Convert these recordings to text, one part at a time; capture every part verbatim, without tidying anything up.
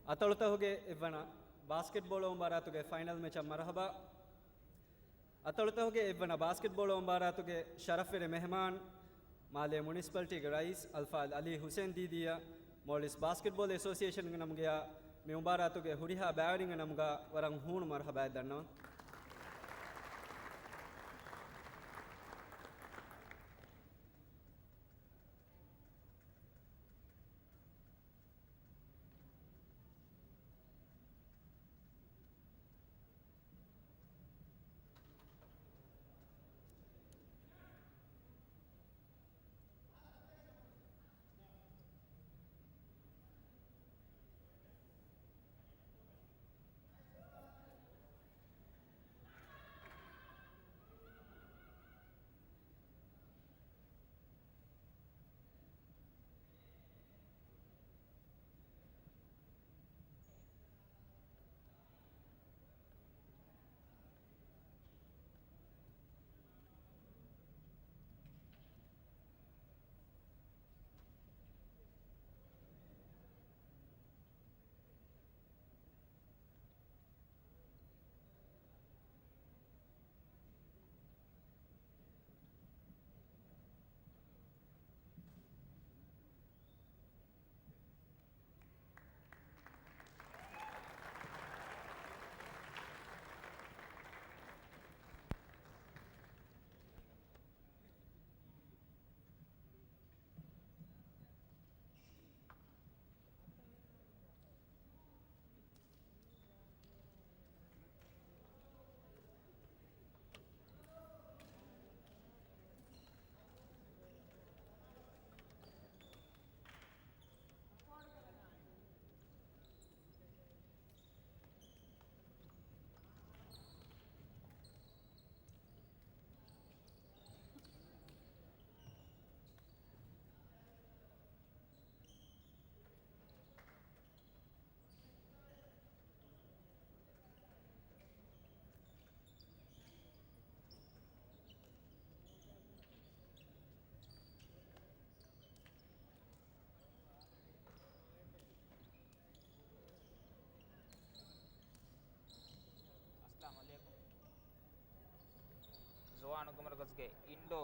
އަތޮޅުތަކުގެ އެއްވަނަ ބާސްކެޓްބޯޅަ މުބާރާތުގެ ފައިނަލް މެޗަށް މަރުޙަބާ. އަތޮޅުތަކުގެ އެއްވަނަ ބާސްކެޓްބޯޅަ މުބާރާތުގެ ޝަރަފްވެރި މެހެމާން، މާލޭ މުނިސިޕަލްޓީގެ ރައީސް އަލްފާޟިލް އަލީ ހުސެން ދީދީއަށް، މޯލްޑިވްސް ބާސްކެޓްބޯޅަ އެސޯސިއޭޝަންގެ ނަމުގަޔާ މި މުބާރާތުގެ ހުރިހާ ބައިވެރިންގެ ނަމުގަ ވަރަށް ހޫނު މަރުޙަބާއެއް ދަންނަވަން. އައްސަލާމު ޢަލައިކުމް. ޒުވާނު ގަމަރުގަޒްގެ އިންޑޯ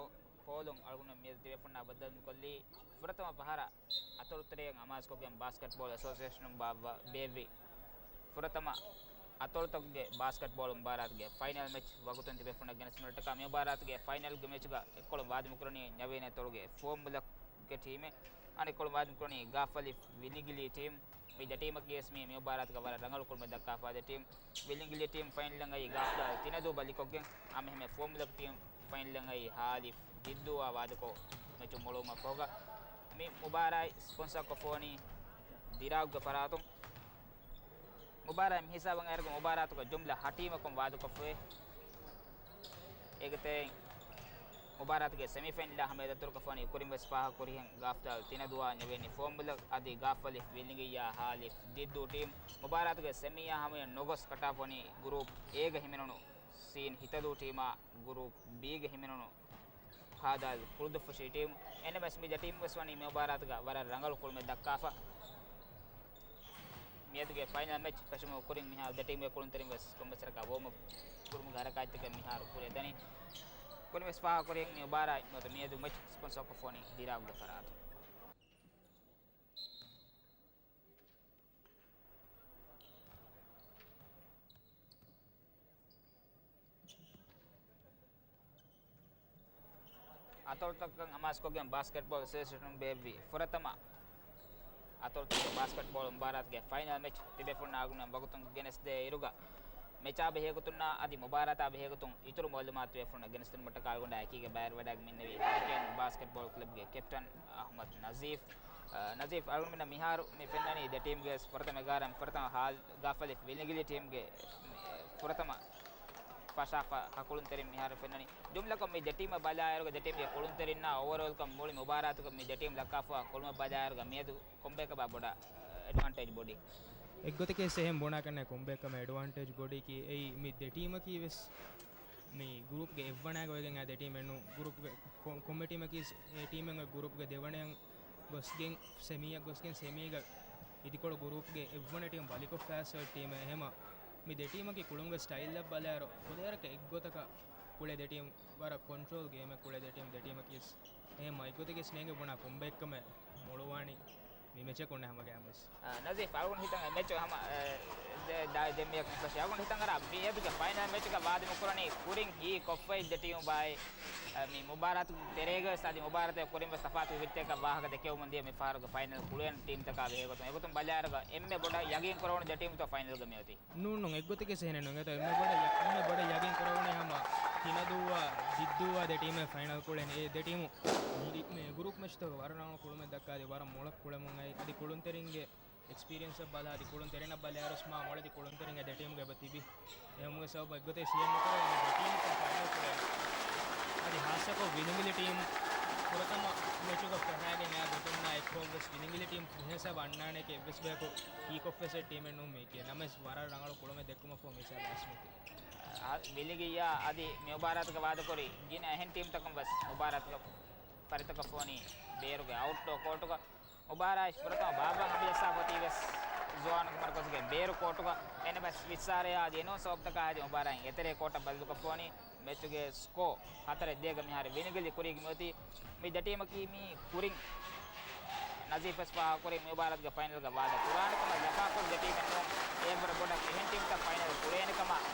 ޕޯލުން އަޅުގަނޑު މިއަދު ތިބޭފުންނާ ބައްދަލުކޮށްލީ ފުރަތަމަ ފަހަރަށް އަތޮޅުތެރެއަށް އަމާޒުކޮށްގެން ބާސްކެޓްބޯޅަ އެސޯސިއޭޝަނުން ބާއްވާ ބޭއްވި ފުރަތަމަ އަތޮޅުތަކުގެ ބާސްކެޓްބޯޅަ މުބާރާތުގެ ފައިނަލް މެޗް ވަގުތުން ތިބޭފުންނަށް ގެނެސްދިނުމަށްޓަކާ މި މުބާރާތުގެ ފައިނަލްގެ މެޗުގަ އެއްކޮޅުން ވާދަ ހިމަކުރަނީ ނަވީން އަތޮޅުގެ ފުވައްމުލަކުގެ ޓީމެއް. އަނެއްކޮޅުން ވާދަ ހިމަކުރަނީ ގާފަލި ވިލިނގިލީ ޓީމް. މި ދެޓީމަކީވެސް މި މި މުބާރާތުގަ ވަރަށް ރަނގަޅު ކުރިމަތި ދައްކާފަ ދެ ޓީމް. ވިލިނގިލި ޓީމް ފައިންލަނގައި ގާފްލާ ތިނަދޫ ބަލިކޮށްގެން، އަމެހެމެ ފުވައްމުލަކު ޓީމް ފައިންލަނގައި ހާލިފް ދިއްދޫއާ ވާދަކޮށް މެޗު މޮޅުވުމަށް ފަހުގަ، މި މުބާރާތް ސްޕޮންސަރ ކޮށްފަވަނީ ދިރާގުގެ ފަރާތުން. މުބާރާތް މި ހިސާބަށް އައިރުގަ މުބާރާތުގަ ޖުމްލަ ހަ ޓީމަކުން ވާދަކޮށްފައި. އޭގެ ތެރެއިން މުބާރާތުގެ ސެމިފައިނަލާ ހަމަޔަށް ދަތުރުކޮށްފަވަނީ ކުރިން ވެސް ފާހަގަ ކުރިހެން ގާފްލާ ތިނަދޫއާ ނެވެނި ފުވައްމުލަކު އަދި ގާފަލިފް ވިލިނގިއްޔާ ހާލިފް ދިއްދޫ ޓީމް. މުބާރާތުގެ ސެމީއާ ހަމަޔަށް ނުގޮސް ކަޓާފަވަނީ ގުރޫޕް އޭގަ ހިމެނުނު ސީން ހިތަދޫ ޓީމާ، ގުރޫޕް ބީގަ ހިމެނުނު ހާދާލް ކުޅުދުއްފުށި ޓީމް. އެންއެމްއެސް މި ދެ ޓީމް ވެސް ވަނީ މި މުބާރާތުގަ ވަރަށް ރަނގަޅު ކުޅުމެއް ދައްކާފަ. މިއަދުގެ ފައިނަލް މެޗް ފެށުމުގެ ކުރިން މިހާރު ދެ ޓީމްގެ ކުޅުންތެރިން ވެސް ކޮންމެސް ވަރަކަށް ވޯމްއަޕް ކުރުމުގެ ހަރަކާތްތަކެއް މިހާރު ކުރިއަށް ދަނީ. ކުރިން ވެސް ފާހަގަ ކުރިން މި މުބާރާތް ނުވަތަ މިއަދު މެޗް ސްޕޮންސަރ ކޮށްފަވަނީ ދިރާގުގެ ފަރާތުން. އަތޮޅުތަކަށް އަމާޒުކޮށްގެން ބާސްކެޓްބޯޅަ އެސޯސިއޭޝަނުން ބޭއްވި ފުރަތަމަ އަތޮޅުތަކުގެ ބާސްކެޓްބޯޅަ މުބާރާތުގެ ފައިނަލް މެޗް ތިބޭފުންނާ އަޅުގަނޑުމެން ވަގުތުން ގެނެސްދޭ އިރުގަ، މެޗާ ބެހޭގޮތުންނާ އަދި މުބާރާތާ ބެހޭގޮތުން އިތުރު މައުލޫމާތު ތިބޭފުންނަށް ގެނެސްދިނުމަށްޓަކާ އަޅުގަނޑާ އެކީގަ ބައިވެރިވެވަޑައިގެން މިންނެވީ ހަރިކޭން ބާސްކެޓްބޯޅަ ކްލަބްގެ ކެޕްޓަން އަޙްމަދު ނަޒީފް. އަ، ނަޒީފް، އަޅުގަނޑުމެންނަށް މިހާރު މި ފެންނަނީ ދެ ޓީމްގެ ފުރަތަމަ އެގާރަ، ފުރަތަމަ ހާލް ގާފަލި ވިލިނގިލި ޓީމްގެ ފުރަތަމަ ފަށާފަ ހަ ކުޅުންތެރިން މިހާރު ފެންނަނީ. ޖުމްލަކޮށް މި ދެ ޓީމަށް ބަލާއިރުގަ ދެ ޓީމްގެ ކުޅުންތެރިންނާ އޯވަރޯލްކޮށް މުޅި މުބާރާތުގަ މި ދެ ޓީމް ލައްކާފަ ކުޅުމެއް ބަލާއިރުގަ މިއަދު ކޮންބައެއްކަމާ ބޮޑަށް އެޑްވާންޓޭޖް ބޮޑީ؟ އެއްގޮތަކީ އެހެން ބުނާކަށް ނޭނގެ ކޮންބައެއްކަމާ އެޑްވާންޓޭޖް ބޮޑީކީ އެއީ މި ދެ ޓީމަކީ ވެސް މި ގުރޫޕްގެ އެއްވަނައިގަ ވެގެން އާ ދެ ޓީމެއް ނޫން. ގުރޫޕްގެ ކޮ-، ކޮންމެ ޓީމަކީ އެ ޓީމެއް ގުރޫޕްގެ ދެވަނައަށް ގޮސްގެން ސެމީއަށް ގޮސްގެން ސެމީގަ އިދިކޮޅު ގުރޫޕްގެ އެއްވަނަ ޓީމް ބަލިކޮށްފައިސް އޮތް ޓީމެއް. އެހެމަ މި ދެ ޓީމަކީ ކުޅުމުގެ ސްޓައިލްއަށް ބަލާއިރު ފުދޭވަރަކަށް އެއްގޮތަކަށް ކުޅޭ ދެ ޓީމް، ވަރަށް ކޮންޓްރޯލް ގޭމެއް ކުޅޭ ދެ ޓީމް. ދެ ޓީމަކީ އެހެމަ އެއްގޮތަކީ ސްނޭގެ ބުނާ ކޮންބައެއްކަމެއް މޮޅުވާނީ މި މެޗަކުން ހަމަގައިމުވެސް. ނަޒީފް، އަޅުގަނޑު ހިތަން މެޗު ހަމަ، އެ، ދެ-، ދާ-، ދެންމެޔަކު ފަށި އަޅުގަނޑު ހިތަން އަރާ މިއަދުގެ ފައިނަލް މެޗުގަ ވާދަ މިކުރަނީ ކުރިން ހީ ކޮށްފައި ދެ ޓީމު ބާއި، އެ، މި މުބާރާތު ތެރޭގަ ވެސް އަދި މުބާރާތުގެ ކުރިން ވެސް ތަފާތު ވިއްތަކަށް ވާހަކަ ދެކެވުމުން ދިޔަ މި ފަހަރުގެ ފައިނަލް ކުޅޭން ޓީމްތަކާ ބެހޭ ގޮތުން. އެގޮތުން ބަލާއިރުގަ އެންމެ ބޮޑަށް ޔަގީން ކުރެވުނު ދެ ޓީމުތޯ ފައިނަލްގަ މިއޮތީ؟ ނޫން، ނޫން. އެއްގޮތެއްގެ ސެހެނެއް ނުވޭތޯ. އެންމެ ބޮޑަށް ޔަ-، އެންމެ ބޮޑަށް ޔަގީން ކުރެވުނީ ހަމަ ތިނަދޫއާ ޖިއްދޫއާ ދެ ޓީމެއް ފައިނަލް ކުޅެނީ. އެ ދެ ޓީމު މި ގުރޫޕް މެޗްތަކުގަ ވަރަށް ރަނގަޅު ކުޅުމެއް ދައްކާލި، ވަރަށް މޮޅަށް ކުޅެމުން އައި. އަދި ކުޅުންތެރިންގެ އެކްސްޕީރިއެންސަށް ބަލާ، އަދި ކުޅުންތެރިންނަށް ބަލާއިރުސް މާ މޮޅެތި ކުޅުންތެރިން އެ ދެ ޓީމުގަ އެބަ ތިބި. އެހެމުގެ ސަބަބު އެއްގޮތެއް ސިއެން ނުކުރެވޭ މި ދެ ޓީމު ފައިނަލް ކުޅޭނީ. އަދި ހާއްސަކޮށް ވިލިނގިލި ޓީމް ފުރަތަމަ މެޗުގަ ފެށާގެން އާ ގޮތުންނާ އެއްކޮށްވެސް ވިލިނގިލި ޓީމް ފުހޭ ސަބަބު އަންނާނެކޭ އެއްވެސް ބަޔަކު ހީކޮށްފައިސް ޓީމެއް ނޫން މީކީ. ނަމަވެސް ވަރަށް ރަނގަޅު ކުޅުމެއް ދެއްކުމަށްފަހު މިސާލު އަސްމިތު. އާ، ވިލިގިއްޔާ އަދި މި މުބާރާތުގަ ވާދަކުރި ގިނަ އެހެން ޓީމްތަކުން ވެސް މުބާރާތުގަ ފަރިތަކަށް ފޯނީ ބޭރުގެ އައުޓްޑޯ ކޯޓުގަ. މުބާރާތް ފުރަތަމަ ބާއްވަން ހަމަޖައްސާފަ އޮތީ ވެސް ޒުވާނު މަރުކަޒުގެ ބޭރު ކޯޓުގަ. އެންމެ ވިއްސާރަޔާ އަދި އެނޫން ސަބަބުތަކާ ހަދި މުބާރާތް އެތެރޭ ކޯޓަށް ބަދަލުކޮށްފަ ވަނީ. މެޗުގެ ސްކޯ ހަތަރެއް ދޭގަ މިހާރު ވިލިނގިލި ކުރީގަ މިއޮތީ. މި ދެ ޓީމަކީ މީ ކުރިން ނަޒީފް ވެސް ފާހަގަކުރި މި މުބާރާތުގެ ފައިނަލްގަ ވާދަ ކުރާނެ ކަމަށް ލަފާކުރި ދެ ޓީމެއް ނޫން. އެއަށްވުރެ ބޮޑަށް އެހެން ޓީމްތައް ފައިނަލް ކުޅޭނެ ކަމަށް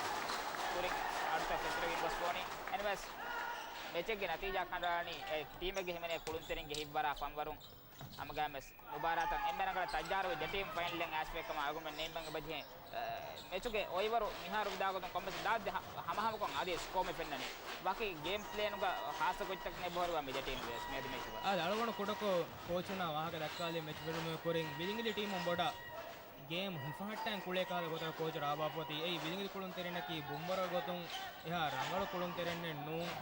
ކުރިން އަޑުތައް ފެތުރެވިން ގޮސްފަ ވަނީ. އެންމެ ވެސް މެޗެއްގެ ނަތީޖާ ކަނޑައަޅަނީ އެ ޓީމެއްގެ ހިމެނޭ ކުޅުންތެރިންގެ ހިތްވަރާ ފަންވަރުން. ހަމަގައިމުވެސް މުބާރާތަށް އެންމެ ރަނގަޅަށް ތައްޔާރުވި ދެ ޓީމް ފައިނަލްއިން އައިސްފައި ކަމަށް އަޅުގަނޑުމެން ނޭނގި ބަޖެހޭ. އަ، މެޗުގެ އޮއިވަރު މިހާރު ވިދާގޮތުން ކޮންމެސް ދާ ދެ ހަ-، ހަމަހަމަކޮށް އަދި ސްކޯ މި ފެންނަނީ. ވަކި ގޭމް ޕްލޭނުގަ ހާއްސަ ގޮތްތަކެއް އެބަހުރިވާ މި ދެ ޓީމް ވެސް މިއަދު މެޗުގަ. އާދެ، އަޅުގަނޑު ކުޑަކޮށް ކޯޗުންނާ ވާހަކަ ދައްކާލި މެޗް ބެލުމުގެ ކުރިން ވިލިނގިލި ޓީމުން ބޮޑަށް ގޭމް ހިފަހައްޓަން ކުޅޭ ކަހަލަ ގޮތަށް ކޯޗު ރާވާފަ އޮތީ. އެއީ ވިލިނގިލި ކުޅުންތެރިންނަކީ ބުންވަރުގެ ގޮތުން އެހާ ރަނގަޅު ކުޅުންތެރިންނެއް ނޫން.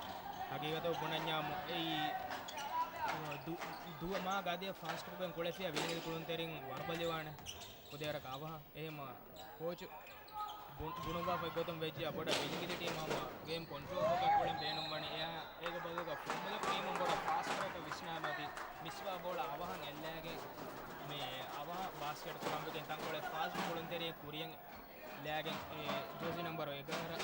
ހަގީގަތަށް ބުނަންޏާމު އެއީ ދު-، ދުވަ މާ ގަދަޔަށް ފާސްޓް ކުޅެން ކުޅެފިޔާ ވިލިނގިލި ކުޅުންތެރިން ވަރުބަލިވާނެ. ކުދޭރަކަށް އަވަހަށް. އެހެމަ ކޯޗު ބުން-، ބުނުއްވާފައި ގޮތުން ވެއްޖެ ބޮޑަށް ވިލިނގިލި ޓީމް ހަމަ ގޭމް ކޮންޓްރޯލްކޮށް ކުޅެން ބޭނުންވަނީ. އެއާ އޭގެ ބަދަލުގަ ފުނބަލަ ޓީމުން ބޮޑަށް ފާސްޓް ބްރޭކަށް ވިސްނާމަތި މިސްބާ ބޯޅަ އަވަހަށް އެއްލައިގެން މި އަވަހަށް ބާސްކެޓް ކުރަންވެގެން ތަންކޮޅެއް ފާސްޓް ކުޅުންތެރިން ކުރިޔަށް ލައިގެން އެ ޖޯސީ ނަމްބަރު އެގާރަ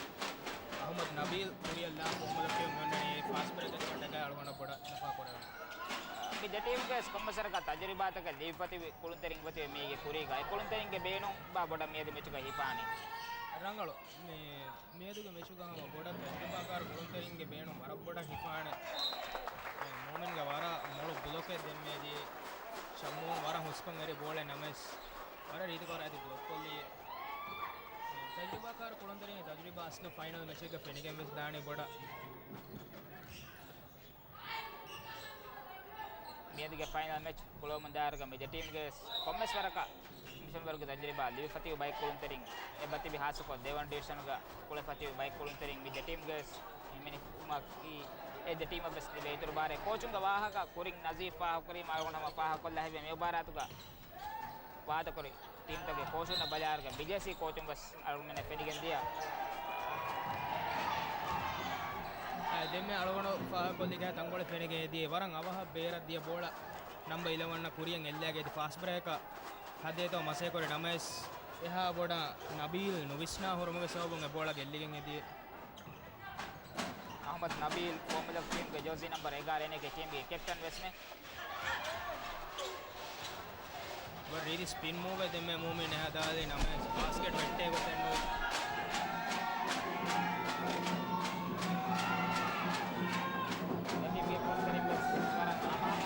އަހުމަދު ނަބީލް ކުރިއަށް ލާ ފުނބަލަ ޓީމް ހުންނަނީ އެ ފާސްޓް ބްރޭކަށް ކަނޑަކަށް އަޅުގަނޑަށް ބޮޑަށް ލަފާ ކުރެވެނީ. މި ދެ ޓީމްގެ ކޮންމެސް ވަރަކަށް ތަޖުރިބާތަކެއް ލިބިފަ ތިބި ކުޅުންތެރިން އޮތީ މީގެ ކުރީގަ. އެ ކުޅުންތެރިންގެ ބޭނުން ބާ ބޮޑަށް މިއަދު މެޗުގަ ހިފާނީ. ރަނގަޅު. މި މިއަދުގެ މެޗުގަ ހަމަ ބޮޑަށް ތަޖުރިބާކާރު ކުޅުންތެރިންގެ ބޭނުން ވަރަށް ބޮޑަށް ހިފާނެ. މޫމިންގެ ވަރަށް މޮޅު ބްލޮކެއް ދެންމެ ދިޔަ. ޝައްމޫން ވަރަށް ހުސްކޮށް އެރި ބޯޅަ ނަމަވެސް ވަރަށް ރީތިކޮށް އަދި ބްލޮކް ކޮށްލި. ތަޖުރިބާކާރު ކުޅުންތެރިން ތަޖުރިބާ އަސްލު ފައިނަލް މެޗެއްގަ ފެނިގެން ވެސް ދާނީ ބޮޑަށް. މިއަދުގެ ފައިނަލް މެޗް ކުޅެވުމުން ދާއިރުގަ މި ދެ ޓީމްގެ ކޮންމެސް ވަރަކަށް މި ފެންވަރުގެ ތަޖުރިބާ ލިބިފަ ތިބި ބައެއް ކުޅުންތެރިން އެބަ ތިބި ހާއްސަކޮށް ދެވަނަ ޑިވިޝަނުގަ ކުޅެފަ ތިބި ބައެއް ކުޅުންތެރިން މި ދެ ޓީމްގެ ހިމެނި އުމަކީ އެ ދެ ޓީމަށް ވެސް ލިބޭ އިތުރު ބާރެއް. ކޯޗުންގެ ވާހަކަ ކުރިން ނަޒީފް ފާހަގަކުރީމަ އަޅުގަނޑު ހަމަ ފާހަގަކޮށްލާ ހެވި މި މުބާރާތުގަ ވާދަކުރި ޓީމްތަކުގެ ކޯޗުންނަށް ބަލާއިރުގަ ބިޖޭސީ ކޯޗުން ވެސް އަޅުގަނޑުމެންނަށް ފެނިގެން ދިޔަ. އަ، ދެންމެ އަޅުގަނޑު ފާހަގަކޮށްލި ތަންކޮޅެއް ފެނިގެން އެދިޔަ ވަރަށް އަވަހަށް ބޭރަށް ދިޔަ ބޯޅަ ނަމްބަ އިލެވަން ކުރިޔަށް އެއްލައިގެން އެދި ފާސްޓް ބްރޭކަށް ހަދޭތޯ މަސޭ ކުރި ނަމަވެސް އެހާ ބޮޑަށް ނަބީލް ނުވިސްނާ ހުރުމުގެ ސަބަބުން އެ ބޯޅަ ގެއްލިގެން އެދި. އަހްމަދު ނަބީލް ފުނބަލަ ޓީމްގެ ޖޯސީ ނަމްބަރު އެގާރަ އޭނަގެ ޓީމްގެ ކެޕްޓަން ވެސްމެ. ވަރަށް ރީތި ސްޕިން މޫވެއް ދެންމެ މޫމިން އެހާ ދާލި ނަމަވެސް ބާސްކެޓް ވެއްޓޭ ގޮތެއް ނޫން. ދެ ޓީމްގެ ކުޅުންތެރިން ވެސް ވަރަށް އަމާނެ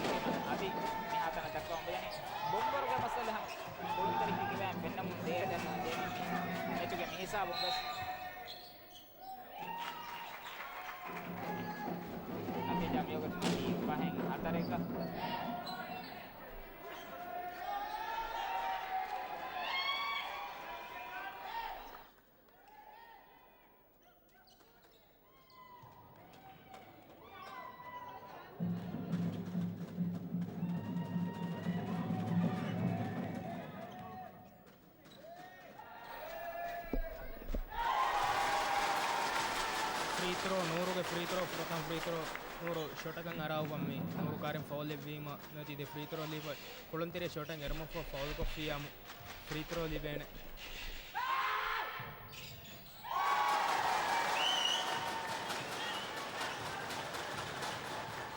އަދި މިހާތަނަށް ދައްކަވަން ބެލެނީ. ބޮންވަރުގެ މައްސަލަ ހަމަ ކުޅުންތެރިންގެ ކިބައިން ފެންނަމުން ދޭ ދެން ދެނީ މެޗުގެ މިހިސާބުން ވެސް. ނަތީޖާ މިވަގުތު މި ފަހެއް ހަތަރެއްގަ. ފްރީ ފްރީ ތްރޯ، ނޫރުގެ ފްރީ ތްރޯ، ފުރަތަމަ ފްރީ ތްރޯ، ނޫރު ޝޮޓަކަށް އަރާ އުޅުއްވަން މި ނޫރު ކާރިން ފައުލް އެއްވީމަ، ނުވަތަ ދެ ފްރީ ތްރޯ ލިބި، ކުޅުންތެރިޔާ ޝޮޓަށް އެރުމަށްފަހު ފައުލް ކޮށްފިއްޔާމު ފްރީ ތްރޯ ލިބޭނެ.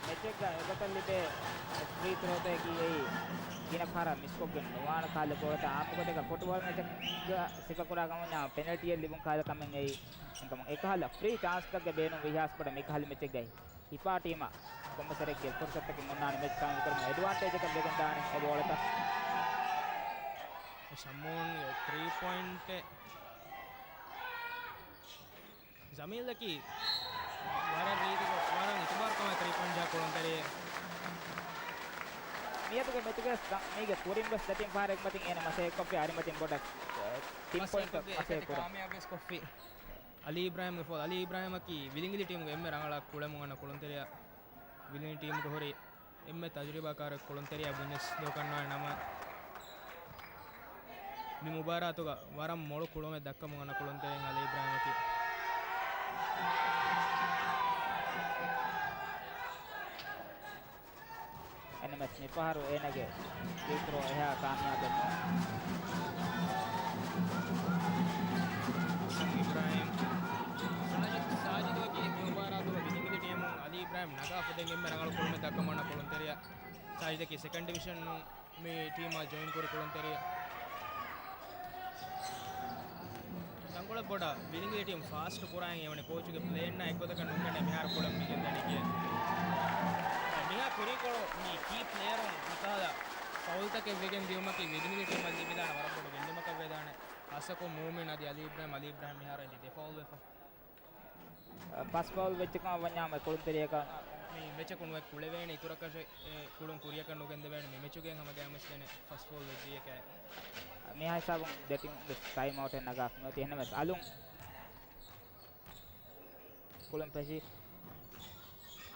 މެޗެއްގަ އެގޮތަށް ލިބޭ ފްރީ ތްރޯތަކަކީ އެއީ ގިނަ ފަހަރަށް މިސްކޮށްގެން ނުވާނެ ކަހަލަ ބޯޅަތައް. އާއްމުގަދަކަށް ފުޓްބޯޅަ މެޗެއްގަ ސިފަކުރާ ކަމަށް ޕެނަލްޓީއެއް ލިބުން ކަހަލަ ކަމެއް އެއީ. އެކަމަކު އެކަހަލަ ފްރީ ޗާންސްތަކުގެ ބޭނުން ވިހާސް ބޮޑަށް މިކަހަލަ މެޗެއްގައި ހިފާ ޓީމަށް ކޮންމެސް ވަރެއްގެ ފުރުސަތުތަކެއް އޮންނާނެ މެޗް ކައިވެނިކުރުމަށް އެޑްވާންޓޭޖަކަށް ވެގެން ދާނެ އެ ބޯޅަތައް. ޝަމޫންގެ ތްރީ ޕޮއިންޓެއް. ޖަމީލަކީ ވަރަށް ރީތިކޮށް، ވަރަށް އިތުބާރުކަމާ ތްރީ ޕޮއިންޓް ޖަހާ ކުޅުންތެރިއެއް. މިއަދުގެ މެޗުގެ ސަ-، މީގެ ކުރިން ވެސް ދެތިން ފަހަރެއް މަތިން އޭނަ މަސައްކަތްކޮށްފި އަރިމަތިން ބޮޑަށް ޓިމް ޕޮއިންޓް މަސައްކަތް ކުރާ. މަސައްކަތް ކާމިޔާބުވެސް ކޮށްފި. އަލީ އިބްރާހިމްގެ ފޯލް. އަލީ އިބްރާހިމަކީ ވިލިނގިލި ޓީމުގެ އެންމެ ރަނގަޅަށް ކުޅެމުން އަންނަ ކުޅުންތެރިޔާ. ވިލިނގިލި ޓީމުގެ ހުރި އެންމެ ތަޖުރިބާކާރު ކުޅުންތެރިޔާ ބުންޏަސް ދޯ ކަންނާނެ ނަމަ، މި މުބާރާތުގަ ވަރަށް މޮޅު ކުޅުމެއް ދައްކަމުން އަންނަ ކުޅުންތެރިން އަލީ އިބްރާހިމަކީ. އެންއެމްއެސް މިފަހަރު އޭނަގެ ފްރީ ތްރޯ އެހާ ކާމިޔާބެއް ނޫން. އިބްރާހިމް. ސާޖިދު، ސާޖިދު އަކީ މި މުބާރާތުގަ ވިލިނގިލި ޓީމުން އަލީ އިބްރާހިމް ނަގާފަ ދެން އެންމެ ރަނގަޅު ކުޅުމެއް ދައްކަމުން އަންނަ ކުޅުންތެރިޔާ. ސާޖިދަކީ ސެކަންޑް ޑިވިޝަނުން މި ޓީމާ ޖޮއިން ކުރި ކުޅުންތެރިޔާ. ތަންކޮޅެއް ބޮޑަށް ވިލިނގިލި ޓީމް ފާސްޓް ކުރާން އެވަނީ ކޯޗުގެ ޕްލޭންނާ އެއްގޮތަކަށް ނުންގަނޑޭ މިހާރު ކުޅަން މިގެންދަނީ ކިޔަން. މިހާ ކުރިކޮޅު މި ކީ ޕްލޭޔަރުން މިކަހަލަ ފައުލްތަކެއް ވެގެން ދިއުމަކީ ވިލިނގިލި ޓީމަށް ލިބިދާނެ ވަރަށް ބޮޑު ގެއްލުމަކަށް ވެދާނެ. ހާއްސަކޮށް މޫމިން އަދި އަލީ އިބްރާހިމް، އަލީ އިބްރާހިމް މިހާރު އެންޑި ދެ ފައުލް ވެފަ. ފަސް ފައުލް ވެއްޖެކަމަށް ވަންޏާ މި ކުޅުންތެރިޔަކަށް މި މެޗަކުން އޮތް ކުޅެވޭނެ އިތުރަކަށެއް، އެ، ކުޅުން ކުރިޔަކަށް ނުގެންދެވޭނެ. މި މެޗުގެ ހަމަ ގައިމުވެސް ދެނެ ފަސް ފައުލް ވެއްޖިއްޔެކޭ. މިހާ ހިސާބުން ދެ ޓީމް ވެސް ޓައިމް އައުޓެއް ނަގާފަ ނުވަތީ އެހެންނަމަވެސް އަލުން ކުޅުން ފެށި.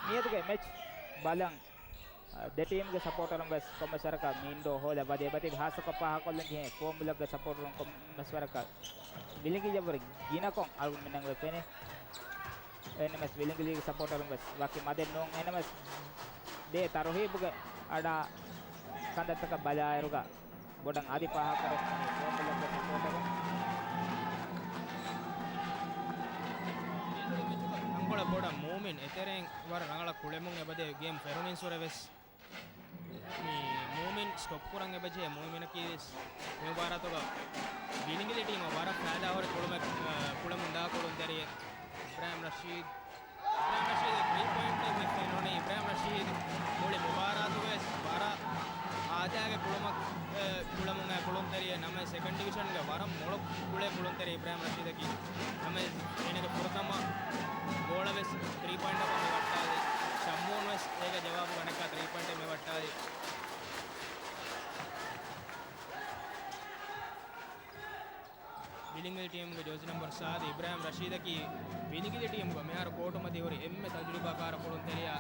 މިއަދުގެ މެޗް ބަލަން، އަ، ދެ ޓީމްގެ ސަޕޯޓަރުން ވެސް ކޮންމެސް ވަރަކަށް މި އިންޑޯ ހޯލަށް ވަދެ އެބަތިބި. ހާއްސަކޮށް ފާހަގަކޮށްލަން ޖެހޭ ފޯމުލަކްގެ ސަޕޯޓަރުން ކޮންމެސް ވަރަކަށް ވިލިނގިލިއަށްވުރެ ގިނަކޮށް އަޅުގަނޑުމެންނަށް ފެނޭ. އެހެންނަމަވެސް ވިލިނގިލީގެ ސަޕޯޓަރުން ވެސް ވަކި މަދެއް ނޫން. އެހެންނަމަވެސް ދޭ ތަރުހީބުގެ އަޑާ ކަންތައްތަކަށް ބަލާއިރުގަ ބޮޑަށް އަދި ފާހަގަކުރަން އެންމެ ފޯމުލަކްގެ ސަޕޯޓަރުން. ތަންކޮޅެއް ބޮޑަށް މޫމިން އެތެރެއިން ވަރަށް ރަނގަޅަށް ކުޅެމުން އެބަދޭ ގޭމް ފެރުނިންސުރެ ވެސް މި މޫމިން ސްޓޮޕް ކުރަން އެބަޖެހޭ. މޫމިނަކީ ވެސް މި މުބާރާތުގަ ވިލިނގިލި ޓީމަށް ވަރަށް ފައިދާހުރި ކުޅުމެއް، އަ، ކުޅެމުންދާ ކުޅުންތެރިއެއް. އިބްރާހިމް ރަޝީދު އިބްރާހިމް ރަޝީދު ތްރީ ޕޮއިންޓް މި ފެނުނީ. އިބްރާހިމް ރަޝީދު މުޅި މުބާރާތުގަވެސް ވަރަށް އާދައިގެ ކުޅުމަށް، އެ، ކުޅަމުން އެ ކުޅުންތެރިއެއް ނަމަ ސެކަންޑް ޑިވިޝަންގެ ވަރަށް މޮޅު ކުޅޭ ކުޅުންތެރި އިބްރާހިމް ރަޝީދަކީ. ނަމަ އޭނަގެ ފުރަތަމަ ގޯޅަށް ވެސް ތްރީ ޕޮއިންޓަކަށް މި ވައްޓާލި. ޝައްމޫން ވެސް އޭގެ ޖަވާބު ގަނެއްކާ ތްރީ ޕޮއިންޓެއް މި ވައްޓާލި. ވިލިނގިލި ޓީމުގެ ޖާޒީ ނަމްބަރު ސާދަ އިބްރާހިމް ރަޝީދަކީ ވިލިނގިލި ޓީމުގަ މިހާރު ކޯޓު މަތި ހުރި އެންމެ ތަޖުރިބާކާރު ކުޅުންތެރިޔާ.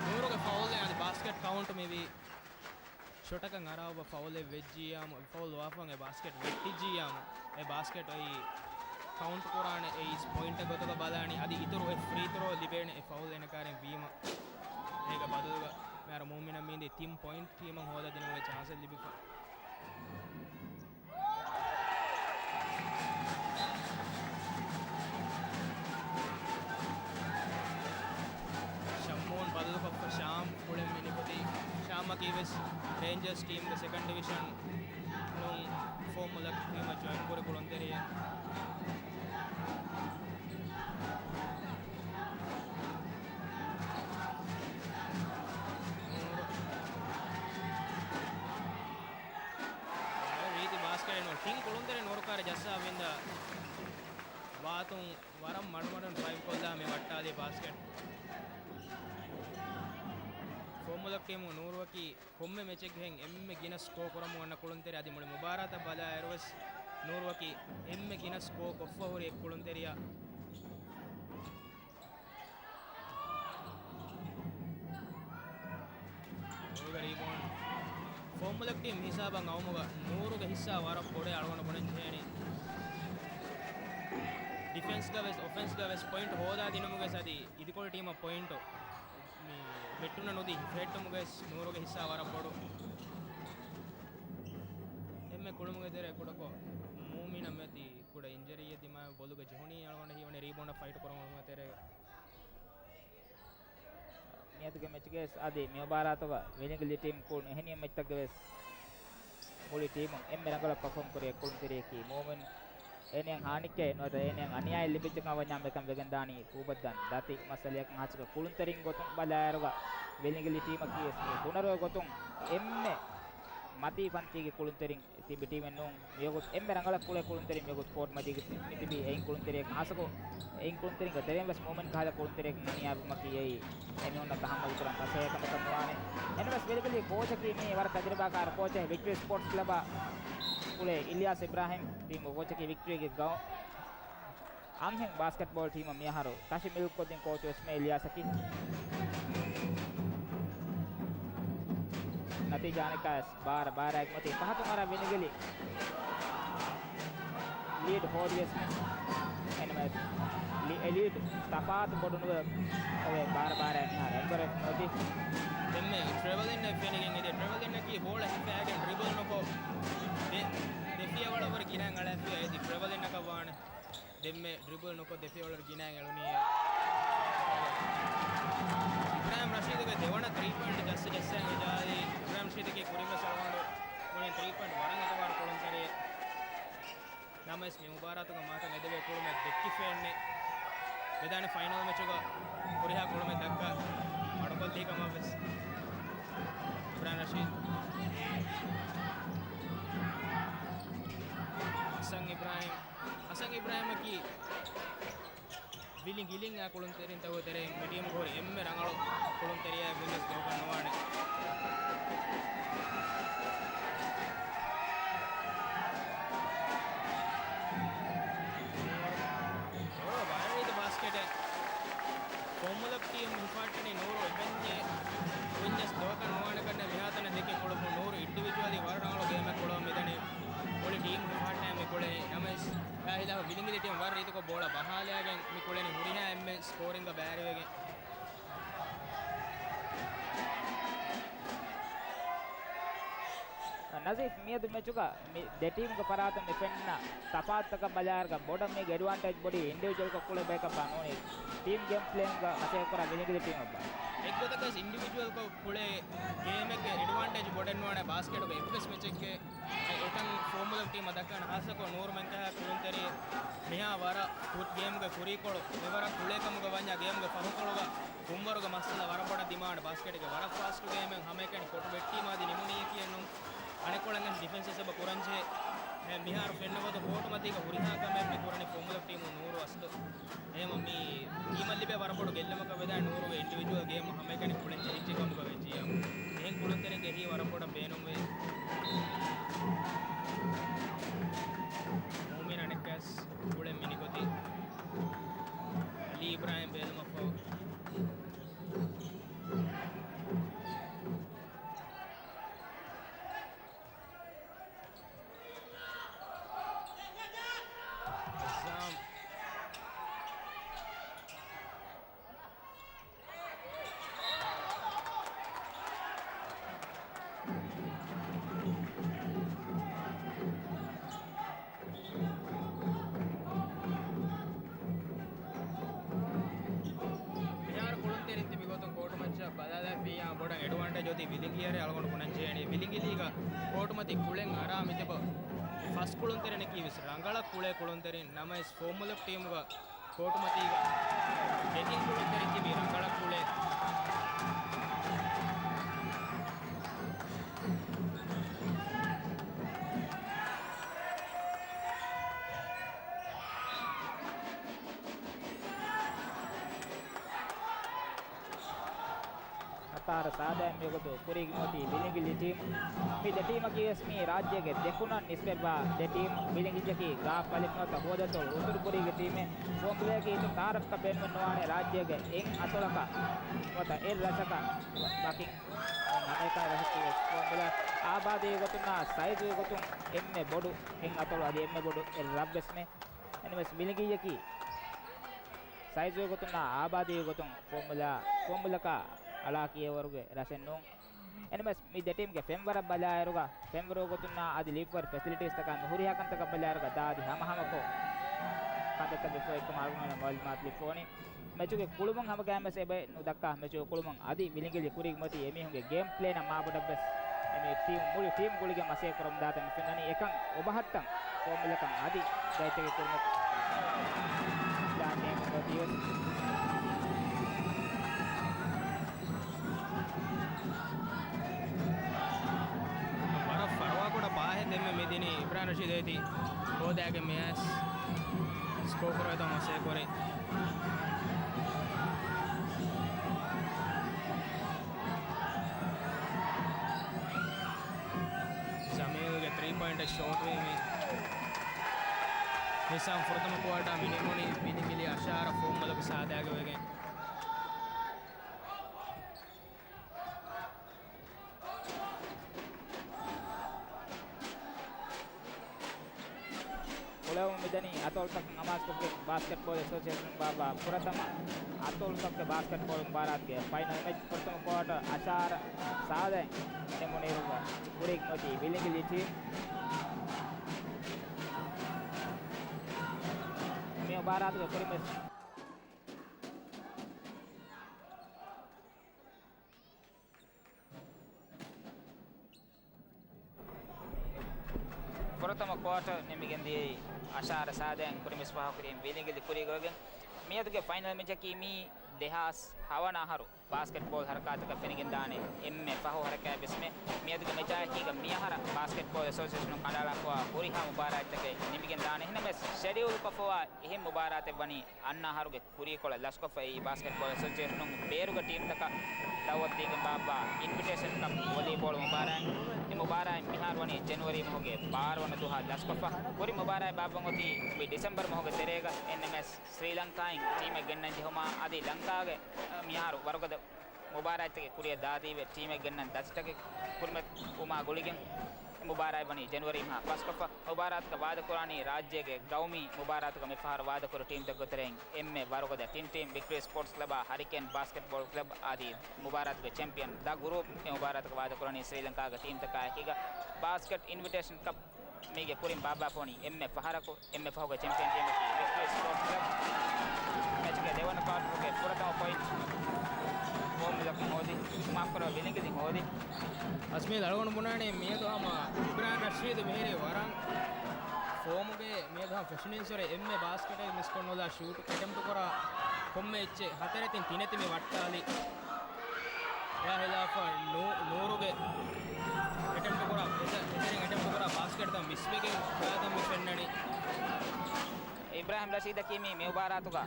ނޫރުގެ ފައުލް އަދި ބާސްކެޓް ކައުންޓް މިވީ. ޝޮޓަކަށް އަރާ އޮތް ފައުލެއް ވެއްޖިއްޔާމު، ފައުލް ވާފަހުން އެ ބާސްކެޓް ވެއްޓިއްޖިއްޔާމު، އެ ބާސްކެޓް އެއީ ކައުންޓް ކުރާނެ އެއީ ޕޮއިންޓެއް ގޮތުގަ ބަލާނީ. އަދި އިތުރު އެއް ފްރީ ތްރޯ ލިބޭނެ އެ ފައުލް އޭނަ ކާރިން ވީމަ. އޭގެ ބަދަލުގަ މިހާރު މޫމިނަށް މީނދީ ތިން ޕޮއިންޓް ޓީމަށް ހޯދާދިނުމުގެ ޗާންސެއް ލިބިފަ. ޝައްމޫން ބަދަލުކޮށްފަ ޝާމް ކުޅެން މި ނިކުތީ. ޝާމަކީ ވެސް ރޭންޖާސް ޓީމްގެ ސެކަންޑް ޑިވިޝަން ނޫން ފޯމުލަކް ޓީމަށް ޖޮއިން ކުރި ކުޅުންތެރިއެއް. ރީތި ބާސްކެޓެއް ނޫން. ތިން ކުޅުންތެރި ނޫރުކާރި ޖައްސާ ވިންދާ ވާތުން ވަރަށް މަޑުމަޑުން ޑްރައިވް ކޮށްލާ މި ވައްޓާލީ ބާސްކެޓް. ފޯމުލަކް ޓީމު ނޫރުއަކީ ކޮންމެ މެޗެއްގެހެން އެންމެ ގިނަ ސްކޯ ކުރަމުން އަންނަ ކުޅުންތެރި. އަދި މުޅި މުބާރާތަށް ބަލާއިރުވެސް ނޫރުއަކީ އެންމެ ގިނަ ސްކޯ ކޮށްފަ ހުރި އެއް ކުޅުންތެރިޔާ. ނޫރުގެ ރީބައުންޑް. ފޯމުލަކް ޓީމް ހިސާބަށް އައުމުގަ ނޫރުގެ ހިއްސާ ވަރަށް ބޮޑޭ އަޅުގަނޑު ބުނަން ޖެހޭނީ. ޑިފެންސްގަ ވެސް އޮފެންސްގަ ވެސް ޕޮއިންޓް ހޯދާ ދިނުމުގެ ސަދި އިދިކޮޅު ޓީމަށް ޕޮއިންޓު މި ވެއްޓުނަ ނުދީ ފެހެއްޓުމުގެ ވެސް ނޫރުގެ ހިއްސާ ވަރަށް ބޮޑު. އެންމެ ކުޅުމުގެ ތެރޭ ކުޑަކޮށް މޫމިނަށް މެތި ކުޑަ އިންޖަރީއެއް ދިމާވެ ބޮލުގަ ޖެހުނީ އަޅުގަނޑަށް ހީވަނީ ރީބައުންޑަށް ފައިޓް ކުރަމުން ތެރޭ. މިއަދުގެ މެޗުގެ އަދި މި މުބާރާތުގަ ވިލިނގިލި ޓީމް ކުޅުނު އެހެނިހެން މެޗްތަކުގެ ވެސް މުޅި ޓީމުން އެންމެ ރަނގަޅަށް ޕަފޯމް ކުރި ކުޅުންތެރިޔަކީ މޫމިން. އޭނައަށް ހާނިއްކައެއް ނުވަތަ އޭނައަށް އަނިޔާއެއް ލިބިއްޖެކަން ވަންޏާ މިކަން ވެގެންދާނީ ފޫބައްދަން ދަތި މައްސަލަޔަކަށް ހާއްސަކޮށް ކުޅުންތެރިން ގޮތުން ބަލާއިރުގަ ވިލިނގިލި ޓީމަކީ ވެސް މި ހުނަރުގެ ގޮތުން އެންމެ މަތީ ފަންތީގެ ކުޅުންތެރިން ތިބި ޓީމެއް ނޫން. މިވަގުތު އެންމެ ރަނގަޅަށް ކުޅޭ ކުޅުންތެރިން މިވަގުތު ކޯޓް މަތީގަ ތި-، މިތިބީ އެއިން ކުޅުންތެރިޔަކަށް ހާއްސަކޮށް އެއިން ކުޅުންތެރިންގެ ތެރެއިން ވެސް މޫމިން ކަހަލަ ކުޅުންތެރިޔަކަށް އަނިޔާވުމަކީ އެއީ އެމީހުންނަށް ތަހައްމަލު ކުރަން ފަސޭހަ ކަމެއް ކަމަށް ވާނެ. އެންމެސް ވިލިގިލީ ކޯޗަކީ މީ ވަރަށް ތަޖުރިބާކާރު ކޯޗެއް. ވިކްޓަރީ ސްޕޯޓްސް ކްލަބާ ކުޅޭ އިލްޔާސް އިބްރާހިމް ޓީމުގެ ކޯޗަކީ ވިކްޓަރީގެ ގައު އަންހެން ބާސްކެޓްބޯޅަ ޓީމަށް މިއަހަރު ތަށި މިލްކުކޮށްދިން ކޯޗުވެސް މޭ އިލްޔާސަކީ. ނަތީޖާ އަނެއްކާވެސް ބާރަ ބާރައިގެ މަތީ ފަހަތުން އަރާ ވިލިގިލި ލީޑް ހޯދިޔަސް އެންމެސް ލީ-، އެ ލީޑް ތަފާތު ބޮޑު ނުވެ އޮވޭ ބާރަ ބާރައިގެ މިހާރު އެންކަރޭޖް ނުވަތީ. ދެންމެ ޓްރެވަލިން އެ ފެނިގެން އެދި ޓްރެވަލިން އަކީ ބޯޅަ ހިފައިގެން ޑްރިބަލް ނުކޮށް ދެ-، ދެ ފިޔަވަޅަށް ވުރެ ގިނައިން އަޅާފިޔާ އެދި ޓްރެވަލިން އަކަށް ވާނެ. ދެންމެ ޑްރިބަލް ނުކޮށް ދެ ފިޔަވަޅަށް ގިނައިން އެޅުނީ. އިބްރާހިމް ރަޝީދުގެ ދެވަނަ ތްރީ ޕޮއިންޓް ޖައްސަ ޖައްސައިގެން ޖާލީ. އިބްރާހިމް ރަޝީދަކީ ކުރިންވެސް އަޅުގަނޑު ވަނީ ތްރީ ޕޮއިންޓް ވަރަށް އިތުބާރު ކުޅުންތެރިއެއް. ނަމަވެސް މި މުބާރާތުގަ މާތަން އެދެވޭ ކުޅުމެއް ދެއްކިފައެއްނެއް. ވެދާނެ ފައިނަލް މެޗުގަ ހުރިހާ ކުޅުމެއް ދައްކާ މަޑުކޮށްލި ކަމަށްވެސް. އިބްރާހިމް ރަޝީދު. ހަސަން އިބްރާހިމް. ހަސަން އިބްރާހިމަކީ ވިލިނގިލިން އާ ކުޅުންތެރިންތަކުގެ ތެރެއިން މި ޓީމުގަ ހުރި އެންމެ ރަނގަޅު ކުޅުންތެރިޔާއެއް ވެސް ދޯކަށް ނުވާނެ. ނޫރު ވަރަށް ރީތި ބާސްކެޓެއް. ފޯމުލަކް ޓީމް ހިފާއްޓަނީ ނޫރު އެކަންޏެއް ކުއްޖެސް ދޯކަށް ނުވާނެ ކަންނޭ މިހާތަނަށް ދެކެ ކުޅުމުން ނޫރު އިންޑިވިޖުއަލީ ވަރަށް ރަނގަޅު ގޭމެއް ކުޅަމުން މިދަނީ. މުޅި ޓީމް ހިފާއްޓައި މި ކުޅެނީ. ނަމަވެސް އާ ހިލާފަށް ވިލިނގިލި ޓީމް ވަރަށް ރީތިކޮށް ބޯޅަ ބަހާލައިގެން މި ކުޅެނީ ހުރިހާ އެންމެ ސްކޯރިންގ ބައިވެރިވެގެން. ނަޒީފް، މިއަދު މެޗުގަ މި ދެ ޓީމުގެ ފަރާތުން މި ފެންނަ ތަފާތުތަކަށް ބަލާއިރުގަ ބޮޑަށް މީގެ އެޑްވާންޓޭޖް ބޮޑީ އިންޑިވިޖުއަލްކޮށް ކުޅޭ ބަޔަކަށް ބާ ނޫނީ ޓީމް ގޭމް ޕްލޭންގަ މަސައްކަތް ކުރާ ވިލިނގިލި ޓީމަށް ބާ. އެއްގޮތަކަށް އިންޑިވިޖުއަލްކޮށް ކުޅޭ ގޭމެއްގެ އެޑްވާންޓޭޖް ބޮޑެއް ނުވާނެ ބާސްކެޓުގެ އެއްވެސް މެޗެއްގެ. އެކަން ފޯމުލަކް ޓީމަށް ދައްކާނެ ހާއްސަކޮށް ނޫރު މެންކަހާ ކުޅުންތެރި މިހާ ވަރަށް ގުޑް ގޭމްގެ ކުރީކޮޅު މިވަރަށް ކުޅޭކަމުގަ ވަންޏާ ގޭމްގެ ފަހުކޮޅުގަ ފުންވަރުގެ މައްސަލަ ވަރަށް ބޮޑަށް ދިމާވާނެ ބާސްކެޓްގެ ވަރަށް ފާސްޓް ގޭމެއް ހަމައެކަނި ކޮޓު ވެއްޓީމާ އަދި ނިމުނީކީއެއްނު. އަނެއްކޮޅެއްގެ ޑިފެންސް އެއްސަބަ ކުރަންޖެހޭ. މިހާރު ފެންނަ ގޮތަށް ކޯޓު މަތީގަ ހުރިހާ ކަމެއް މި ކުރަނީ ފޯމުލަކް ޓީމު ނޫރު އަސްލު. އެހެމަ މި ޓީމަށް ލިބޭ ވަރަށް ބޮޑު ގެއްލުމަކަށް ވެދާނެ ނޫރުގެ އިންޑިވިޖުއަލް ގޭމް ހަމައެކަނި ކުޅެން ޖެހިއްޖެ ކަމުގަ ވެއްޖިއްޔާ. އެހެން ކުޅުންތެރިންގެ އެހީ ވަރަށް ބޮޑަށް ބޭނުންވޭ. މޫމިން އަނެއްކާސް ކުޅެން މިނިކޮތި. އަލީ އިބްރާހިމް ބޭލުމަށްފަހު. އިސްލާމް. މިހާރު ކުޅުންތެރިން ތިބި ގޮތުން ކޯޓު މައްޗަށް ބަލާލައިފިއްޔާ ބޮޑަށް އެޑްވާންޓޭޖް އޮތީ ވިލިނގިޔަރެ އަޅުގަނޑު ބުނަންޖެހޭނީ. ވިލިނގިލީގަ ކޯޓު މަތި ކުޅެން އަރާ މިތިބަ ފަސް ކުޅުންތެރިންނަކީ ވެސް ރަނގަޅަށް ކުޅޭ ކުޅުންތެރިން. ނަމަވެސް ފޯމުލަކް ޓީމުގަ ކޯޓުމަތީގަ ދެތިން ކުޅުންތެރިން ތިބީ ރަނގަޅަށް ކުޅޭ. ހަތާރަ ސާދައިން މިވަގުތު ކުރީގެ މިއޮތީ ވިލިނގިލި ޓީމް. މި ދެ ޓީމަކީ ވެސް މީ ރާއްޖޭގެ ދެކުނަށް ނިސްބަތްވާ ދެ ޓީމް. ވިލިނގިއްޔަކީ ގާފް އަލިފް ނުވަތަ ހުވަދަތޮޅު އުތުރުކުރީގެ ޓީމެއް. ފޯމުލައަކީ އިތުރު ތައާރަފްކަން ބޭނުމެއް ނުވާނެ ރާއްޖޭގެ އެއް އަތޮޅަކަށް ނުވަތަ އެއް ރަށަކަށް ވަކިން އަމެރިކާ ރަށަކީ ވެސް ފޯމުލަ އާބާދީ ގޮތުން ސައިޒު ގޮތުން އެންމެ ބޮޑު އެއް އަތޮޅު އަދި އެންމެ ބޮޑު އެއް ރަށްވެސްމެ. އެންމެސް ވިލިނގިއްޔަކީ ސައިޒުގެ ގޮތުންނާ އާބާދީގެ ގޮތުން ފޯމުލާ، ފޯމުލަކާ އަޅާ ކިޔޭވަރުގެ ރަށެއް ނޫން. އެންމެސް މި ދެ ޓީމްގެ ފެންވަރަށް ބަލާއިރުގަ، ފެންވަރުގެ ގޮތުންނާ އަދި ލިބިފައި ފެސިލިޓީސްތަކާ މި ހުރިހާ ކަންތަކަށް ބަލާއިރުގަ ދާދި ހަމަހަމަކޮށް ކަންތައްތައް ވެފައި ކަމަށް އަޅުގަނޑުމެންނަށް މައުލޫމާތު ލިބިފަވަނީ. މެޗުގެ ކުޅުމުން ހަމަގައިމެސް އެބައެއް ނުދައްކާ، މެޗުގެ ކުޅުމުން އަދި ވިލިނގިލި ކުރީގެ މަތީ އެމީހުންގެ ގޭމް ޕްލޭނަށް މާބޮޑަށްވެސް އެމީ ޓީމް، މުޅި ޓީމް ގުޅިގެން މަސައްކަތް ކުރަމުންދާތަން މި ފެންނަނީ. އެކަން އޮބަހައްޓަން ފޯމުލަކަށް އަދި ގައިތަކެއް ކުރުމަށް ދާން ނޭނގުން ގޮތީވެސް. ވަރަށް ފަރުވާކުޑަ ޕާހެއް ދެންމެ މި ދިނީ އިބްރާހިމް ރަޝީދު އޭތި ހޯދާގެން މި ސްކޯ ކުރެވޭތޯ މަސައްކަތް ކުރި. ޖަމީލްގެ ތްރީ ޕޮއިންޓަށް ޝޯޓްވީ މި. މިސާން ފުރަތަމަ ކުއާޓާ މި ނިމުނީ ވިލިނގިލި އަށާރަ ފޯމުލަކު ސާދާގަ ވެގެން. ކުޅެވުމަށް މިދަނީ އަތޮޅުތަކުން އަމާޒުކޮށްގެން ބާސްކެޓްބޯލް އެސޯސިއޭޝަނުން ބާއްވާ ފުރަތަމަ އަތޮޅުތަކުގެ ބާސްކެޓްބޯލް މުބާރާތުގެ ފައިނަލް މެޗް. ފުރަތަމަ ކުއާޓަރ އަށާރަ ސާދައިން ނިމުނުއިރު ކުރީގެ މަތީ ވިލިނގިލި ޓީމް މި މުބާރާތުގެ ކުރިން ވެސް ފުރަތަމަ ކުއާޓަރ ނިމިގެން ދިޔައީ އަށާރަ ސާދައިން ކުރިން ވެސް ފާހަގަކުރީ ވިލިނގިލި ކުރީގަ ވެގެން. މިއަދުގެ ފައިނަލް މެޗަކީ މީ ދެހާސް ހަވަނަ އަހަރު ބާސްކެޓްބޯލް ހަރަކާތަކަށް ފެނިގެންދާނެ އެންމެ ފަހު ހަރަކާތް ވެސްމެ. މިއަދުގެ މެޗާއެކީގަ މިއަހަރަށް ބާސްކެޓްބޯލް އެސޯސިއޭޝަނުން ކަނޑައަޅާފައިވާ ހުރިހާ މުބާރާތްތަކެއް ނިމިގެންދާނެ. އެހެންނަމަވެސް، ޝެޑިއުލްކޮށްފައިވާ އެހެން މުބާރާތެއް ވަނީ އަންނަ އަހަރުގެ ކުރީކޮޅަށް ލަސްކޮށްފައި ބާސްކެޓްބޯލް އެސޯސިއޭޝަނުން ބޭރުގެ ޓީމްތަކަށް ދައުވަތު ދީގެން ބާއްވާ އިންވިޓޭޝަން ކަޕް ވޮލީބޯޅަ މުބާރާތް. މި މުބާރާތް މިހާރު ވަނީ ޖެނުއަރީ މަހުގެ ބާރަ ވަނަ ދުވަހަށް ލަސްކޮށްފަ. ކުރި މުބާރާތް ބާއްވަން އޮތީ މި ޑިސެމްބަރ މަހުގެ ތެރޭގަ. އެންއެމްއެސް ސްރީލަންކާއިން ޓީމެއް ގެންނަން ޖެހުމާ އަދި ލަންކާގެ، އަ، މިހާރު ވަރުގަދަ މުބާރާތްތަކެއް ކުރިއަށް ދާދީވެ، ޓީމެއް ގެންނަން ދަތިތަކެއް ކުރިމަތި ވުމާ ގުޅިގެން އެ މުބާރާތް ވަނީ ޖެނުއަރީ މަހަށް ފަސްކޮށްފަ. މުބާރާތަކަށް ވާދަކުރާނީ ރާއްޖޭގެ ގައުމީ މުބާރާތުގަ މިފަހަރު ވާދަކުރި ޓީމްތަކުގެ ތެރެއިން އެންމެ ވަރުގަދަ ތިން ޓީމް، ވިކްޓަރީ ސްޕޯޓްސް ކްލަބާ ހަރިކޭން ބާސްކެޓްބޯލް ކްލަބް އަދި މުބާރާތުގެ ޗެމްޕިއަން ދަ ގްރޫޕް. އެ މުބާރާތަކަށް ވާދަކުރާނީ ސްރީލަންކާގެ ޓީމްތަކާއެކީގަ. ބާސްކެޓް އިންވިޓޭޝަން ކަޕް މީގެ ކުރިން ބާއްވާފަވަނީ އެންމެ ފަހަރަކު. އެންމެ ފަހުގެ ޗެމްޕިއަން ޓީމަކީ ވިކްޓަރީ ސްޕޯޓްސް ކްލަބް. މެޗުގެ ދެވަނަ ކުއާޓަރުގެ ފުރަތަމަ ޕޮއިންޓް ފޯމުލަކުން ހޯދި، މާފްކުރައްވާ، ވިލިނގިލިން ހޯދި. އަސްމީލް އަޅުގަނޑު ބުނާނީ މިއަދު ހަމަ އިބްރާހިމް ރަޝީދު މިހިރީ ވަރަށް ފޯމުގެ މިއަދު ހަމަ ފެށުނީންސުރެ އެންމެ ބާސްކެޓެއް މިސްކޮށް ނުލާ ޝޫޓް އެޓެމްޕްޓު ކުރާ ކޮންމެ އެއްޗެއް ހަތަރެތިން ތިނެތި މި ވައްޓާލި. އެއާ ހިލާފަށް ނޫ-، ނޫރުގެ އެޓެމްޕްޓު ކުރާ، އެތަ-، އެތެރެން އެޓެމްޕްޓު ކުރާ ބާސްކެޓްތައް މިސްވެގެން ގޮވާތަން މި ފެންނަނީ. އިބްރާހިމް ރަޝީދަކީ މި މި މުބާރާތުގަ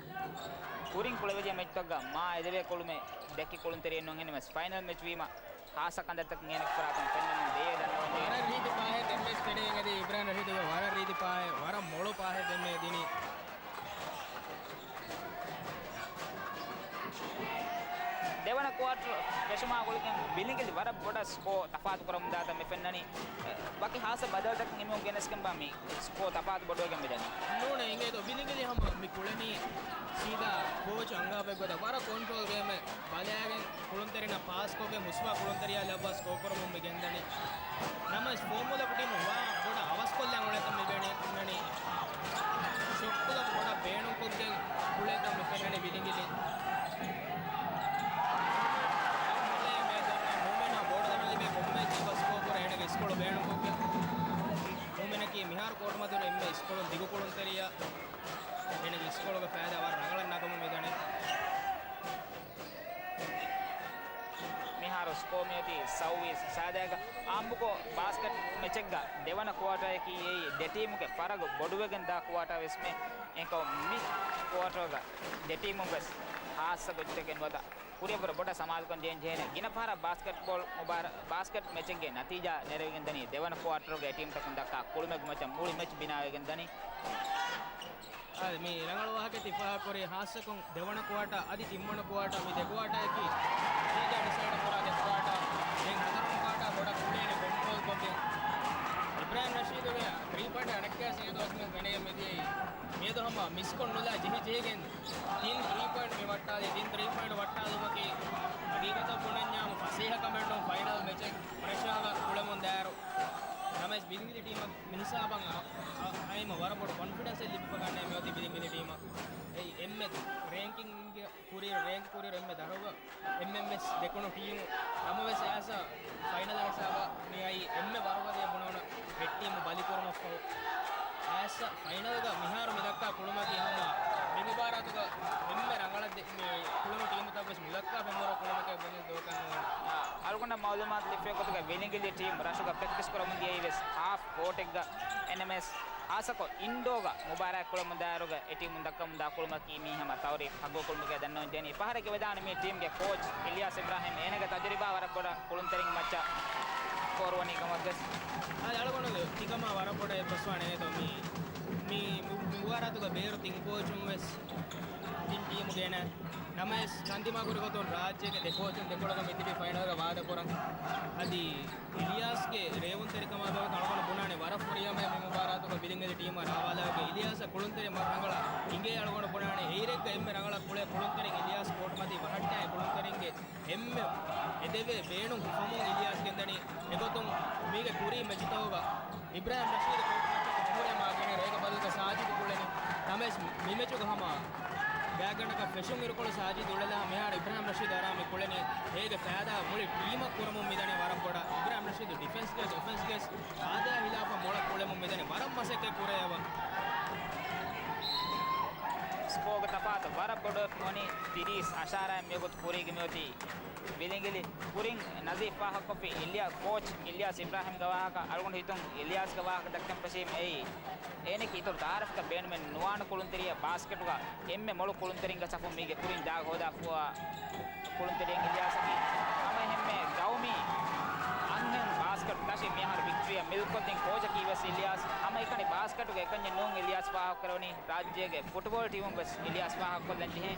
ކުރިން ކުޅެވިދިޔަ މެޗްތަކުގަ މާ އެދެވޭ ކުޅުމެއް ދެއްކި ކުޅުންތެރިއެއް ނޫން. އެހެންނަމަވެސް ފައިނަލް މެޗް ވީމަ ހާއްސަ ކަންތައްތަކެއް އޭނަ ކުރާކަން ފެންނަމުން ދޭ ދަންނަވަން ޖެހޭ. ވަރަށް ރީތި ޕާހެއް ދެންމެ ފެނިގެން އަދި އިބްރާހިމް ރަޝީދުގެ ވަރަށް ރީތި ޕާހެއް، ވަރަށް މޮޅު ޕާހެއް ދެންމެ ދިނީ. ދެވަނަ ކުއާޓަރު ފެށުމާ ގުޅިގެން ވިލިނގިލި ވަރަށް ބޮޑަށް ސްކޯ ތަފާތު ކުރަމުންދާތަން މި ފެންނަނީ. ވަކި ހާއްސަ ބަދަލުތަކެއް އެމީހުން ގެނެސްގެންބާ މި ސްކޯ ތަފާތު ބޮޑުވެގެން މިދަނީ. ނޫނޭ އިނގޭތޯ ވިލިނގިލި ހަމަ މި ކުޅެނީ ސީދާ ކޯޗު އަންގާބެއް ގޮތަށް ވަރަށް ކޮންޓްރޯލް ގޭމެއް ބަލައިގެން ކުޅުންތެރިންނަށް ޕާސްކޮށްގެން މުސްވާ ކުޅުންތެރިޔާ ލައްވާ ސްކޯ ކުރަމުން މި ގެންދަނީ. ނަމަވެސް ފޯމުލަކު ޓީމު ވާ ބޮޑަށް އަވަސްކޮށްލަން އުޅޭތަން މި ފެންނަނީ. ޝޮޓްކްލޮކް ބޮޑަށް ބޭނުންކޮށްގެން ކުޅޭތަން މި ފެންނަނީ ވިލިނގިލި. މޫމެން ބޯޑު ދަމަން ލިބޭ ކޮންމެ އެއްޗެއް ސްކޯ ކުރާ އޭނަގެ ސްކޯ ބޭނުންކޮށްގެން. މޫމެނަކީ މިހާރު ކޯޓު މަތިވެރި އެންމެ ސްކޯ ދިގު ކުޅުންތެރިޔާ. އޭނަގެ ސްކޯގެ ފައިދާ ވަރަށް ރަނގަޅަށް ނަގަމުން މިދަނީ. މިހާރު ސްކޯ މިއޮތީ ސައުވީސް ސާދައިގަ. އާއްމުކޮށް ބާސްކެޓް މެޗެއްގަ ދެވަނަ ކުއާޓަރަކީ އެއީ ދެ ޓީމުގެ ފަރަގު ބޮޑުވެގެން ދާ ކުއާޓަރ ވެސްމެ. އެހެންކަމުން މި ކުއާޓަރގަ ދެ ޓީމުން ވެސް ހާއްސަ ގޮތްތަކެއް ނުވަތަ ކުރިއަށްވުރެ ބޮޑަށް ސަމާލުކަން ދޭން ޖެހޭނެ. ގިނަ ފަހަރަށް ބާސްކެޓްބޯލް މުބާރ-، ބާސްކެޓް މެޗެއްގެ ނަތީޖާ ނެރެވިގެން ދަނީ ދެވަނަ ކުއާޓަރުގެ ޓީމްތަކުން ދައްކާ ކުޅުމެއްގެ މައްޗަށް މުޅި މެޗް ބިނާވެގެން ދަނީ. އާދެ، މި ރަނގަޅު ވާހަކަ ތި ފާހަގަކުރީ، ހާއްސަކޮށް ދެވަނަ ކުއާޓާ އަދި ތިންވަނަ ކުއާޓާ، މި ދެ ކުއާޓާއަކީ ނަތީޖާ ޑިސައިޑް ކުރާ ދެ ކުއާޓާ. ދެން ހަތަރުވަނަ ކުއާޓާ ބޮޑަށް ކުޅޭނެ ކޮންޓްރޯލް ކޮށްގެން. އިބްރާހިމް ރަޝީދުގެ ތްރީ ޕޮއިންޓް އަނެއްކާސް އެދުވަސް މެނޭ މެދިޔައީ. މިއަދު ހަމަ މިސްކޮށް ނުލާ ޖެހި ޖެހިގެން ތިން ތްރީ ޕޮއިންޓް މި ވައްޓާލީ. ތިން ތްރީ ޕޮއިންޓް ވައްޓާލުމަކީ ހަގީގަތަށް ބުނަންޏާމު ފަސޭހަ ކަމެއް ނޫން. ފައިނަލް މެޗެއް ޕްރެޝާގަ ކުޅެމުން ދާއިރު. ނަމަވެސް ބިލިނގިލި ޓީމަށް މިހިސާބަށް އަ-، އަ-، އައިމަ ވަރަށް ބޮޑު ކޮންފިޑެންސެއް ލިބިފަ ގަންނޭ މިއޮތީ ބިލިނގިލި ޓީމަށް. އެއީ އެންމެ ރޭންކިންގ ކުރިއިރު، ރޭންކް ކުރިއިރު އެންމެ ދަށުގަ އެންމެން ވެސް ދެކުނު ޓީމު. ނަމަވެސް އައިސް ފައިނަލް ހިސާބަށް މިއައީ އެންމެ ވަރުގަދަޔަށް ބުނެވުނު ރެޑް ޓީމު ބަލިކުރުމަށްފަހު. އައިސް ފައިނަލްގަ މިހާރު މިދައްކާ ކުޅުމަކީ ހަމަ މި މުބާރާތުގަ އެންމެ ރަނގަޅަށް ދެ-، މި ކުޅުނު ޓީމުތައް ވެސް މިދައްކާ ފެންވަރު ކުޅުމެކޭ ބުނެ ދޯކަން ނޫން. އާ، އަޅުގަނޑަށް މައުލޫމާތު ލިބިފައި ގޮތުގަ ވިލިނގިލި ޓީމު ރަށުގަ ޕްރެކްޓިސް ކުރަމުން ދިޔައީ ވެސް ހާފް ކޯޓެއްގަ. އެންއެމްއެސް ހާއްސަކޮށް އިންޑޯގަ މުބާރާތް ކުޅަމުން ދާއިރުގަ އެ ޓީމުން ދައްކަމުންދާ ކުޅުމަކީ މީ ހަމަ ތައުރީފް ހައްގު ކުޅުމެކޭ ދަންނަވަން ޖެހެނީ. ފަހަރެއްގެ ވެދާނެ މި ޓީމްގެ ކޯޗް އިލްޔާސް އިބްރާހިމް އޭނަގެ ތަޖުރިބާ ވަރަށް ބޮޑަށް ކުޅުންތެރިން މައްޗަށް ފޯރުވަނީ ކަމަށްވެސް. އަދި އަޅުގަނޑު ތިކަމާ ވަރަށް ބޮޑަށް އެއްބަސްވާނެ އެދޯ މި، މި، މި، މި މުބާރާތުގަ ބޭރު ތިން ކޯޗުން ވެސް ތިން ޓީމުގެ އޭނަ. ނަމަވެސް ކަންދިމާކުރި ގޮތުން ރާއްޖޭގެ ދެ ކޯޗުން ދެކޮޅަކަށް މިތިބީ ފައިނަލްގަ ވާދަކުރަން. އަދި އިލްޔާސްގެ ރޭވުންތެރިކަމާ ބެހޭ އަޅުގަނޑު ބުނާނެ ވަރަށް ފުރިހަމަޔަށް މި މުބާރާތުގަ ބިލިނގިލި ޓީމާ ރާވާލާގެ އިލްޔާސް ކުޅުންތެރިން ވަރަށް ރަނގަޅަށް އިނގޭ އަޅުގަނޑު ބުނާނެ. އެއިރެއްގަ އެންމެ ރަނގަޅަށް ކުޅޭ ކުޅުންތެރިން އިލްޔާސް ކޯޓް މަތީ ވަހައްޓާ ކުޅުންތެރިންގެ އެންމެ އެދެވޭ ބޭނުން ފަހުމުން އިލްޔާސް ގެންދަނީ. އެގޮތުން މީގެ ކުރީ މެޗުތަކުގަ އިބްރާހިމް ރަޝީދު ކޯޓް މައްޗަށް ޖުމްހޫރިއްޔާ މާ ގެނައި ރޭގަ ބަދަލުގަ ސާޖިދު ކުޅެނީ. ނަމަވެސް މި މެޗުގަ ހަމަ ގާތްގަނޑަކަށް ފެށުން އިރުކޮޅު ސާޖިދު އުޅެލާ މިހާރު އިބްރާހިމް ރަޝީދު އަރާ މި ކުޅެނީ. އޭގެ ފައިދާ މުޅި ޓީމަށް ކުރަމުން މިދަނީ ވަރަށް ބޮޑަށް. އިބްރާހިމް ރަޝީދު ޑިފެންސްގެ އޮފެންސްގެ ފައިދާ ހިލާފަށް މޮޅަށް ކުޅެމުން މިދަނީ ވަރަށް މަސައްކަތް ކުރެއަވަން. ސްކޯގެ ތަފާތު ވަރަށް ބޮޑުވެފަ ވަނީ ތިރީސް އަށާރައިން މިވަގުތު ކުރީގެ މިއޮތީ ވިލިނގިލި. ކުރިން ނަޒީފް ފާހަގަކޮށްފި އިލްޔާ-، ކޯޗް އިލްޔާސް އިބްރާހިމްގެ ވާހަކަ. އަޅުގަނޑު ހިތުން އިލްޔާސްގެ ވާހަކަ ދައްކަން ފެށީމަ އެއީ، އޭނައަކީ އިތުރު ތައާރަފްގެ ބޭނުމެއް ނުވާނެ ކުޅުންތެރިޔާ. ބާސްކެޓުގަ އެންމެ މޮޅު ކުޅުންތެރިންގެ ސަފުން މީގެ ކުރިން ދާގަ ހޯދާފަވާ ކުޅުންތެރިން އިލްޔާސްއަކީ. ހަމައެހެންމެ ގައުމީ އަންހެން ބާސްކެޓް ތަށި މިހާރު ވިކްޓްރީއަށް މިލްކޮށްދިން ކޯޗަކީ ވެސް އިލްޔާސް. ހަމައެކަނި ބާސްކެޓުގެ އެކަންޏެއް ނޫން އިލްޔާސް ފާހަގަކުރެވެނީ. ރާއްޖޭގެ ފުޓްބޯޅަ ޓީމުން ވެސް އިލްޔާސް ފާހަގަކޮށްލަން ޖެހޭ.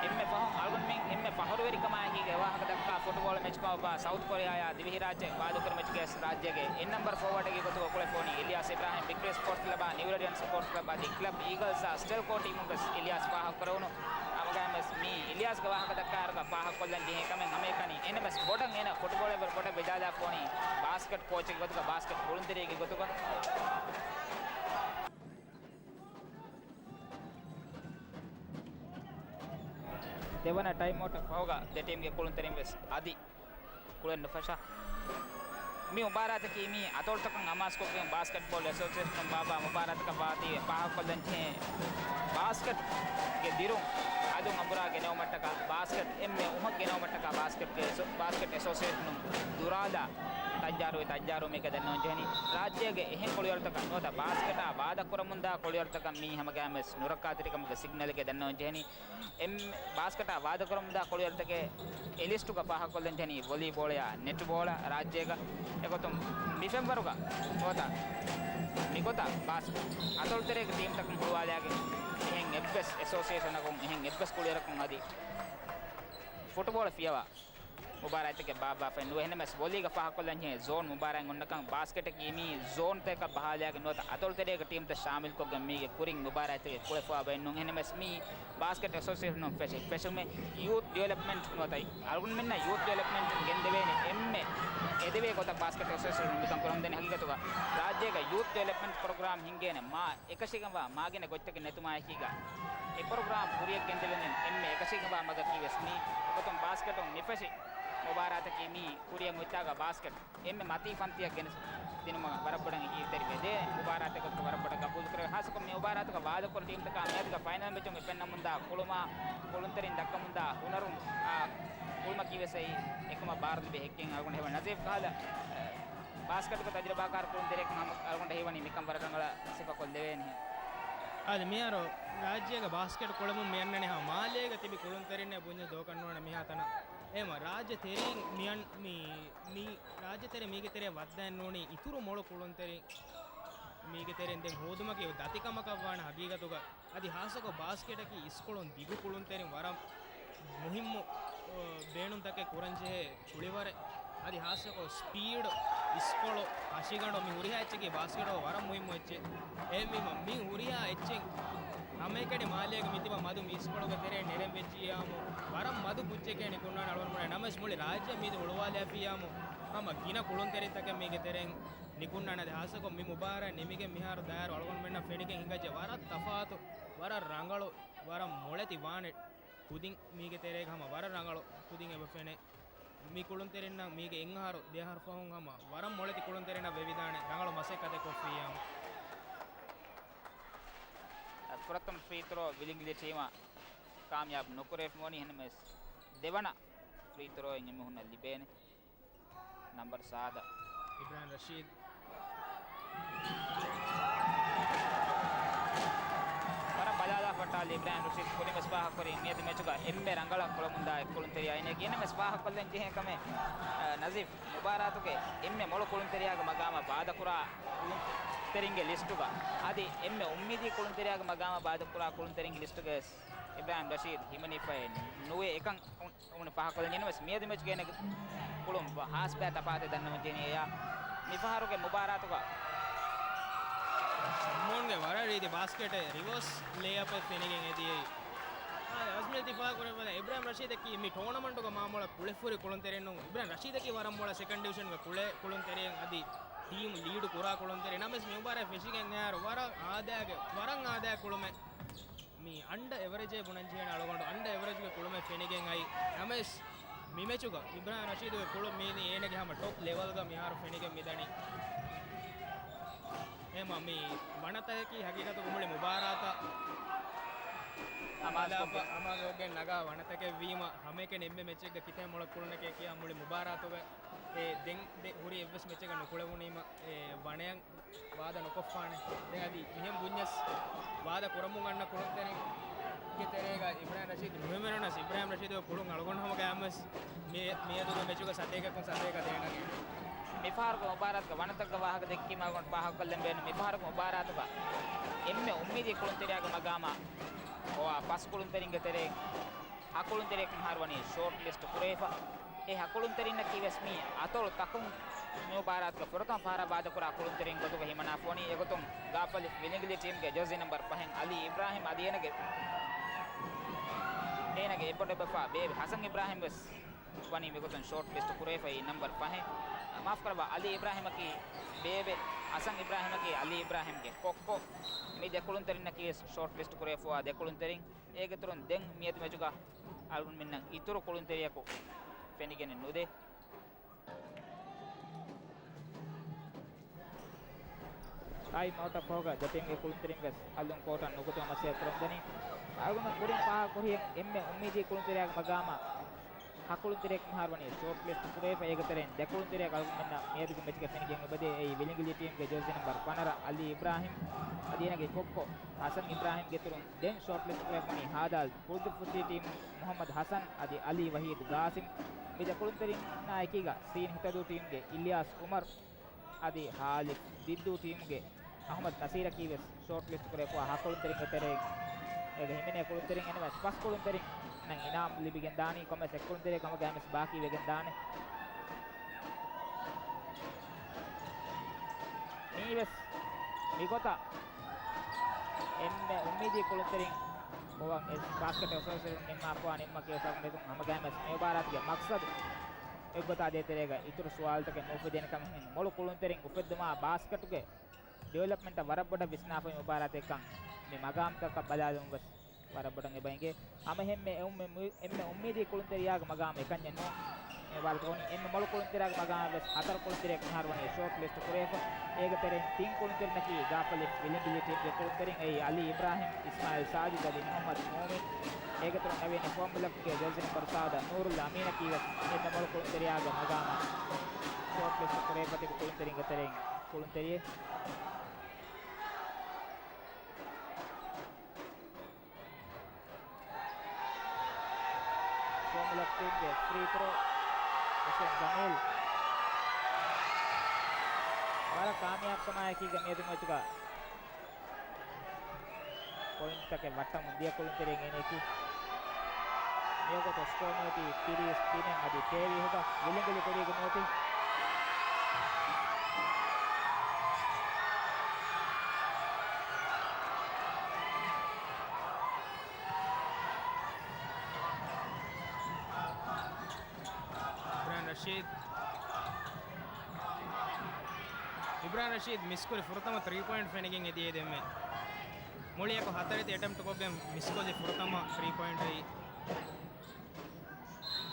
އެންމެ ފަހުން އަޅުގަނޑުމެން އެންމެ ފަހުރުވެރިކަމާއެކީގެ ވާހަކަ ދައްކާ ފުޓްބޯޅަ މެޗް ކަމަށްވާ ސައުތު ކޮރިއާއާ ދިވެހިރާއްޖެ ވާދަކުރި މެޗްގެ ރާއްޖޭގެ އެއް ނަމްބަރު ފޯވާޑެއްގެ ގޮތުގަ ކުޅެފަ ވަނީ އިލްޔާސް އިބްރާހިމް. ވިކްޓަރީ ސްޕޯޓްސް ކްލަބާ، ނިއުރަލިއަން ސްޕޯޓްސް ކްލަބާ އަދި ކްލަބް އީގަލްސްއާ ސްޓެލްކޯ ޓީމުން ވެސް އިލްޔާސް ފާހަގަކުރެވުނު. ހަމަގައިމުވެސް މީ އިލްޔާސްގެ ވާހަކަ ދައްކާއިރުގަ ފާހަގަކޮށްލަން ޖެހޭ ކަމެއް ހަމައެކަނި. އޭނަވެސް ބޮޑަށް އޭނަ ފުޓްބޯޅައަށް ވަރަށް ބޮޑަށް ވިދާލާފަ ވަނީ ބާސްކެޓް ކޯޗެއްގެ ގޮތުގަ، ބާސްކެޓް ކުޅުންތެރިއެއްގެ ގޮތުގަ. ދެވަނަ ޓައިމްއައުޓަށް ފަހުގަ ދެ ޓީމްގެ ކުޅުންތެރިން ވެސް އަދި ކުޅެން ނުފަށާ. މި މުބާރާތަކީ މީ އަތޮޅުތަކަށް އަމާޒުކޮށްގެން ބާސްކެޓްބޯޅަ އެސޯސިއޭޝަނުން ބާއްވާ މުބާރާތަކަށް ވާތީވެ ފާހަގަކޮށްލަން ޖެހޭ. ބާސްކެޓްގެ ދިރުން ހަދުން އަނބުރާ ގެނައުމަށްޓަކާ، ބާސްކެޓް އެންމެ އުހަށް ގެނައުމަށްޓަކާ ބާސްކެޓްގެ އެސޯ-، ބާސްކެޓް އެސޯސިއޭޝަނުން ދުރާލާ ތައްޔާރުވެ، ތައްޔާރުވުމެކޭ ދަންނަވަން ޖެހެނީ. ރާއްޖޭގެ އެހެން ކުޅިވަރުތަކަށް ނުވަތަ ބާސްކެޓާ ވާދަކުރަމުންދާ ކުޅިވަރުތަކަށް މީ ހަމަގައިމުވެސް ނުރައްކާތެރިކަމުގެ ސިގްނަލެކޭ ދަންނަވަން ޖެހެނީ. އެން-، ބާސްކެޓާ ވާދަކުރަމުންދާ ކުޅިވަރުތަކެއް އެ ލިސްޓުގަ ފާހަގަކޮށްލަން ޖެހެނީ ވޮލީބޯޅަޔާ ނެޓްބޯޅަ ރާއްޖޭގަ. އެގޮތުން މި ފެންވަރުގަ ނުވަތަ މިގޮތަށް ބާސް އަތޮޅުތެރޭގެ ޓީމްތަކުން ހުޅުވާލާގެން އެހެން އެއްވެސް އެސޯސިއޭޝަނަކުން އެހެން އެއްވެސް ކުޅިވަރަކުން އަދި ފުޓްބޯޅަ ފިޔަވާ މުބާރާތެއްގެ ބާއްވާފައެއް ނުވޭ. އެހެންނަމަވެސް ވޮލީގަ ފާހަގަކޮށްލަން ޖެހޭ ޒޯން މުބާރާތް އޮންނަކަން ބާސްކެޓަކީ މީ ޒޯންތަކަށް ބަހާލާގެން ނުވަތަ އަތޮޅުތެރޭގެ ޓީމްތައް ޝާމިލްކޮށްގެން މީގެ ކުރިން މުބާރާތެއްގެ ކުޅެފަވާ ބައެއް ނޫން. އެހެންނަމަވެސް މީ ބާސްކެޓް އެސޯސިއޭޝަނުން ފެށި ފެށުމެއް ޔޫތް ޑިވެލޮޕްމަންޓް ނުވަތަ އަޅުގަނޑުމެންނަށް ޔޫތް ޑިވެލޮޕްމަންޓް ގެންދެވޭނެ އެންމެ އެދެވޭ ގޮތަށް ބާސްކެޓް އެސޯސިއޭޝަނުން މިކަން ކުރަމުންދަނީ. ހަގީގަތުގަ ރާއްޖޭގަ ޔޫތް ޑިވެލޮޕްމަންޓް ޕްރޮގްރާމް ހިންގޭނެ މާ އެކަށީގެންވާ މާގިނަ ގޮތްތަކެއް ނެތުމާއެކީގަ އެ ޕްރޮގްރާމް ކުރިއަށް ގެންދެވެން އެންމެ އެކަށީގެންވާ މަގަކީ ވެސް މީ. އެގޮތުން ބާސްކެޓުން މިފެށި މުބާރާތަކީ މީ ކުރިއަށް އޮތްތާގަ ބާސްކެޓް އެންމެ މަތީ ފަންތިއަށް ގެނެސް ދިނުމަށް ވަރަށް ބޮޑަށް އެނގި ތެރިވެދޭ މުބާރާތެއް ގޮތުގަ ވަރަށް ބޮޑަށް ގަބޫލުކުރެވޭ. ހާއްސަކޮށް މި މުބާރާތުގަ ވާދަކުރި ޓީމްތަކާ މިއަދުގެ ފައިނަލް މެޗުން އެ ފެންނަމުންދާ ކުޅުމާ، ކުޅުންތެރިން ދައްކަމުންދާ ހުނަރުން، އާ، ކުޅުމަކީ ވެސް އެއީ އެކަމަށް ބާރުލިބޭ ހެއްކެއް އަޅުގަނޑަށް ހީވަނީ. ނަޒީފް ކަހަލަ، އާ، ބާސްކެޓުގެ ތަޖުރިބާކާރު ކުޅުންތެރިއެއް ކަމަށް އަޅުގަނޑަށް ހީވަނީ މިކަން ވަރަށް ރަނގަޅަށް ސިފަކޮށްލެވޭނެ. އަދި މިހާރު ރާއްޖޭގެ ބާސްކެޓް ކުޅެމުން މި އަންނަނީ ހަމަ މާލޭގަ ތިބި ކުޅުންތެރިންނޭ ބުންޏަށް ދޯކަށް ނުވާނެ މިހާތަނަށް. އެހެންމަ ރާއްޖެ ތެރެއިން މި އަން-، މި، މި ރާއްޖެ ތެރޭ މީގެ ތެރޭ ވައްދައެއް ނޫނީ އިތުރު މޮޅު ކުޅުންތެރިން މީގެ ތެރެއިން ދެން ހޯދުމަކީ ދަތިކަމަކަށް ވާނެ ހަގީގަތުގަ. އަދި ހާއްސަކޮށް ބާސްކެޓަކީ އިސްކޮޅުން ދިގު ކުޅުންތެރިން ވަރަށް މުހިއްމު، އަ، ބޭނުންތަކެއް ކުރަންޖެހޭ ކުޅިވަރެއް. އަދި ހާއްސަކޮށް ސްޕީޑް، އިސްކޮޅު، ހަ-، އެއްޗިގަނޑު މި ހުރިހާ އެއްޗަކީ ބާސްކެޓް ވަރަށް މުހިއްމު އެއްޗެއް. އެހެންވީމަ މި ހުރިހާ އެއްޗެއް ހަމައެކަނި މާލޭގަ މިތިބާ މަދު މި އިސްކޮޅުގެ ތެރޭ ނެރެން ވެއްޖިއްޔާމު ވަރަށް މަދު ކުއްޖެކޭ ނިކުންނާނެ އަޅުގަނޑުމެން. ނަމަވެސް މުޅި ރާއްޖެ މީތި ހުޅުވާލާފިއްޔާމު ހަމަ ގިނަ ކުޅުންތެރިންތަކެއް މީގެ ތެރެއިން ނިކުންނާނެ. އަދި ހާއްސަކޮށް މި މުބާރާތް ނިމިގެން މިހާރު ދާއިރު އަޅުގަނޑުމެންނަށް ފެނިގެން ހިނގައްޖެ ވަރަށް ތަފާތު، ވަރަށް ރަނގަޅު، ވަރަށް މޮޅެތި ވާނެ ކުދިން މީގެ ތެރޭގަ ހަމަ ވަރަށް ރަނގަޅު ކުދިން އެބަ ފެނޭ. މި ކުޅުންތެރިންނަށް މީގެ އެއް އަހަރު ދެ އަހަރު ފަހުން ހަމަ ވަރަށް މޮޅެތި ކުޅުންތެރިންނަށް ވެވިދާނެ ރަނގަޅު މަސައްކަތެއް ކޮށްފިއްޔާމު. ފުރަތަމަ ފްރީ ތްރޯ ވިލިނގިލި ޓީމަށް ކާމިޔާބު ނުކުރެވިފަ ވަނީ. އެހެންނަމަވެސް ދެވަނަ ފްރީ ތްރޯއެއް އެމީހުންނަށް ލިބޭނެ. ނަމްބަރު ސާދަ އިބްރާހިމް ރަޝީދު. ވަރަށް ބަލާލާ ފައްޓާލި އިބްރާހިމް ރަޝީދު ކުރިން ވެސް ފާހަގަކުރި މިއަދު މެޗުގަ އެންމެ ރަނގަޅަށް ކުޅަމުންދާ އެއް ކުޅުންތެރިޔާ އިން އެގެން ވެސް ފާހަގަކޮށްލަން ޖެހޭ ކަމެއް، އަ، ނަޒީފް މުބާރާތުގެ އެންމެ މޮޅު ކުޅުންތެރިޔާގެ މަގާމަށް ވާދަކުރާ ކުޅުންތެރިންގެ ލިސްޓުގަ އަދި އެންމެ އުއްމީދީ ކުޅުންތެރިޔާގެ މަގާމަށް ވާދަކުރާ ކުޅުންތެރިންގެ ލިސްޓުގަ ވެސް އިބްރާހިމް ރަޝީދު ހިމަނިފައެއް ނުވޭ. އެކަން އުމުން ފާހަގަކޮށްލަން ޖެހޭނެ ވެސް މިއަދު މެޗުގެ އޭނަގެ ކުޅުން ހާސް ބައެއް ތަފާތެއް ދަންނަވަން ޖެހެނީ އެޔާ. މިފަހަރުގެ މުބާރާތުގަ ޝަމްމޫންގެ ވަރަށް ރީތި ބާސްކެޓެއް ރިވާސް ލޭއަޕެއް ފެނިގެން އެދިޔައީ. އާ، އަޒްމިލް ތި ފާހަގަކުރެއްވި އިބްރާހިމް ރަޝީދަކީ މި ޓޯނަމަންޓުގަ މާ މޮޅަށް ކުޅެފުރި ކުޅުންތެރިންނު. އިބްރާހިމް ރަޝީދަކީ ވަރަށް މޮޅަށް ސެކަންޑް ޑިވިޝަންގެ ކުޅެ ކުޅުންތެރިން އަދި ޓީމް ލީޑު ކުރާ ކުޅުންތެރި. ނަމަވެސް މި މުބާރާތް ފެށިގެން އައިއިރު ވަރަށް އާދައިގެ، ވަރަށް އާދައި ކުޅުމެއް. މީ އަންޑަ އެވަރެޖޭ ބުނަން ޖެހޭނެ އަޅުގަނޑު އަންޑަ އެވަރެޖްގެ ކުޅުމެއް ފެނިގެން އައި. ނަމަވެސް މި މެޗުގަ އިބްރާހިމް ރަޝީދުގެ ކުޅުން މީނީ އޭނަގެ ހަމަ ޓޮޕް ލެވަލްގަ މިހާރު ފެނިގެން މިދަނީ. އެހެންވީމަ މި ވަނަތަކަކީ ހަގީގަތުގަ މުޅި މުބާރާތަށް އަމާޒުކޮށްގެން ނަގާ ވަނަތަކެއް ވީމަ ހަމައެކަނި އެންމެ މެޗެއްގަ ކިތައް މޮޅަށް ކުޅުނެކޭ ކިޔާ މުޅި މުބާރާތުގަ އެ ދެން ދެ ހުރި އެއްވެސް މެޗެއްގަ ނުކުޅެވުނީމަ އެ ވަނަޔަށް ވާދަ ނުކޮށްފާނެ. ދެން އަދި މިހެން ބުންޏަސް ވާދަ ކުރަމުން އަންނަ ކުޅުންތެރިންގެ ތެރޭގަ އިބްރާހިމް ރަޝީދު ނުހިމެނުނަސް، އިބްރާހިމް ރަޝީދުގެ ކުޅުން އަޅުގަނޑު ހަމަ ގައިމުވެސް މި، މިއަދުގެ މެޗުގަ ސަތޭކަކުން ސަތޭކަ ދޭނަނީ. މިފަހަރުގެ މުބާރާތުގެ ވަނަތަކުގެ ވާހަކަ ދެއްކީމަ އަޅުގަނޑު ފާހަގަކޮށްލަން ބޭނުން. މިފަހަރުގެ މުބާރާތުގަ އެންމެ އުއްމީދީ ކުޅުންތެރިޔާގެ މަގާމަށް އޮވާ ފަސް ކުޅުންތެރިންގެ ތެރެއިން ހަ ކުޅުންތެރިޔަކު މިހާރު ވަނީ ޝޯޓް ލިސްޓް ކުރެވިފަ. އެ ހަ ކުޅުންތެރިންނަކީ ވެސް މި އަތޮޅު ތަކުން މި މުބާރާތުގެ ފުރަތަމަ ފަހަރަށް ވާދަކުރާ ކުޅުންތެރިން ގޮތުގަ ހިމަނާފަ ވަނީ. އެގޮތުން ގާފަލި ވިލިނގިލި ޓީމްގެ ޖާޒީ ނަމްބަރު ފަހެއް އަލީ އިބްރާހިމް އަދި އޭނަގެ، އޭނަގެ އެއްބޮޑު އެއްބަފާ ބޭބެ ހަސަން އިބްރާހިމް ވެސް ވަނީ މިގޮތުން ޝޯޓް ލިސްޓް ކުރެވިފައި ނަމްބަރު ފަހެއް. މާފުކުރައްވާ، އަލީ އިބްރާހިމަކީ ބޭބެ، ހަސަން އިބްރާހިމަކީ އަލީ އިބްރާހިމްގެ ކޮއްކޮ. މި ދެ ކުޅުންތެރިންނަކީ ވެސް ޝޯޓް ލިސްޓް ކުރެވިފައިވާ ދެ ކުޅުންތެރިން. އޭގެ އިތުރުން ދެން މިއަދު މެޗުގަ އަޅުގަނޑުމެންނަށް އިތުރު ކުޅުންތެރިޔަކު ފެނިގެނެއް ނުދޭ. ޓައިމް އައުޓަށް ފަހުގަ ދެ ޓީމްގެ ކުޅުންތެރިން ވެސް އަލުން ކޯޓަށް ނުގަތުމަށް މަސައްކަތް ކުރަމުންދަނީ. އަޅުގަނޑު ކުރިން ފާހަގަކުރިހެން އެންމެ އުއްމީދީ ކުޅުންތެރިޔާގެ މަގާމަށް ހަ ކުޅުންތެރިޔަކު މިހާރު ވަނީ ޝޯޓް ލިސްޓް ކުރެވިފަ. އޭގެ ތެރެއިން ދެ ކުޅުންތެރިޔަކު އަޅުގަނޑުމެންނަށް މިއަދުގެ މެޗުގަ ފެނިގެން އެބަދޭ. އެއީ ވިލިނގިލި ޓީމްގެ ޖާޒީ ނަމްބަރު ފަނަރަ އަލީ އިބްރާހިމް އަދި އޭނަގެ ކޮއްކޮ ހަސަން އިބްރާހިމްގެ އިތުރުން ދެން ޝޯޓް ލިސްޓް ކުރެވިފަ ވަނީ ހާދާލް ފުލްދުއްފުށީ ޓީމް މުހައްމަދު ހަސަން އަދި އަލީ ވަހީދު ގާސިމް. މި ދެ ކުޅުންތެރިންނާ އެކީގަ ސީން ހިތަދޫ ޓީމްގެ އިލްޔާސް އުމަރު އަދި ހާލިފް ދިއްދޫ ޓީމުގެ އަހުމަދު ނަސީރަކީ ވެސް ޝޯޓް ލިސްޓް ކުރެވިފައިވާ ހަ ކުޅުންތެރިންގެ ތެރެއިން. އޭގަ ހިމެނޭ ކުޅުންތެރިން އެންމެ ފަސް ކުޅުންތެރިންނަށް އިނާމް ލިބިގެން ދާނީ. ކޮންމެސް އެއް ކުޅުންތެރިޔަކު ހަމަ ގައިމުވެސް ބާކީ ވެގެން ދާނެ. މީވެސް މިގޮތަށް އެންމެ އުއްމީދީ ކުޅުންތެރިން ގޮވަން އެ ބާސްކެޓް އެސޯސިއޭޝަނުން ނިންމާފައިވާ ނިންމަކީ ވެސް އަޅުގަނޑު ހަމަ ގައިމުވެސް މި މުބާރާތުގެ މަޤްޞަދު އެއްގޮތާ ދޭތެރޭގަ އިތުރު ސުވާލުތަކެއް ނުއުފެދޭނެ ކަމަށް ހިން މޮޅު ކުޅުންތެރިން އުފެއްދުމާ ބާސްކެޓުގެ ޑިވެލޮޕްމަންޓަށް ވަރަށް ބޮޑަށް ވިސްނާފައި މުބާރާތެއްކަން މި މަގާމްތަކަށް ބަލާލުމުން ވެސް ވަރަށް ބޮޑަށް އެބަ އެނގޭ. ހަމަ އެންމެ އެންމެ، އެންމެ އުއްމީދީ ކުޅުންތެރިޔާގެ މަގާމް އެކަންޏެއް ނޫން. އެ ވާލުގަ ވަނީ އެންމެ މޮޅު ކުޅުންތެރިޔާގެ މަގާމަށް ވެސް ހަތަރު ކުޅުންތެރިޔަކު މިހާރު ވަނީ ޝޯޓް ލިސްޓް ކުރެވިފަ. އޭގެ ތެރެއިން ތިން ކުޅުންތެރިންނަކީ ގާފަލި ވިލިނގިލި ޓީމްގެ ކުޅުންތެރިން. އެއީ އަލީ އިބްރާހިމް، އިސްމާއިލް ސާޖިދު އަދި މުހައްމަދު މުއުމިން. އޭގެ އިތުރުން ނަވީން އެފްއެމް ބްލޮކްގެ ޖާޒީ ނަމްބަރު ސާދަ ނޫރުލް އަމީނަކީ ވެސް އެންމެ މޮޅު ކުޅުންތެރިޔާގެ މަގާމަށް ޝޯޓް ލިސްޓް ކުރެވިފަ ތިބި ކުޅުންތެރިންގެ ތެރެއިން ކުޅުންތެރިއެއް. ފޯމުލަ ޓީމްގެ ފްރީ ތްރޯ ހުސެން ޖަމީލް ވަރަށް ކާމިޔާބުކަމާއެކީގަ މިއަދު މެޗުގަ ޕޮއިންޓްތަކެއް ވައްޓަމުން ދިޔަ ކުޅުންތެރިން އެނެއްކި. މިވަގުތު ސްކޯ މިއޮތީ ތިރީސް ތިނެއް އަދި ތޭވީސް ހުގަ ވިލިނގިލި ކުރީގަ މިއޮތީ. ރަޝީދު. އިބްރާހިމް ރަޝީދު މިސްކުރި ފުރަތަމަ ތްރީ ޕޮއިންޓް ފެނިގެން އެދިޔައީ ދެންމެ. މުޅިއަކު ހަތަރެތި އެޓެމްޕްޓް ކޮށްގެން މިސްކޮށްލި ފުރަތަމަ ތްރީ ޕޮއިންޓް އެއީ.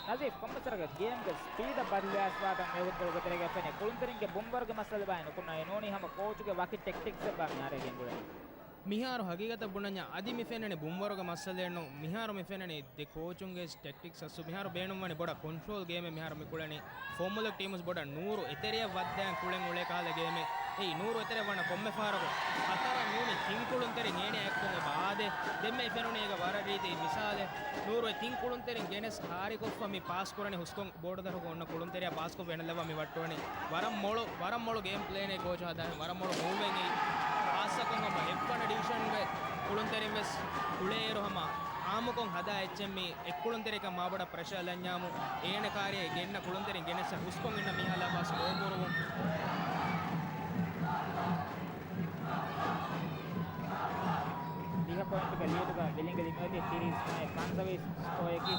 ނަޒީފް ކޮންމެސްވަރަކަށް ގޭމްގެ ސްޕީޑަށް ބަދަލުވެފަ މިވަގުތު ގޮތެރޭގަ ފެނޭ. ކުޅުންތެރިންގެ ބުންވަރުގެ މައްސަލަ ބާއެއް ނުކުންނަ ނޫނީ ހަމަ ކޯޗުގެ ވަކި ޓެކްޓިކްސެއް ބާ މިހާރު ގެންގުޅެނީ. މިހާރު ހަގީގަތަށް ބުނަންޏާ އަދި މި ފެންނަނީ ބުންވަރުގެ މައްސަލައެއް ނޫން. މިހާރު މި ފެންނަނީ ދެ ކޯޗުންގެ ޓެކްޓިކްސް އަސްލު މިހާރު ބޭނުންވަނީ ބޮޑަށް ކޮންޓްރޯލް ގޭމެއް މިހާރު މި ކުޅެނީ. ފޯމުލަކު ޓީމުސް ބޮޑަށް ނޫރު އެތެރެއަށް ވައްދާން ކުޅެން އުޅޭ ކަހަލަ ގޭމެއް. އެއީ ނޫރު އެތެރެއަށް ވަންޏާ ކޮންމެ ފަހަރަކު ހަތަރަށް ނޫނީ ތިން ކުޅުންތެރިން އޭނަ އެއްކޮށް އެބަ އާދޭ. ދެންމެ ފެނުނީ އޭގަ ވަރަށް ރީތި މިސާލެއް. ނޫރު އެ ތިން ކުޅުންތެރިން ގެނެސް ހާރިކޮށްފަ މި ޕާސް ކުރަނީ ހުސްކޮން ބޯޑު ދަށުގަ އޮންނަ ކުޅުންތެރިޔާ ޕާސްކޮށް އޭނަ ލައްވާ މި ވައްޓުވަނީ. ވަރަށް މޮޅު، ވަރަށް މޮޅު ގޭމް ޕްލޭނެއް ކޯޗު ހަދާނެ. ވަރަށް މޮޅު މޫވެއް އެއީ. ހާއްސަކޮށް ހަމަ އެއްފަނަ ޑިވިޝަންގެ ކުޅުންތެރިން ވެސް ކުޅޭއިރު ހަމަ އާއްމުކޮށް ހަދާ އެއްޗެއް މީ އެއްކުޅުންތެރިކަން މާބޮޑަށް ޕްރެޝަރ ލަންޏާމު އޭނަ ކާރިޔަށް ގެންނަ ކުޅުންތެރިން ގެނެސް ހުސްކޮށް އިންނަ މީހާ ލައްވާ ސްކޯ ކުރުވުން. ދިހަ ޕޮއިންޓުގެ ލީޑުގަ ވިލިނގިލި މިއޮތީ ތިރީސް ނައެއް ފަންސަވީސް ސްކޯއަކީ.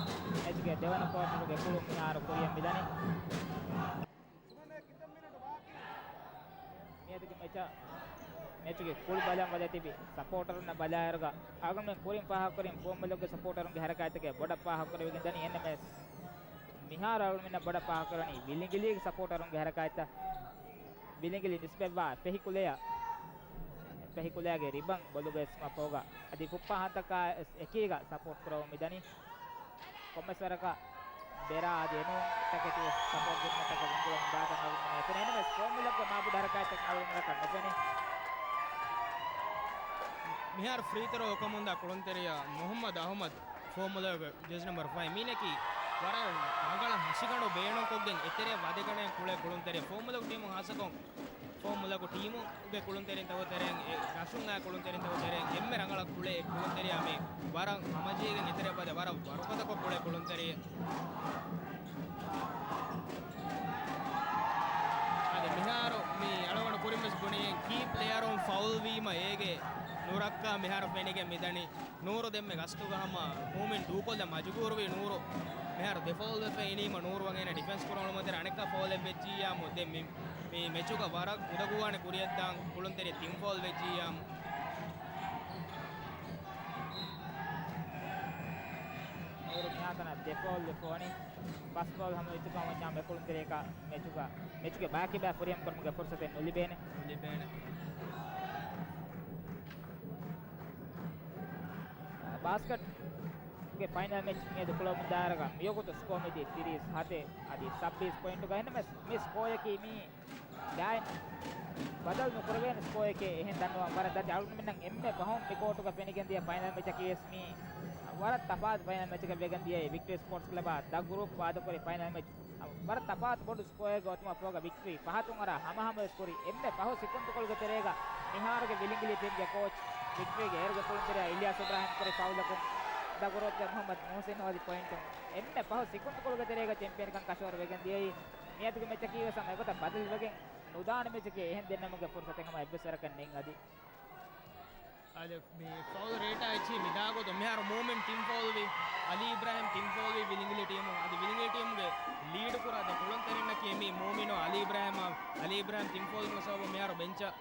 މެޗުގެ ދެވަނަ ކޯޓަރުގެ ކުޅުން މިހާރު ކުރިއަށް މިދަނީ. މިއަދުގެ މެޗަށް މެޗުގެ ކުޅި ބަލަން ވަދެ ތިބި ސަޕޯޓަރުންނަށް ބަލާއިރުގަ އަޅުގަނޑުމެން ކުރިން ފާހަގަކުރިން ފޯމުލަކުގެ ސަޕޯޓަރުންގެ ހަރަކާތްތަކެއް ބޮޑަށް ފާހަގަކުރެވިގެން ދަނީ. އެންނަމެސް މިހާރު އަޅުގަނޑުމެންނަށް ބޮޑަށް ފާހަގަކުރަނީ ވިލިނގިލީގެ ސަޕޯޓަރުންގެ ހަރަކާތްތައް. ވިލިނގިލި ނިސްބަތްވާ ފެހި ކުލަޔަށް، ފެހި ކުލަޔާގެ ރިބަން ބޮލުގަ އެސްމާ ފޯގަ އަދި ފުއްޕާ ހަނދަކާ އެކީގަ ސަޕޯޓް ކުރަމުން މިދަނީ. ކޮންމެސް ވަރަކަށް ބެރާ އަދި އެނޫން ތަކެތި ސަޕޯޓް ދިނުމަށް ތަކެތި ގުޅުން ދާކަށް ނަގުމުން ނެފެނެ. އެންމެސް ފޯމުލަކުގެ މާބޮޑު ހަރަކާތްތައް ނަގުމުން ނަކަށް ނެފެނެ. މިހާރު ފްރީތަރޯ އޮކަމުންދާ ކުޅުންތެރިޔާ މުހައްމަދު އަހުމަދު ފޯމުލަކުގެ ޖެސް ނަމްބަރު ފައި މީނަކީ ވަރަށް ރަނގަޅަށް ހަށިގަނޑު ބޭނުންކޮށްގެން އެތެރެ ވަދެގަނެ ކުޅޭ ކުޅުންތެރި ފޯމުލަކު ޓީމު ހާއްސަކޮށް ފޯމުލަކު ޓީމުގެ ކުޅުންތެރިން ތަކުތެރެއިން އެ ރަށުން އާ ކުޅުންތެރިން ތަކުތެރެއިން އެންމެ ރަނގަޅަށް ކުޅޭ ކުޅުންތެރިޔާ މި ވަރަށް ހަމަޖެހިގެން އެތެރެ ވަދެ ވަރަށް ވަރުގަދަކޮށް ކުޅޭ ކުޅުންތެރި. އަދި މިހާރު މި އަޅުގަނޑު ކުރިން ވެސް ބުނި ކީ ޕްލޭޔަރުން ފައުލް ވީމަ އޭގެ ނުރައްކާ މިހާރު ފެނިގެން މިދަނީ. ނޫރު ދެންމެ ގަސްތުގަ ހަމަ މޫމިން ދޫކޮށްލަން މަޖުބޫރުވީ ނޫރު. މިހާރު ދެ ފައުލް ވެފަ އިނީމަ ނޫރު ވަން އޭނަ ޑިފެންސް ކުރަން އުޅުމުން ތެރޭ އަނެއްކާ ފައުލެއް ވެއްޖިއްޔާމު. ދެން މި، މި މެޗުގަ ވަރަށް ގުދަގުވާނެ ކުރިއަށްދާން ކުޅުންތެރި ތިން ފައުލް ވެއްޖިއްޔާމު. ނޫރު މިހާތަނަށް ދެ ފައުލް ވެފަ ވަނީ. ފަސް ފައުލް ހަމަވެއްޖެކަމަށް ވަންޏާ މި ކުޅުންތެރިޔަކަށް މެޗުގަ، މެޗުގެ ބާކީ ބައި ފުރިހަމަ ކުރުމުގެ ފުރުސަތެއް ނުލިބޭނެ. ނުލިބޭނެ. ބާސްކެޓްގެ ފައިނަލް މެޗް މިއަދު ކުޅަމުންދާއިރުގަ މިވަގުތު ސްކޯ މިދީ ތިރީސް ހަތެއް އަދި ސައްބީސް ޕޮއިންޓުގަ. އެހެންނަމަވެސް މި ސްކޯއަކީ މީ ގާތް ބަދަލު ނުކުރެވޭނެ ސްކޯއެކޭ. އެހެން ދަންނަވަން ވަރަށް ދަތި. އަޅުގަނޑުމެންނަށް އެންމެ ފަހުން މި ކޯޓުގަ ފެނިގެން ދިޔަ ފައިނަލް މެޗަކީ ވެސް މީ ވަރަށް ތަފާތު ފައިނަލް މެޗަކަށް ވެގެން ދިޔައީ. ވިކްޓަރީ ސްޕޯޓްސް ކްލަބާ ދަ ގްރޫޕް ވާދަކުރި ފައިނަލް މެޗް ވަރަށް ތަފާތު ބޮޑު ސްކޯއެއްގެ އޮތުމަށް ފޯގަ ވިކްޓަރީ ފަހަތުން އަރާ ހަމަހަމަވެސް ކުރި. އެންމެ ފަހު ސިކުންތުކޮޅުގެ ތެރޭގަ މިހާރުގެ ވިލިނގިލީ ޓީމްގެ ކޯޗް ވިކްޓަރީގެ އޭރުގެ ކުޅުންތެރިޔާ އިލްޔާސް އިބްރާހިމް ކުރި ފައުލަކުން ދަ ގްރޫޕްގެ މުހައްމަދު މުހުސިން ހޯދި ޕޮއިންޓުން އެންމެ ފަހު ސިކުންތުކޮޅުގެ ތެރޭގަ ޗެމްޕިއަންކަން ކަށަވަރު ވެގެން ދިޔައީ. މިއަދުގެ މެޗަކީ ވެސް ހަމަ އެގޮތަށް ބަދަލުވެގެން ނުދާނެ މެޗެކޭ. އެހެން ދެންނެވުމުގެ ފުރުސަތެއް ހަމަ އެއްވެސް ވަރަކަށް ނެތް އަދި. އަދި މި ފައުލް ރޭޓާ އެއްޗިހި މިދާގޮތުން މިހާރު މޫމިން ތިން ފައުލްވި، އަލީ އިބްރާހިމް ތިން ފައުލްވި ވިލިނގިލި ޓީމު. އަދި ވިލިނގިލި ޓީމުގެ ލީޑު ކުރާ ދެ ކުޅުންތެރިންނަކީ މީ މޫމިނު އަލީ އިބްރާހިމް، އަލީ އިބްރާހިމް ތިން ފައުލް ސަބަބުން މިހާރު ބެންޗަށް،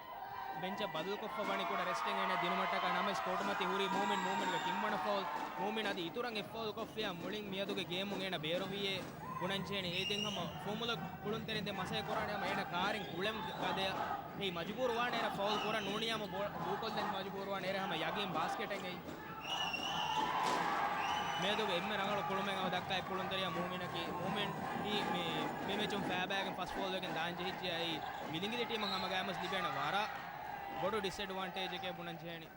ބެންޗަށް ބަދަލުކޮށްފަ ވަނީ ކުޑަ ރެސްޓެއް އޭނަ ދިނުމަށްޓަކާ. ނަމަވެސް ކޯޓުމަތީ ހުރީ މޫމިން، މޫމިންގެ ތިންވަނަ ފައުލް. މޫމިން އަދި އިތުރަށް އެއް ފައުލް ކޮށްފިޔާ މުޅިން މިއަދުގެ ގޭމުން އޭނަ ބޭރުވީއޭ. ބުނަންޖެހޭނެ. އެ ދެން ހަމަ ފޯމުލަ ކުޅުންތެރިން ދެން މަސައްކަތް ކުރާނެ ހަމަ އޭނަ ކާރިން ކުޅެން ގަދަޔަށް. އެއީ މަޖުބޫރު ވާނެ އޭނަ ފައުލް ކުރަން ނޫނީ ހަމަ ބޯ-، ދޫކޮށްލަން މަޖުބޫރު ވާނެ އޭރަ ހަމަ ޔަގީން ބާސްކެޓެއް އެއީ. މިއަދުގެ އެންމެ ރަނގަޅު ކުޅުމެއް ހަމަ ދައްކާ އެއް ކުޅުންތެރިޔާ މޫމިނަކީ. މޫމިން މި، މި، މި މެޗުން ފައިބައިގެން ފަސް ފައުލް ވެގެން ދާން ޖެހިއްޖެ. އެއީ ވިލިނގިލި ޓީމަށް ހަމަ ގައިމުވެސް ލިބޭނެ ވަރަށް ބޮޑު ޑިސްއެޑްވާންޓޭޖެކޭ ބުނަން ޖެހޭނެ.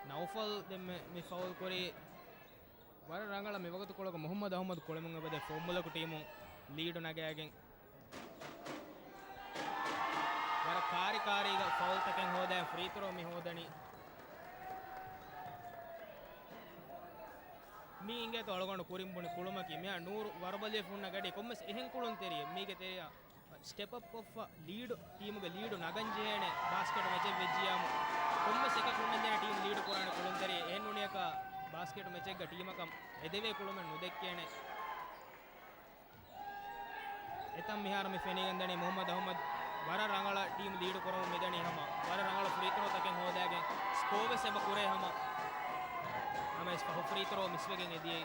ނައުފަލް ދެން މި، މި ފައުލް ކުރީ. ވަރަށް ރަނގަޅަށް މިވަގުތުކޮޅުގަ މުހައްމަދު އަހުމަދު ކުޅެމުން އެބަދޭ ފޯމުލަކު ޓީމު ލީޑު ނަގައިގެން. ވަރަށް ކާރިކާރީގަ ފައުލްތަކެއް ހޯދައި ފްރީ ތްރޯ މި ހޯދަނީ. މީ އިނގޭތޯ އަޅުގަނޑު ކުރިން ބުނި ކުޅުމަކީ މިހާ ނޫރު ވަރުބަލި ފުންނަ ގަޑި ކޮންމެސް އެހެން ކުޅުންތެރިއެއް މީގެ ތެރެއަށް ސްޓެޕް އަޕް ކޮށްފަ ލީޑު، ޓީމުގެ ލީޑު ނަގަން ޖެހޭނެ ބާސްކެޓް މެޗެއް ވެއްޖިޔާމު، ކޮންމެސް އެކަކު ހުންނަންޖެހޭނެ ޓީމު ލީޑު ކުރާނެ ކުޅުންތެރި. އެހެން ނޫނިއަކަށް ބާސްކެޓް މެޗެއްގަ ޓީމަކަށް އެދެވޭ ކުޅުމެއް ނުދެއްކޭނެ. އެތަން މިހާރު މި ފެނިގެންދަނީ މުހައްމަދު އަހުމަދު ވަރަށް ރަނގަޅަށް ޓީމް ލީޑު ކުރަމުން މިދަނީ ހަމަ. ވަރަށް ރަނގަޅަށް ފްރީ ތްރޯ ތަކެއް ހޯދާގެން ސްކޯ ވެސް އެބަ ކުރޭ ހަމަ. ނަމަވެސް ފަހު ފްރީ ތްރޯ މިސްވެގެން އެދިޔައީ.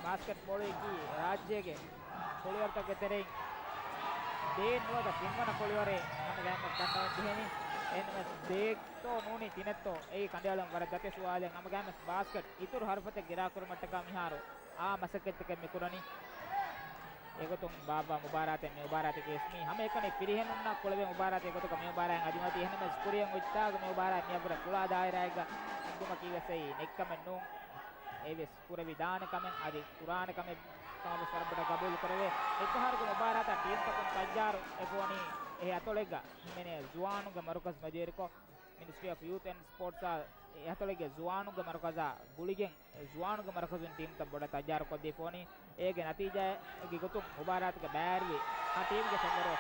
ބާސްކެޓް ބޯޅައަކީ ރާއްޖޭގެ ކުޅިވަރުތަކުގެ ތެރެއިން ދޭއް ނުވަތަ ތިންވަނަ ކުޅިވަރެއް ހަމަގައިމެ ދަންނަވަން ޖެހެނީ. އެހެންވެސް ދޭއްތޯ ނޫނީ ތިނެއްތޯ އެއީ ކަނޑައަޅަން ވަރަށް ދަތިވެސް އުވާލެއް. ހަމަގައިމެސް ބާސްކެޓް އިތުރު ހަރުފަތައް ގިރާކުރުމަށްޓަކާ މިހާރު އާ މަސައްކަތްތަކެއް މި ކުރަނީ. އެގޮތުން ބާއްވާ މުބާރާތެއް މި މުބާރާތެކޭ ވެސް މީ ހަމައެކަނި ފިރިހެނުންނާ ކުޅެވޭ މުބާރާތެއް ގޮތަކަށް މި މުބާރާތް އަދި މަތީ. އެހެންނަމަވެސް ކުރިއަށް އޮތްތާގަ މި މުބާރާތް މިއަށްވުރެ ފުޅާ ދާއިރާއެއްގަ އެނގުމަކީ ވެސް އެއީ ނެތްކަމެއް ނޫން. އެވެސް ކުރެވިދާނެ ކަމެއް އަދި ކުރާނެ ކަމެއް ކަމަށް ވެސް ވަރަށް ބޮޑަށް ގަބޫލު ކުރެވޭ. މިފަހަރުގެ މުބާރާތަށް ޓީމްތަކުން ތައްޔާރު އެބަވަނީ އެ އަތޮޅެއްގަ ހިމެނޭ ޒުވާނުންގެ މަރުކަޒު މަޖިވެރިކޮށް، މިނިސްޓްރީ އޮފް ޔޫތް އެންޑް ސްޕޯޓްސްއާ އެ އަތޮޅެއްގެ ޒުވާނުންގެ މަރުކަޒާ ގުޅިގެން ޒުވާނުންގެ މަރުކަޒުން ޓީމްތައް ބޮޑަށް ތައްޔާރުކޮށްދީފަ ވަނީ. އޭގެ ނަތީޖާއެއްގެ ގޮތުން މުބާރާތުގެ ބައިވެރިވި ހަ ޓީމްގެ ފެންވަރު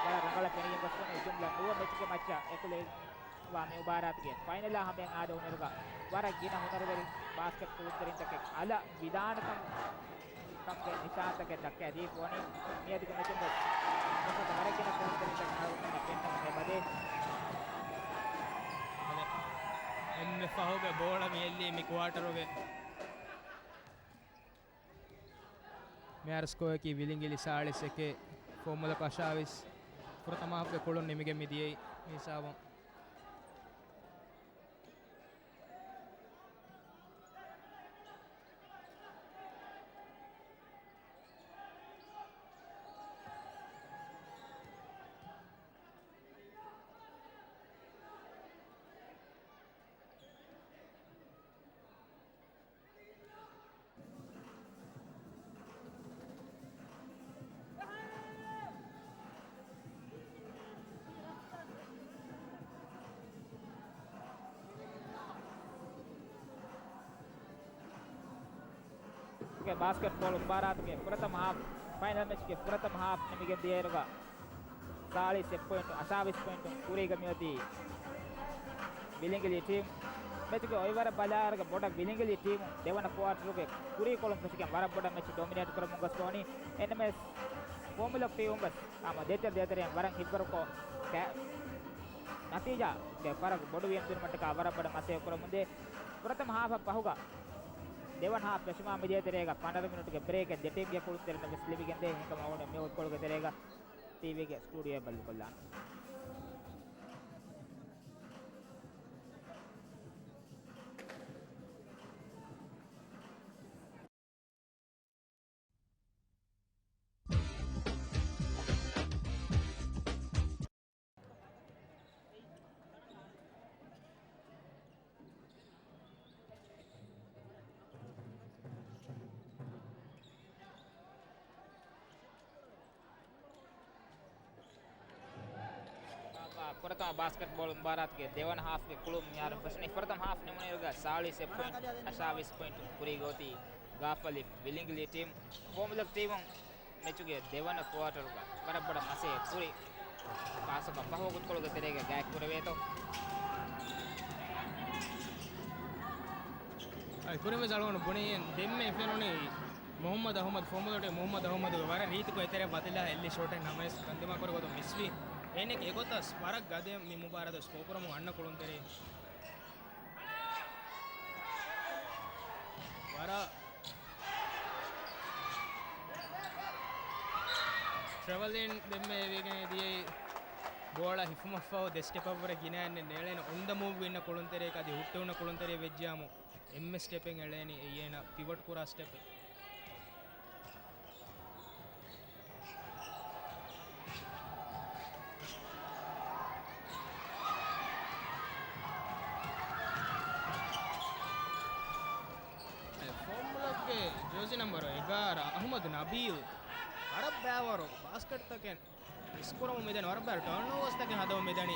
ވަރަށް ރަނގަޅަށް ފެނިގެން ގޮސްފަ ވަނީ. ޖުމްލަ ނުވަ މެޗުގެ މައްޗަށް އެކުލެވިފަވާ މި މުބާރާތުގެ ފައިނަލާ ހަމަޔަށް އާދެ ހުނަރުގަ ވަރަށް ގިނަ ހުނަރުވެރި ބާސްކެޓް ކުޅުންތެރިންތަކެއް އަލަ ވިދާނެކަން ކަމުގެ ނިޝާންތަކެއް ދައްކައިދީފަ ވަނީ. މިއަދުގެ މެޗުން ވެސް މިފަދަ ވަރަށް ގިނަ ކުޅުންތެރިންތަކެއް އަޅުގަނޑަށް ފެންނަމުން އެބަދޭ. އެންމެ ފަހުގެ ބޯޅަ މި އެއްލީ މި ކުއާޓަރުގެ. މިހާރު ސްކޯއަކީ ވިލިނގިލި ސާޅީސް އެކެއް، ފޯމުލަކު އަށާވީސް. ފުރަތަމަ ހާފްގެ ކުޅުން ނިމިގެން މިދިޔައީ މި ހިސާބުން. ގެ ބާސްކެޓްބޯޅަ މުބާރާތުގެ ފުރަތަމަ ހާފް، ފައިނަލް މެޗްގެ ފުރަތަމަ ހާފް ނިމިގެން ދިޔައިރުގަ ސާޅީސް އެއް ޕޮއިންޓު، އަށާވީސް ޕޮއިންޓު ކުރީގަ މިއޮތީ ވިލިނގިލި ޓީމް. މެޗުގެ އޮތްވަރަށް ބަލާއިރުގަ ބޮޑަށް ވިލިނގިލި ޓީމު ދެވަނަ ކުއާޓަރުގެ ކުރީކޮޅުން ފެށިގެން ވަރަށް ބޮޑަށް މެޗު ޑޮމިނޭޓް ކުރަމުން ގޮސްފަ ވަނީ. އެންމެސް ފޯމުލަ ޓީމުން ވެސް ހަމަ ދޭތެރެ ދޭތެރެއިން ވަރަށް ހިތްވަރުކޮށް، ނަތީޖާގެ ފަރަގު ބޮޑުވިޔަން ދިނުމަށްޓަކާ ވަރަށް ބޮޑަށް މަސައްކަތް ކުރަމުންދޭ. ފުރަތަމަ ހާފަށް ފަހުގަ ދެވަނަ ހާފް ފެށުމާ މިދޭތެރޭގަ ޕަނަރަ މިނުޓުގެ ބްރޭކެއް ދެ ޓީމްގެ ކުޅުންތެރިންނަށް ވެސް ލިބިގެންދޭ. އެހެންކަމުން އަޅުގަނޑު މި ވަގުތުކޮޅުގެ ތެރޭގަ ޓީވީގެ ސްޓޫޑިއޯއަށް ބައްލަވާލަން. ފުރަތަމަ ބާސްކެޓްބޯޅަ މުބާރާތުގެ ދެވަނަ ހާފްގެ ކުޅުން މިހާރު ފެށުނީ. ފުރަތަމަ ހާފް ނިމުނުއިރުގަ ސާޅީސް އެއް ޕޮއިންޓު އަށާވީސް ޕޮއިންޓު ކުރީގަ އޮތީ ގާފަލި ވިލިނގިލި ޓީމް. ފޯމުލަ ޓީމުން މެޗުގެ ދެވަނަ ކުއާޓަރުގަ ވަރަށް ބޮޑަށް މަސައްކަތް ކުރި ފާސަކަށް ފަހު ވަގުތުކޮޅުގެ ތެރޭގަ ގާތް ކުރެވޭތޯ. އަދި ކުރިން ވެސް އަޅުގަނޑު ބުނި ދެންމެ ފެނުނީ މުހައްމަދު އަހުމަދު ފޯމުލަ ޓީމު، މުހައްމަދު އަހުމަދު ވަރަށް ރީތިކޮށް އެތެރެއަށް ވަތިލާ އެއްލި ޝޯޓެއް ނަމަވެސް ކަންދިމާ ކުރި ގޮތުން މިސްވި. އޭނެގެ އެގޮތަށް ވަރަށް ގަދަ މި މުބާރާތު ސްކޯ ކުރަމުން އަންނަ ކުޅުންތެރިން ވަރަށް ޓްރެވަލިން ދެންމެ ވެގެން ދިޔައީ ބޯޅަ ހިފުމަށްފަހު ދެ ސްޓެޕަށްވުރެ ގިނައިން ނޭޅޭނެ އޮން ދަ މޫވް އިންނަ ކުޅުންތެރިއަކަށް އަދި ހުއްޓެވުނަ ކުޅުންތެރި ވެއްޖިޔާމު އެންމެ ސްޓެޕެއް އެޅޭނީ އެއީ އޭނަ ޕިވަޓް ކުރާ ސްޓެޕެއް. އެ ފޯމުލަގެ ޖާޒީ ނަމްބަރު އެގާރަ އަހުމަދު ނަބީލް ވަރަށް ބައިވަރު ބާސްކެޓްތަކެއް މިސްކުރަމުން މިދަނީ، ވަރަށް ބައިވަރު ޓާންއޯވާސްތަކެއް ހަދަމުން މިދަނީ.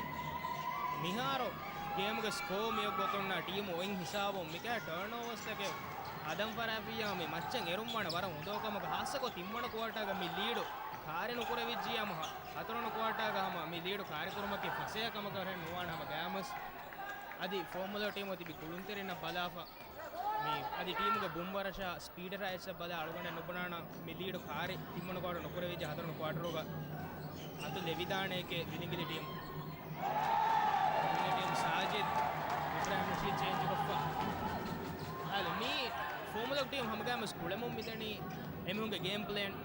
މިހާރު ގޭމުގެ ސްކޯ މިއޮށް ގޮތުންނާ ޓީމު އޮތް ހިސާބުން މިކަހަލަ ޓާންއޯވާސްތަކެއް ހަދަން ފަށާފިއްޔާ މި މައްޗަށް އެރުންވާނެ ވަރަށް އުނދަގޫ ކަމަކަށް. ހާއްސަކޮށް ތިންވަނަ ކުއާޓާގަ މި ލީޑު ކާރި ނުކުރެވިއްޖިއްޔާ ހަ-، ހަތަރުވަނަ ކުއާޓާގަ ހަމަ މި ލީޑު ކާރި ކުރުމަކީ ފަސޭހަ ކަމަކަށް ނުވާނެ ހަމަ ގަޔާމުސް. އަދި ފޯމުލަ ޓީމު ތިބި ކުޅުންތެރިންނަށް ބަލާފަ. މި އަދި ޓީމުގެ ބުން ވަރަށާ ސްޕީޑަށާ އެއްޗެއް ބަލާ އަޅުގަނޑަށް ނުބުނާނަން މި ލީޑު ކާރި ތިންވަނަ ކުއާޓަރު ނުކުރެވިއްޖެ ހަތަރުވަނަ ކުއާޓަރުގަ އަތު ލެވިދާނެ އެކޭ ވިލިނގިލި ޓީމު. ވިލިނގިލި ޓީމު ސާޖިދް އިބްރާހިމް ނަޝީދް ޗޭންޖް ކޮށްފަ. އާލެ މި ފޯމުލަ ޓީމު ހަމަގައިމުވެސް ކުޅެމުން މިދަނީ އެމީހުންގެ ގޭމް ޕްލޭން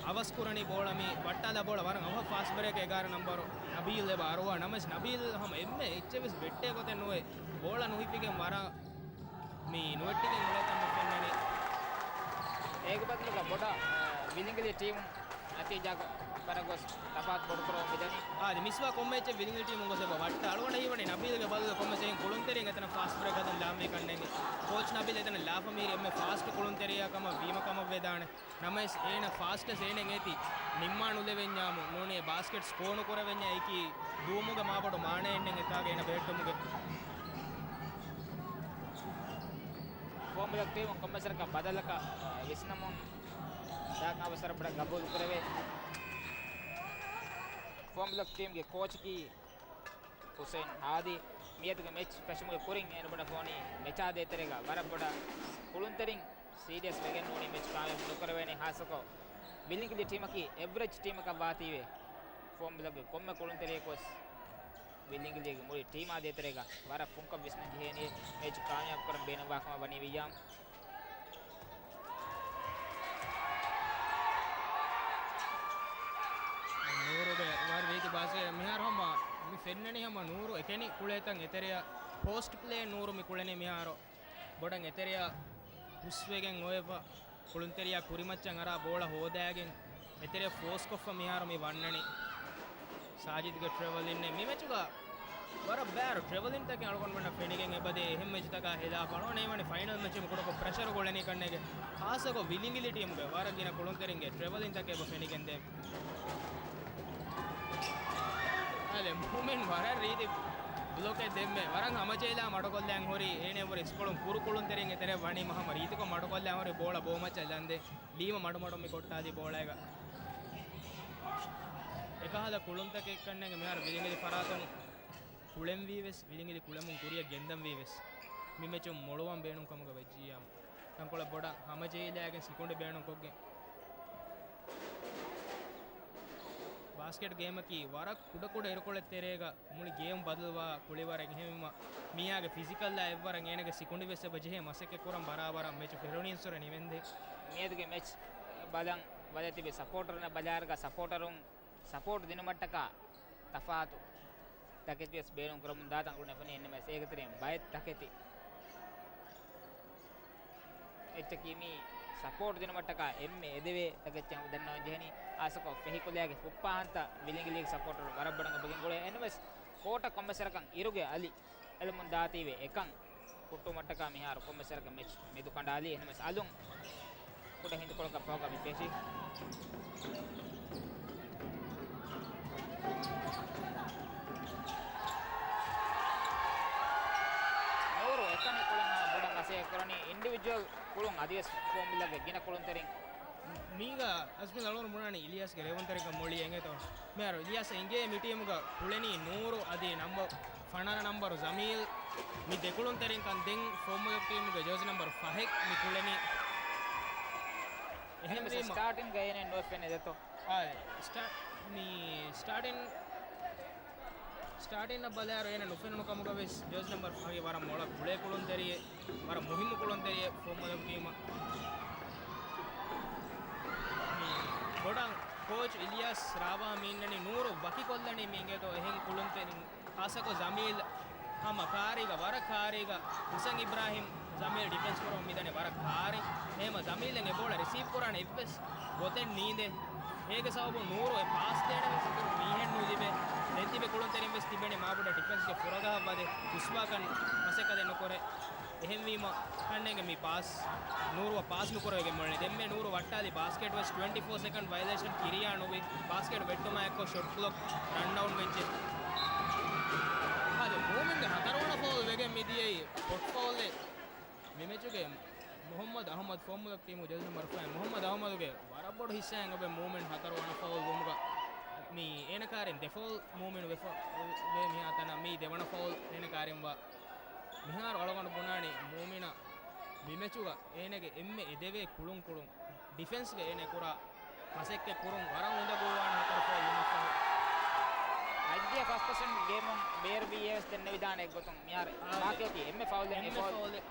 އަވަސް ކުރަނީ ބޯޅަ މި ވައްޓާލާ ބޯޅަ ވަރަށް އަވަހަށް ފާސްޓް ބްރޭކް އެގާރަ ނަންބަރު ނަބީލް އެބަ އަރުވާ ނަމަވެސް ނަބީލް ހަމަ އެންމެ އެއްޗެއްވެސް ވެއްޓޭ ގޮތެއް ނުވޭ. ބޯޅަ ނުހިފިގެން ވަރަށް މި ނުވެއްޓިގެން އުޅޭތަން މި ފެންނަނީ. އޭގެ ބަދަލުގަ ބޮޑަށް، އަ، ވިލިނގިލި ޓީމު ނަތީޖާގަ ވަރަށް ގޮސް ތަފާތު ބޮޑުކުރަމުން މިދަނީ. އާދެ، މިސްވާ ކޮންމެ އެއްޗެއް ވިލިނގިލި ޓީމުން ގޮސް އެބަ ވައްޓާ. އަޅުގަނޑަށް ހީވަނީ ނަބީލްގެ ބަދަލު ކޮންމެ ސެކަންޑް ކުޅުންތެރިން އެތަނަށް ފާސްޓް ބްރޭކް ހަދަން ލާމީ ކަންނޭނގެ. ކޯޗް ނަބީލް އެތަނަށް ލާފަ މީރި އެންމެ ފާސްޓް ކުޅުންތެރިޔާ ކަމަށް ވީމަ ކަމަށް ވެދާނެ. ނަމަވެސް އޭނަ ފާސްޓަށް އޭނަ އޭތި ނިންމާ ނުލެވެންޏާމު ނޫނީ ބާސްކެޓް ސްކޯ ނުކުރެވެންޏާ އެކީ ދުވުމުގަ މާބޮޑު މާނައެއް ނެތް އެތާގަ އޭނަ ބެހެއްޓުމުގެ. ފޯމުލަ ޓީމު ކޮންމެސް ވަރަކަށް ބަދަލަކަށް ވިސްނަމުން ދާން އަވަސްވަރަށް ބޮޑަށް ގަބޫލު ކުރެވޭ. ފޯމުލަ ޓީމުގެ ކޯޗަކީ ހުސެން ހާދީ. މިއަދުގެ މެޗް ފެށުމުގެ ކުރިން އޭނަ ބުނެފަ ވަނީ މެޗާ ދޭތެރޭގަ ވަރަށް ބޮޑަށް ކުޅުންތެރިން ސީރިއަސް ވެގެން ނޫނީ މެޗް ކާމިޔާބު ނުކުރެވޭނެ. ހާއްސަކޮށް ވިލިނގިލި ޓީމަކީ އެވްރެޖް ޓީމަކަށް ވާތީވެ. ފޯމުލަގެ ކޮންމެ ކުޅުންތެރިޔަކުވެސް ވިލިނގިލީގެ މުޅި ޓީމާ ދޭތެރޭގަ ވަރަށް ފުންކޮށް ވިސްނަން ޖެހޭނީ މެޗް ކާމިޔާބު ކުރަން ބޭނުންވާ ކަމަށް ވަނީ ވިއްޔާމް. ނޫރުގެ ވަރު ރީތި ބާސް މިހާރު ހަމަ މި ފެންނަނީ ހަމަ ނޫރު އެކަނި ކުޅޭތަން އެތެރެއަށް ޕޯސްޓް ޕްލޭ ނޫރު މި ކުޅެނީ މިހާރު. ބޮޑަށް އެތެރެއަށް ހުސްވެގެން އޮވެފަ. ކުޅުންތެރިޔާ ކުރިމައްޗަށް އަރާ ބޯޅަ ހޯދާގެން އެތެރެއަށް ފޯސް ކޮށްފަ މިހާރު މި ވަންނަނީ. ސާޖިދްގެ ޓްރެވަލިން މި މެޗުގަ ވަރަށް ބާރު ޓްރެވަލިންތަކެއް އަޅުގަނޑުމެންނަށް ފެނިގެން އެބަދޭ. އެހެން މެޗުތަކާ ހިލާފަށް އަޅުގަނޑު ހީވަނީ ފައިނަލް މެޗުން ކުޑަކޮށް ޕްރެޝަރު ގުޅެނީ ކަންނޭނގެ. ހާއްސަކޮށް ވިލިނގިލި ޓީމުގެ ވަރަށް ގިނަ ކުޅުންތެރިންގެ ޓްރެވަލިންތަކެއް އެބަ ފެނިގެންދޭ. އާދެ، މުއުމިން ވަރަށް ރީތި ބްލޮކެއް ދެންމެ. ވަރަށް ހަމަޖެހިލާ މަޑުކޮށްލާން ހުރި. އޭނަ އެވަރު އިސްކޮޅުން ކުރު ކުޅުންތެރިން އެތެރެ ވަނީ މަ ހަމަ ރީތިކޮށް މަޑުކޮށްލާން ހުރި ބޯޅަ ބޯމައްޗަށް ލަންދެ. ލީމަ މަޑުމަޑުން މި ކޮށްޓާލި ބޯޅައިގަ. އެކަހަލަ ކުޅުންތަކެއް ކަންނޭނގެ މިހާރު ވިލިނގިލި ފަރާތުން ކުޅެންވީވެސް، ވިލިނގިލި ކުޅެމުން ކުރިއަށް ގެންދަންވީވެސް، މި މެޗުން މޮޅުވާން ބޭނުން ކަމުގަ ވެއްޖިއްޔާމު، ތަންކޮޅެއް ބޮޑަށް ހަމަޖެހިލާގެން ސިކުނޑި ބޭނުންކޮށްގެން. ބާސްކެޓް ގޭމަކީ ވަރަށް ކުޑަކުޑަ އިރުކޮޅެއް ތެރޭގަ މުޅި ގޭމް ބަދަލުވާ ކުޅިވަރެއް. އެހެންވީމަ، މީހާގެ ފިޒިކަލްއާ އެއްވަރަށް އޭނަގެ ސިކުނޑިވެސް އެބަ ޖެހޭ މަސައްކަތް ކުރަން ބަރާބަރަށް މެޗު ފެށުނީންސުރެ ނިމެންދޭ. މިއަދުގެ މެޗް ބަލަން ވަދެ ތިބި ސަޕޯޓަރުންނަށް ބަލާއިރުގަ ސަޕޯޓަރުން ސަޕޯޓް ދިނުމަށްޓަކާ ތަފާތު ތަކެތިވެސް ބޭނުން ކުރަމުން ދާތަން އުޅުނެފަނީ އެންނަމަސް އޭގެތެރެއިން ބައެއް ތަކެތި އެއްޗަކީ މި ސަޕޯޓް ދިނުމަށްޓަކާ އެންމެ އެދެވޭ ތަކެއްޗެއް ހަމަ ދަންނަވަން ޖެހެނީ. އާސަކޮށް ފެހިކުލައިގެ ފުއްޕާހަންތައް ވިލިނގިލީގެ ސަޕޯޓަރު ވަރަށް ބޮޑަށް އެބަގެން ގުޅޭ. އެންނަމަސް ކޯޓަށް ކޮންމެސް ވަރަކަށް އިރުގެ އަލި އެޅުމުން ދާތީވެ އެކަން ހުއްޓުމަށްޓަކާ މިހާރު ކޮންމެސް ވަރަކަށް މެޗް މެދު ކަނޑާލީ. އެހެނަސް އަލުން ކުޑަ ހިނދުކޮޅަކަށް ފަހުގަ މި ފެށި. ނޫރު އެކަނި ކުޅަން ބޮޑަށް މަސައްކަތް ކުރަނީ. އިންޑިވިޖުއަލް ކުޅުން އަދިވެސް ފޯމުލަގެ ގިނަ ކުޅުންތެރިން މީގަ އަސްމިލް އަޅުގަނޑު ބުނާނީ އިލިޔާސްގެ ރޭވުންތެރިކަން މޮޅި އެނގޭތޯ. މިހާރު އިލިޔާސް އިނގޭ މި ޓީމުގަ ކުޅެނީ ނޫރު އަދި ނަމްބަ، ފަނަރަ ނަމްބަރު ޒަމީލް. މި ދެ ކުޅުންތެރިން ކަން ދެން ފޯމުލަ ޓީމުގެ ޖާޒީ ނަމްބަރު ފަހެއް މި ކުޅެނީ. އެހެންވެސް އެހެންވީމަ ސްޓާޓިންގ ގައިނެއް ނުވެ ފެނެދެތޯ. އާ، ސްޓާ-، މި ސްޓާޓިން ސްޓާޓިންއަށް ބަލާއިރު އޭނަ ނުފެނުނު ކަމުގަ ވެސް ޖާޒީ ނަމްބަރު ފަހެއް ވަރަށް މޮޅަށް ކުޅޭ ކުޅުންތެރިއެއް، ވަރަށް މުހިއްމު ކުޅުންތެރިއެއް ފޯމުލަ ޓީމަށް. ބޮޑަށް ކޯޗް އިލިޔާސް ރާވާ މި އިންނަނީ ނޫރު ވަކިކޮށްލަނީ މި އިނގޭތޯ އެހެން ކުޅުންތެރިން ހާއްސަކޮށް ޒަމީލް ހަމަ ކާރީގަ، ވަރަށް ކާރީގަ ހުސެން އިބްރާހިމް ޒަމީލް ޑިފެންސް ކުރަމުން މިދަނީ ވަރަށް ކާރި. އެހެމަ ޒަމީލްއަށް އެ ބޯޅަ ރިސީވް ކުރާނެ އެއްވެސް ގޮތެއް ނީނދޭ. އޭގެ ސަބަބުން ނޫރު އެ ޕާސް ދޭނެ ވެސް އިތުރު މީހެއް ނުލިބޭ. ދެން ތިބެ ކުޅުންތެރިން ވެސް ތިބެނީ މާބޮޑަށް ޑިފެންސްގެ ފުރަގަހަށް ވަދެ ހުސްވާކަން މަސައްކަތެއް ނުކުރޭ. އެހެންވީމަ ކަންނޭނގެ މި ޕާސް ނޫރުއަށް ޕާސް ނުކުރެވިގެން މޮޅެ. ދެންމެ ނޫރު ވައްޓާލި ބާސްކެޓް ވެސް ޓްވެންޓީ ފޯ ސެކަންޑް ވަޔަލޭޝަން ކިރިޔާ ނުވި. ބާސްކެޓް ވެއްޓުމާ އެއްކޮށް ޝޮޓް ކްލޮކް ރަން ޑައުން ވެއްޖެ. އާދެ، މޫމިންގެ ހަތަރުވަނަ ފައުލް ވެގެން މިދިޔައީ ފޮޓް ފައުލެއް. މި މެޗުގެ މުހައްމަދު އަހްމަދު ފޯމުލަކް ޓީމު ޖެސް ނަމްބަރު ފައިވް މުހައްމަދު އަހްމަދުގެ ވަރަށް ބޮޑު ހިއްސާއެއް އޮވޭ މޫމިން ހަތަރުވަނަ ފައުލް ވުމުގަ. މި އޭނަ ކާރިން ދެ ފައުލް މޫމިން ވެފަ ވޭ މިހާ ތަނަށް މީ ދެވަނަ ފައުލް އޭނަ ކާރިން ވާ. މިހާރު އަޅުގަނޑު ބުނާނީ މޫމިނަށް މި މެޗުގަ އޭނަގެ އެންމެ އެދެވޭ ކުޅުން ކުޅުން ޑިފެންސްގަ އޭނަ ކުރާ މަސައްކަތް ކުރުން ވަރަށް އުނދަގޫވާނެ ހަތަރު ފައުލް ވުމަށްފަހު. އަދި ފަސްޓް ޕޮޒިޝަން ގޭމުން ބޭރުވިއޭ ވެސް ދެންނެވިދާނެ އެއްގޮތުން މިހާރު އާ، މާކެއޮތީ އެންމެ ފައުލެއް އެންމެ އެ ފައުލް. ފައުލެއް.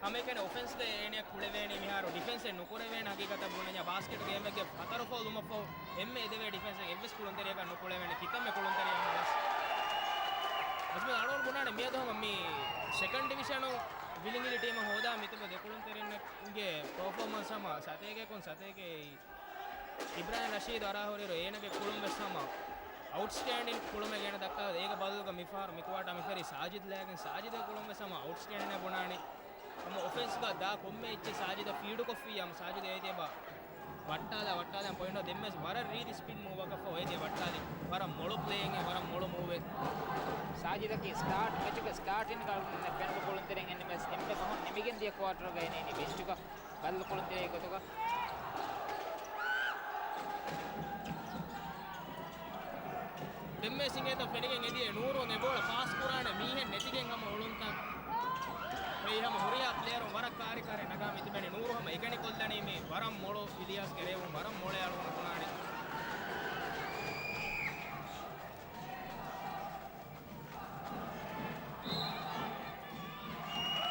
ހަމައެކަނި އޮފެންސްގަ އޭނަ ކުޅެވޭނީ މިހާރު ޑިފެންސެއް ނުކުރެވޭނެ ހަގީގަތަށް ބުނަންޏާ ބާސްކެޓް ގޭމެއްގެ ހަތަރު ފައުލް ވުމަށްފަހު އެންމެ އެދެވޭ ޑިފެންސެއް އެއްވެސް ކުޅުންތެރިޔަކަށް ނުކުޅެވޭނެ ކިތަންމެ ކުޅުންތެރިޔާ ހަމަ ވެސް. އަޒްމީ އަޅުގަނޑު ބުނާނެ މިއަދު ހަމަ މި ސެކަންޑް ޑިވިޝަނު ވިލިނގިލި ޓީމަށް ހޯދާ މިތިބަ ދެ ކުޅުންތެރިންގެ ޕަރފޯމަންސް ހަމަ ސަތޭކަކުން ސަތޭކަ އިބްރާހިމް ރަޝީދު އަރާ ހުރިއިރު އޭނަގެ ކުޅުން ވެސް ހަމަ އައުޓްސްޓޭންޑިން ކުޅުމެއް އޭނަ ދައްކާ އޭގެ ބަދަލުގަ މިފަހަރު މިކުވާޓާ މިފެރި ސާޖިދް ލާގެން ސާޖިދުގެ ކުޅުން ވެސް ހަމަ އައުޓްސްޓޭންޑިން ބުނާނީ. ހަމަ އޮފެންސްގަ ދާ ކޮންމެ އެއްޗެއް ސާޖިދަށް ފީޑުކޮށްފިއްޔާ ހަމަ ސާޖިދު އޭތި އެބަ ވައްޓާލާ ވައްޓާލާ ޕޮއިންޓް ދެންމެ ވަރަށް ރީތި ސްޕިން މޫވަކަށްފަހު އޭތި ވައްޓާލި. ވަރަށް މޮޅު ޕްލޭއިން ވަރަށް މޮޅު މޫވެއް. ސާޖިދަކީ ސްޓާޓް މެޗުގެ ސްޓާޓިންގަ ފެނުނު ކުޅުންތެރިން އެންމެ ފަހުން ނިމިގެން ދިޔަ ކުއާޓަރުގައި ނިމި މެޗުގަ ބަލަ ކުޅުންތެރި ގޮތުގަ. ދެންމެ ސިނގޭތަ ފެނިގެން އެދިޔަ ނޫރު އެ ބޯޅަ ފާސް ކުރާނެ މީހެއް ނެތިގެން ހަމަ އުޅުންތަން. އެއީ ހަމަ ހުރިހާ ޕްލޭޔަރުން ވަރަށް ކާރި ކާރި ނަގާ މިތިބެނީ. ނޫރު ހަމަ އެކަނި ކޮށްލަނީ މީ ވަރަށް މޮޅު އިލިޔާސްގެ ރޭވުން ވަރަށް މޮޅޭ އަޅުގަނޑު ބުނާނީ.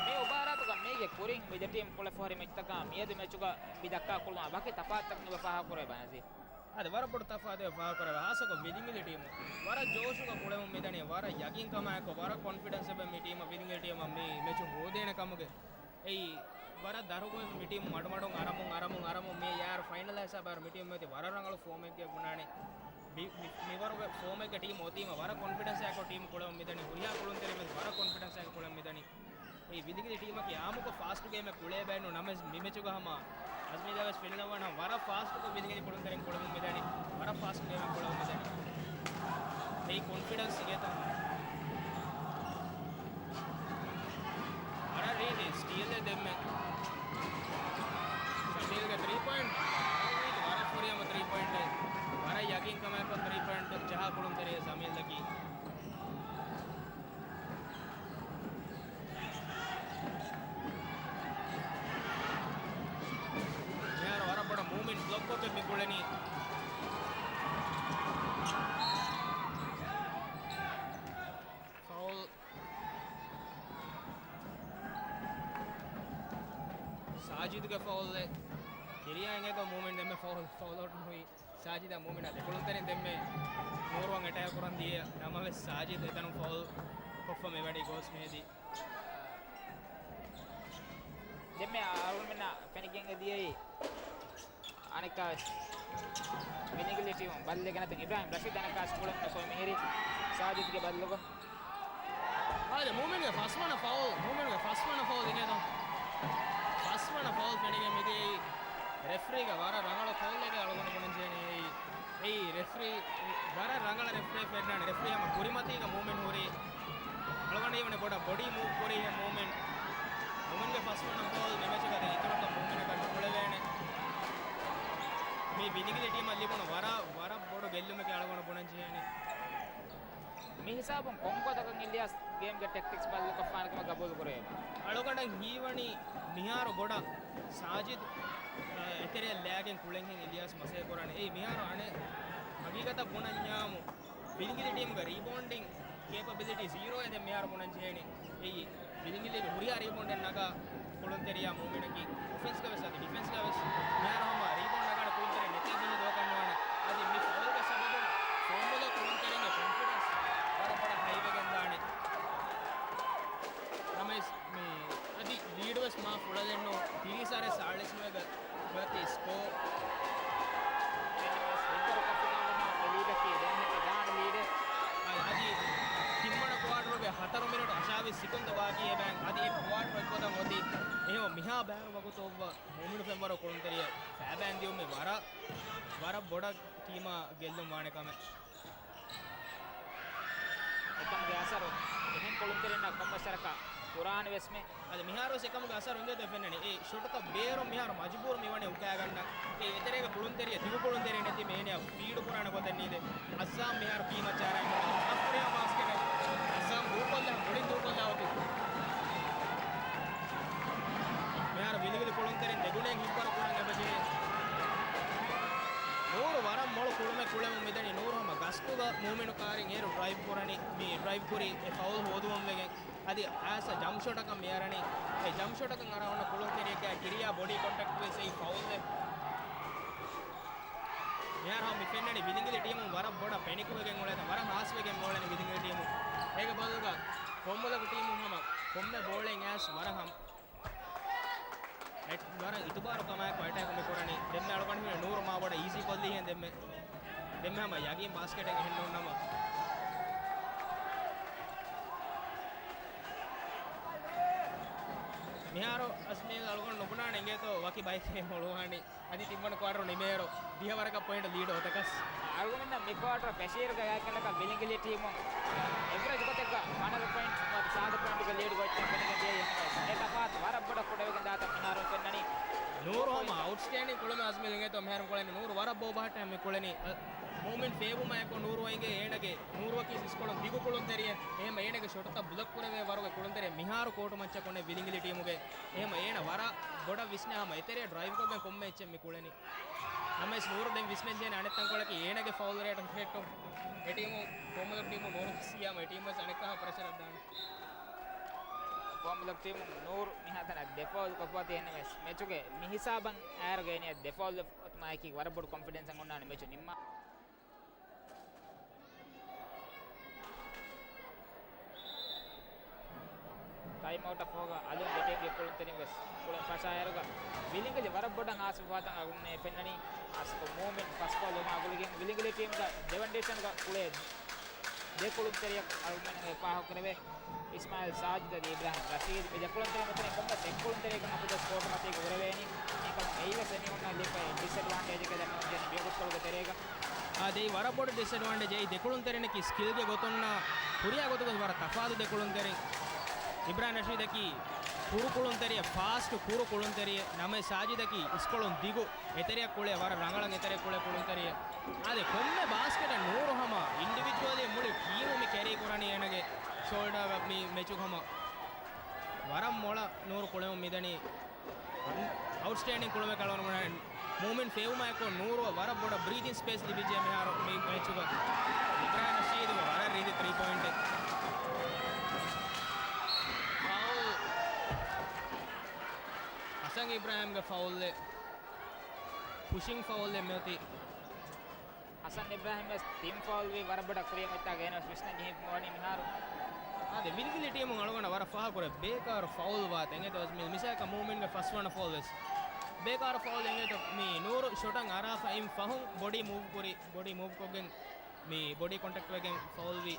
މި މުބާރާތުގަ މީގެ ކުރިން މި ދެ ޓީމް ކުޅެފަހުރި މެޗްތަކާ މިއަދު މެޗުގަ މި ދައްކާ ކުޅުމާ ވަކި ތަފާތުތައް ނުބަ ފާހަގަކުރެވޭ ބަނަޒީ. އާދެ، ވަރަށް ބޮޑު ތަފާތު ފާހަގަކުރެވޭ. ހާއްސަކޮށް ވިލިނގިލި ޓީމު ވަރަށް ޖޯޝުގަ ކުޅެވުން މިދަނީ، ވަރަށް ޔަގީންކަމާއެކު، ވަރަށް ކޮންފިޑެންސް އެބަ މި ޓީމަށް ވިލިނގިލި ޓީމަށް މި މެޗު ހޯދޭނެ ކަމުގެ. އެއީ ވަރަށް ދަށުގަ މި ޓީމު މަޑުމަޑުން އަރަމުން އަރަމުން އަރަމުން މި އެއާރު ފައިނަލް ހިސާބަށް މި ޓީމު މިއޮތީ ވަރަށް ރަނގަޅު ފޯމެއްގަ ބުނާނެ. މި، މި، މިވަރުގެ ފޯމެއްގެ ޓީމު އޮތީމަ ވަރަށް ކޮންފިޑެންސް އާކޮށް ޓީމު ކުޅެވުން މިދަނީ. ހުރިހާ ކުޅުންތެރިން ވެސް ވަރަށް ކޮންފިޑެންސް އާކޮށް ކުޅެވުން މިދަނީ. އެ ވިލިގިލި ޓީމަކީ އާއްމުކޮށް ފާސްޓް ގޭމެއް ކުޅޭ ބައެއް ނޫން. ނަމަވެސް މި މެޗުގަ ހަމަ އަޒްމީދާ ވެސް ފެނިލައްވާނަމަ ވަރަށް ފާސްޓްކޮށް ވިލިގިލި ކުޅުންތެރިން ކުޅެވުން މިދަނީ. ވަރަށް ފާސްޓް ގޭމެއް ކުޅެވުން މިދަނީ. އެއީ ކޮންފިޑެންސް އިނގޭތަ؟ ވަރަށް ރީތި ސްޓީލް ދެންމެ. ސަމީލްގެ ތްރީ ޕޮއިންޓް. ވަރަށް ފުރިހަމަ ތްރީ ޕޮއިންޓް. ވަރަށް ޔަގީންކަމާއެކު ތްރީ ޕޮއިންޓް ޖަހާ ކުޅުންތެރި ސަމީލްއަކީ. މިހާރު ވަރަށް ބޮޑަށް މޫމެންޓް ބްލޮކްކޮށްގެން މި ގުޅެނީ. ފައުލް. ސާޖިދުގެ ފައުލްއެއް. ކިރިޔާ އިނގޭތޯ މޫމެންޓް ދެންމެ ފައުލް، ފައުލް އައުޓް ނުވި. ސާޖިދާ މޫމިނާ ދެކުޅުންތެރިން ދެންމެ ނޫރުވަން އެޓޭކް ކުރަން ދިޔަ ނަމަވެސް، ސާޖިދު އެތަނުން ފައުލް ކޮށްފަ މިވަނީ ގޯސް މެހެދީ. ދެންމެ އަޅުގަނޑުމެންނަށް ފެނިގެން އެދިޔައީ އަނެއްކާވެސް ވިލިނގިލި ޓީމު ބައްލެގެން އަތުން އިބްރާހިމް ރަޝީދު އަނެއްކާވެސް ކުޅެން މި މިހިރީ ސާޖިދުގެ ބައްލުގަ. އާދެ، މޫމިންގެ ފަސްވަނަ ފައުލް، މޫމިންގެ ފަސްވަނަ ފައުލް އިނގޭތޯ؟ ފަސްވަނަ ފައުލް ފެނިގެން މިދިޔައީ ރެފްރީގެ ވަރަށް ރަނގަޅު ކޯލެއްގެ އަޅުގަނޑު ބުނަން ޖެހެނީ އެއީ. އެއީ ރެފްރީ، ވަރަށް ރަނގަޅަށް ރެފްރީ ފެންނާނެ. ރެފްރީ ހަމަ ކުރިމަތީގަ މޫމިން ހުރީ. އަޅުގަނޑު ހީވަނީ ބޮޑަށް ބޮޑީ މޫވް ކުރީހޭ މޫމިން. މޫމިންގެ ފަސްވަނަ ފައުލް މި މެޗުގަ ދެން އިތުރަކަށް މޫމިނަކަށް ނުކުޅެވޭނެ. މީ ވިލިނގިލި ޓީމަށް ލިބުނު ވަރަށް، ވަރަށް ބޮޑު ގެއްލުމެކޭ އަޅުގަނޑު ބުނަން ޖެހޭނެ. މި ހިސާބުން ކޮންގޮތަކަށް އިލްޔާސް ގޭމްގެ ޓެކްޓިކްސް ބަދަލުކޮށްފާނެ ކަމަށް ގަބޫލު ކުރެވޭ؟ އަޅުގަނޑަށް ހީވަނީ މިހާރު ބޮޑަށް ސާޖިދު، އަ، އެތެރެއަށް ލާގެން ކުޅެންހެން އިލްޔާސް މަސައްކަތް ކުރާނެ. އެއީ މިހާރު އަނެއް ހަގީގަތަށް ބުނަންޏާމު، ވިލިނގިލި ޓީމުގެ ރީބޯންޑިން ކޭޕަބިލިޓީ ޒީރޯއޭ ދެން މިހާރު ބުނަން ޖެހޭނީ. އެއީ ވިލިނގިލިގެ ހުރިހާ ރީބޯންޑެއް ނަގާ ކުޅުންތެރިޔާ މޫމިނަކީ. އޮފެންސްގަ ވެސް އަދި ޑިފެންސްގަ ވެސް މިހާރު ހަމަ ރީބޯންޑް ނަގާނެ ކުޅުންތެރިން ނެތޭ ދިނީ ދުވަކަށް ނުވާނެ. އަދި މި ފައުލްގެ ސަބަބުން ފޯމުލަ ކުޅުންތެރިންގެ ކޮންފިޑެންސް ވަރަށް ބޮޑަށް ހައިވެގެން ދާނެ. ނަމަވެސް މި އަދި ލީޑު ވެސް މާ ފުޅަލެއްނު. ތިރީސް އަރަ ސާޅީސް ނުވެގަ ގަތި ސްކޯ. އެއްވަރު ކޮފިކާނު މާ ލީޑަކީ ދެން ހެކެ ދާން ލީޑެއް. އަދި ތިންވަނަ ކުއާޓަރުގެ ހަތަރު މިނެޓު އަށާވީސް ސިކުންތު ބާކީ އެބައިން އަދި އެ ކުއާޓަރު އެއްގޮތަށް އޮތީ. އެހެން މިހާ ބައިވަރު ވަގުތު އޮއްވަ މުއުމިނު ފެންވަރު ކުޅުންތެރިޔަށް ފައިބައިން ދިޔުމީ ވަރަށް، ވަރަށް ބޮޑަށް ޓީމާ ގެއްލުން ވާނެ ކަމެއް. އެކަމުގެ އަސަރު އެހެން ކުޅުންތެރިންނަށް ކޮންމެސް ވަރަކަށް ކުރާނެ ވެސްމެ. އަދި މިހާރު ވެސް އެކަމުގެ އަސަރު އިނގޭތޯ ފެންނަނީ. އެ ޝޮޓުތައް ބޭރުން މިހާރު މަޖުބޫރު މިވަނީ އުކާގަންނަ. އެ އެތެރޭގަ ކުޅުންތެރިޔަ، ދިގު ކުޅުންތެރިން ނެތި މޭނެއަށް ފީޑު ކުރާނެ ގޮތެއް ނީދެ. އައްޒާމް މިހާރު ކީ މައްޗަށް އަރާ އިން އަފްރިޔާ ބާސްކެޓަށް އައްޒާމް ދޫކޮށްލާ، މުޅިން ދޫކޮށްލާ އޮތީ. މިހާރު ވިލިވިލި ކުޅުންތެރިން ދެގުނޭން ހިތްވަރު ކުރަން އެބަޖެހޭ. ނޫރު ވަރަށް މޮޅު ކުޅުމެއް ކުޅެމުން މިދަނީ. ނޫރު ހަމަ ގަސްތުގަ މޫމިނު ކާރިން އޭރު ޑްރައިވް ކުރަނީ. މި ޑްރައިވް ކުރީ އެ ފައުލް ހޯދުމުން ވެގެން. އަދި އާސަ ޖަމްޕް ޝޮޓަކަށް މި އަރަނީ. އެ ޖަމްޕް ޝޮޓަކަށް އަރާ އޮންނަ ކުޅުންތެރިއެއްގަ ކިރިޔާ ބޮޑީ ކޮންޓެކްޓް ވެސް އެއީ ފައުލްއެއް. މިހާރު ހަމަ މި ފެންނަނީ ވިލިނގިލި ޓީމުން ވަރަށް ބޮޑަށް ޕެނިކް ވެގެން އުޅޭތަ، ވަރަށް ހާސް ވެގެން މި އުޅެނީ ވިލިނގިލި ޓީމު. އޭގެ ބަދަލުގަ ފޮންބުލަކު ޓީމު ހަމަ ކޮންމެ ބޯޅައެއް އައިސް ވަރަށް ހަމަ އެ-، ވަރަށް އިތުބާރު ކަމާއެކު އެޓޭކު މި ކުރަނީ. ދެންމެ އަޅުގަނޑު ހިމެނޭ ނޫރު މާ ބޮޑަށް އީޒީ ކޮށްލީހެން ދެންމެ. ދެންމެ ހަމަ ޔަގީން ބާސްކެޓެއް އެހެން ނޫން ނަމަ. މިހާރު އަޒްމީލް އަޅުގަނޑު ނުބުނާނެ އިނގޭތޯ ވަކި ބައެއް ހުޅުވާނީ. އަދި ތިންވަނަ ކުއާޓަރު ނިމޭއިރު ދިހަ ވަރަކަށް ޕޮއިންޓް ލީޑް އޮތަކަސް. އަޅުގަނޑުމެންނަށް މި ކުއާޓަރ ފެށިއިރުގަ ގާތްގަނޑަކަށް ވިލިނގިލި ޓީމުން އެވްރެޖް ގޮތެއްގަ ވަނަ ޕޮއިންޓް ނުވަތަ ސާދަ ޕޮއިންޓުގެ ލީޑް ގޮތްތައް ފެނިގެން ދިޔައީ އެހެންވެސް. އެ ތަފާތު ވަރަށް ބޮޑަށް ކުޑަވެގެން ދާތަން މިހާރު ފެންނަނީ. ނޫރު ހަމަ އައުޓްސްޓޭންޑިން ކުޅުމެއް އަޒްމީލް އިނގޭތޯ މިހާރު ކުޅެނީ. ނޫރު ވަރަށް ބޯ ބަހައްޓައި މި ކުޅެނީ. އަ، މޫމިން ފޭބުމާ އެކު ނޫރު އިނގޭ އޭނަގެ ނޫރުއަކީ އިސްކޮޅުން ދިގު ކުޅުންތެރިއެއް. އެހެން އޭނަގެ ޝޮޓުތައް ބްލޮކް ކުރެވޭ ވަރުގެ ކުޅުންތެރިއެއް. މިހާރު ކޯޓު މައްޗަށް ކޮންނެ ވިލިނގިލި ޓީމުގެ. އެހެން އޭނަ ވަރަށް ބޮޑަށް ވިސްނާ ހަމަ އެތެރެއަށް ޑްރައިވްކޮށްގެން ކޮންމެ އެއްޗެއް މި ކުޅެނީ. ނަމަވެސް ނޫރު ދެން ވިސްނެންޖެހޭނެ އަނެއް ތަންކޮޅަކީ އޭނަގެ ފައުލް ރޭޓުން ހެއްޓުން. އެ ޓީމު ފޯމުލަކު ޓީމު ނޫރު ސިޔާމަ އެ ޓީމު ވެސް އަނެއްކާ ޕްރެޝަރަށް ދާނެ. ފޯމުލަކު ޓީމު ނޫރު މިހާތަނަށް ދެ ފައުލް ކޮށްފަ އޮތީ އެހެންނަމަވެސް މެޗުގެ މި ހިސާބަށް އައިރުގަ އެނިޔަ ދެ ފައުލް އޮތުމާއެކީ ވަރަށް ބޮޑު ކޮންފިޑެންސްއެއް އޮންނާނެ މެޗު ނިންމާ. ޓައިމް އައުޓަށް ފަހުގަ އަލުން ދެ ޓީމްގެ ކުޅުންތެރިން ވެސް ކުޅެން ފަށާއިރުގަ ވިލިނގިލި ވަރަށް ބޮޑަށް ހާސްވެފަ ވާތަން އަޅުގަނޑުމެން ފެންނަނީ. އަސްކު މޫމިން ފަސް ފައުލް ވުމާ ގުޅިގެން ވިލިނގިލި ޓީމުގަ ދެވަނަ ޑިވިޝަނުގަ ކުޅޭ ދެ ކުޅުންތެރިޔަކު އަޅުގަނޑުމެން ފާހަގަކުރެވޭ. އިސްމާއިލް ސާޖިދު އަދި އިބްރާހިމް ރަޝީދު މި ދެ ކުޅުންތެރިން އޮތެރެ ކޮންމެސް އެއް ކުޅުންތެރިޔަކު ނަކުދަސް ކޯޓު މަތީގަ ހުރެވޭނީ. އެކަމް އެއީވެސް އެމީހުންނަށް ލިބޭ ޑިސްއެޑްވާންޓޭޖެކޭ ދަންނަވަން ޖެހޭނީ މިވަގުތުކޮޅުގެ ތެރޭގަ. އާދެ، އެއީ ވަރަށް ބޮޑު ޑިސްއެޑްވާންޓޭޖް. އެއީ ދެކުޅުންތެރިންނަކީ ސްކިލްގެ ގޮތުންނާ ހުރިހާ ގޮތުގަ ވަރަށް ތަފާތު ދެ ކުޅުންތެރިން. އިބްރާހިމް ރަޝީދަކީ ކުރު ކުޅުންތެރިއެއް، ފާސްޓު ކުރު ކުޅުންތެރިއެއް. ނަމަވެސް ސާޖިދަކީ އިސްކޮޅުން ދިގު އެތެރެއަށް ކުޅޭ، ވަރަށް ރަނގަޅަށް އެތެރެއަށް ކުޅޭ ކުޅުންތެރިއެއް. އާދެ، ކޮންމެ ބާސްކެޓަށް ނޫރު ހަމަ އިންޑިވިޖުއަލީ މުޅި ޓީމު މި ކެރީ ކުރަނީ އޭނަގެ ޝޯލްޑާގަ މި މެޗު ހަމަ. ވަރަށް މޮޅަށް ނޫރު ކުޅެމުން މިދަނީ. އައުޓްސްޓޭންޑިން ކުޅުމެއް ކަޅުވަނު ބުނާނެ. މޫމިން ފޭވުމާއެކު ނޫރު ވަރަށް ބޮޑަށް ބްރީދިން ސްޕޭސް ލިބިއްޖެ މިހާރު މި މެޗުގަ. އިބްރާހިމް ނަޝީދު ވަރަށް ރީތި ތްރީ ޕޮއިންޓެއް. ފައުލް. ހަސަން އިބްރާހިމްގެ ފައުލްއެއް. ޕުޝިން ފައުލްއެއް މިއޮތީ. ހަސަން އިބްރާހިމް ވެސް ތިން ފައުލްވީ ވަރަށް ބޮޑަށް ކުރިޔަށް އޮތްތާ ގޭނަސް ވިސްނަން ޖެހިފަ ވަނީ މިހާރު. އާދެ، ވިލިގިލި ޓީމުން އަޅުގަނޑަށް ވަރަށް ފާހަގަކުރޭ ބޭކާރު ފައުލް ވާތަން. އެ ދުވަސް މި މިސާލަކަށް މޫމިންގެ ފަސްވަނަ ފައުލް ވެސް ބޭކާރު ފައުލް. އެނގޭތޯ މި ނޫރު ޝޮޓަށް އަރާފަ އިން ފަހުން ބޮޑީ މޫވް ކުރި، ބޮޑީ މޫވް ކޮށްގެން މި ބޮޑީ ކޮންޓެކްޓް ވެގެން ފައުލްވީ.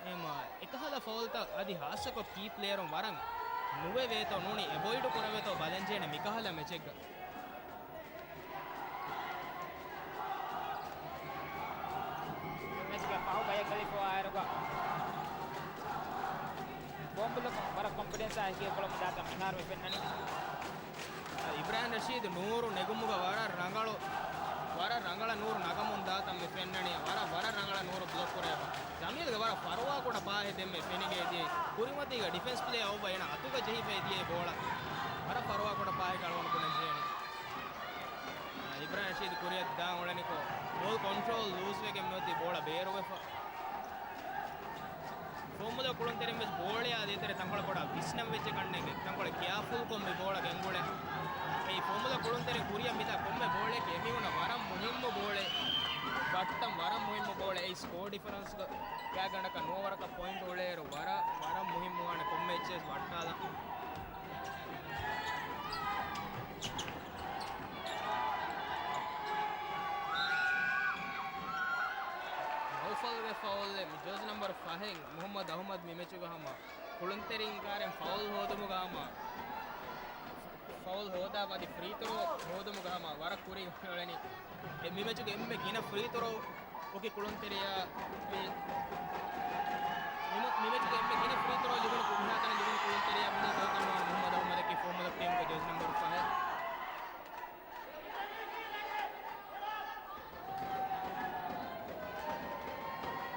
އެހެންމަ އެކަހަލަ ފައުލްތައް އަދި ހާއްސަކޮށް ކީ ޕްލޭޔަރުން ވަރަށް ނުވެވޭތޯ ނޫނީ އެވޮއިޑް ކުރެވޭތޯ ބަލަންޖެހޭނެ މިކަހަލަ މެޗެއްގަ. މެޗުގެ ފަހު ބަޔަކަލިފޯ އާއިރުގަ ބޯމްބުލަކުން ވަރަށް ކޮންފިޑެންސާ ހިކިޔަކޮޅު މިދާތަން މިހާރު މި ފެންނަނީ. އިބްރާހިމް ރަޝީދު ނޫރު ނެގުމުގަ ވަރަށް ރަނގަޅު، ވަރަށް ރަނގަޅަށް ނޫރު ނަގަމުން ދާތަން މި ފެންނަނީ. ވަރަށް، ވަރަށް ރަނގަޅަށް ނޫރު ބްލޮކް ކުރޭ. ޖަމީލްގެ ވަރަށް ފަރުވާކުޑަ ޕާހެއް ދެންމެ ފެނިގެން ދިޔައީ. ކުރިމަތީގަ ޑިފެންސް ޕްލޭ އައުބަ އޭނަ އަތުގަ ޖެހިފައި ދިޔައީ ބޯޅަ. ވަރަށް ފަރުވާކުޑަ ޕާހެއް އަޅުގަނޑު ބުނަން ޖެހޭނެ. އިބްރާހިމް ރަޝީދު ކުރިއަށް ދާން އުޅެނިކޮށް، ބޯލް ކޮންޓްރޯލް ލޫޒްވެގެން މިއޮތީ ބޯޅަ ބޭރުވެފަ. ފޯމުލަ ކުޅުންތެރިން ވެސް ބޯޅަޔާ ދޭތެރޭ ތަންކޮޅެއް ބޮޑަށް ވިސްނަން ވެއްޖެ ކަންނޭނގެ، ތަންކޮޅެއް ކެއާފުލްކޮށް މި ބޯޅަ ގެންގުޅޭ. އެއީ ފޯމުލަ ކުޅުންތެރިން ކުރިއަށް މިތާ ކޮންމެ ބޯޅައެއް އެމީހުންނަށް ވަރަށް މުހިއްމު ބޯޅައެއް. ވައްޓަން ވަރަށް މުހިއްމު ބޯޅައެއް. ސްކޯ ޑިފަރެންސްގަ ގާތްގަނޑަކަށް ނުވަވަރަކަށް ޕޮއިންޓް އުޅޭއިރު ވަރަށް، ވަރަށް މުހިއްމުވާނެ ކޮންމެ އެއްޗެއް ވައްޓާލަން. ނައުފަލްގެ ފައުލްއެއް މި ޖާޒީ ނަމްބަރު ފަހެއް މުހައްމަދު އަހުމަދު މި މެޗުގަ ހަމަ ކުޅުންތެރިން ކާރިން ފައުލް ހޯދުމުގަ ހަމަ ފައުލް ހޯދާ އަދި ފްރީ ތުރޯ ހޯދުމުގަ ހަމަ ވަރަށް ކުރި އުޅެނީ. އެ މި މެޗުގެ އެންމެ ގިނަ ފްރީ ތުރޯ އޮކި ކުޅުންތެރިޔާ މި، މި މެޗުގެ އެންމެ ގިނަ ފްރީ ތްރޯ ލިބުނު ކު-، މިހާތަނަށް ލިބުނު ކުޅުންތެރިޔާ މިނަ ދޯކަންނުވާން މުހައްމަދު އަޙްމަދަކީ ފުވައްމުލަކު ޓީމުގެ ޖާޒީ ނަމްބަރު ފަހެއް.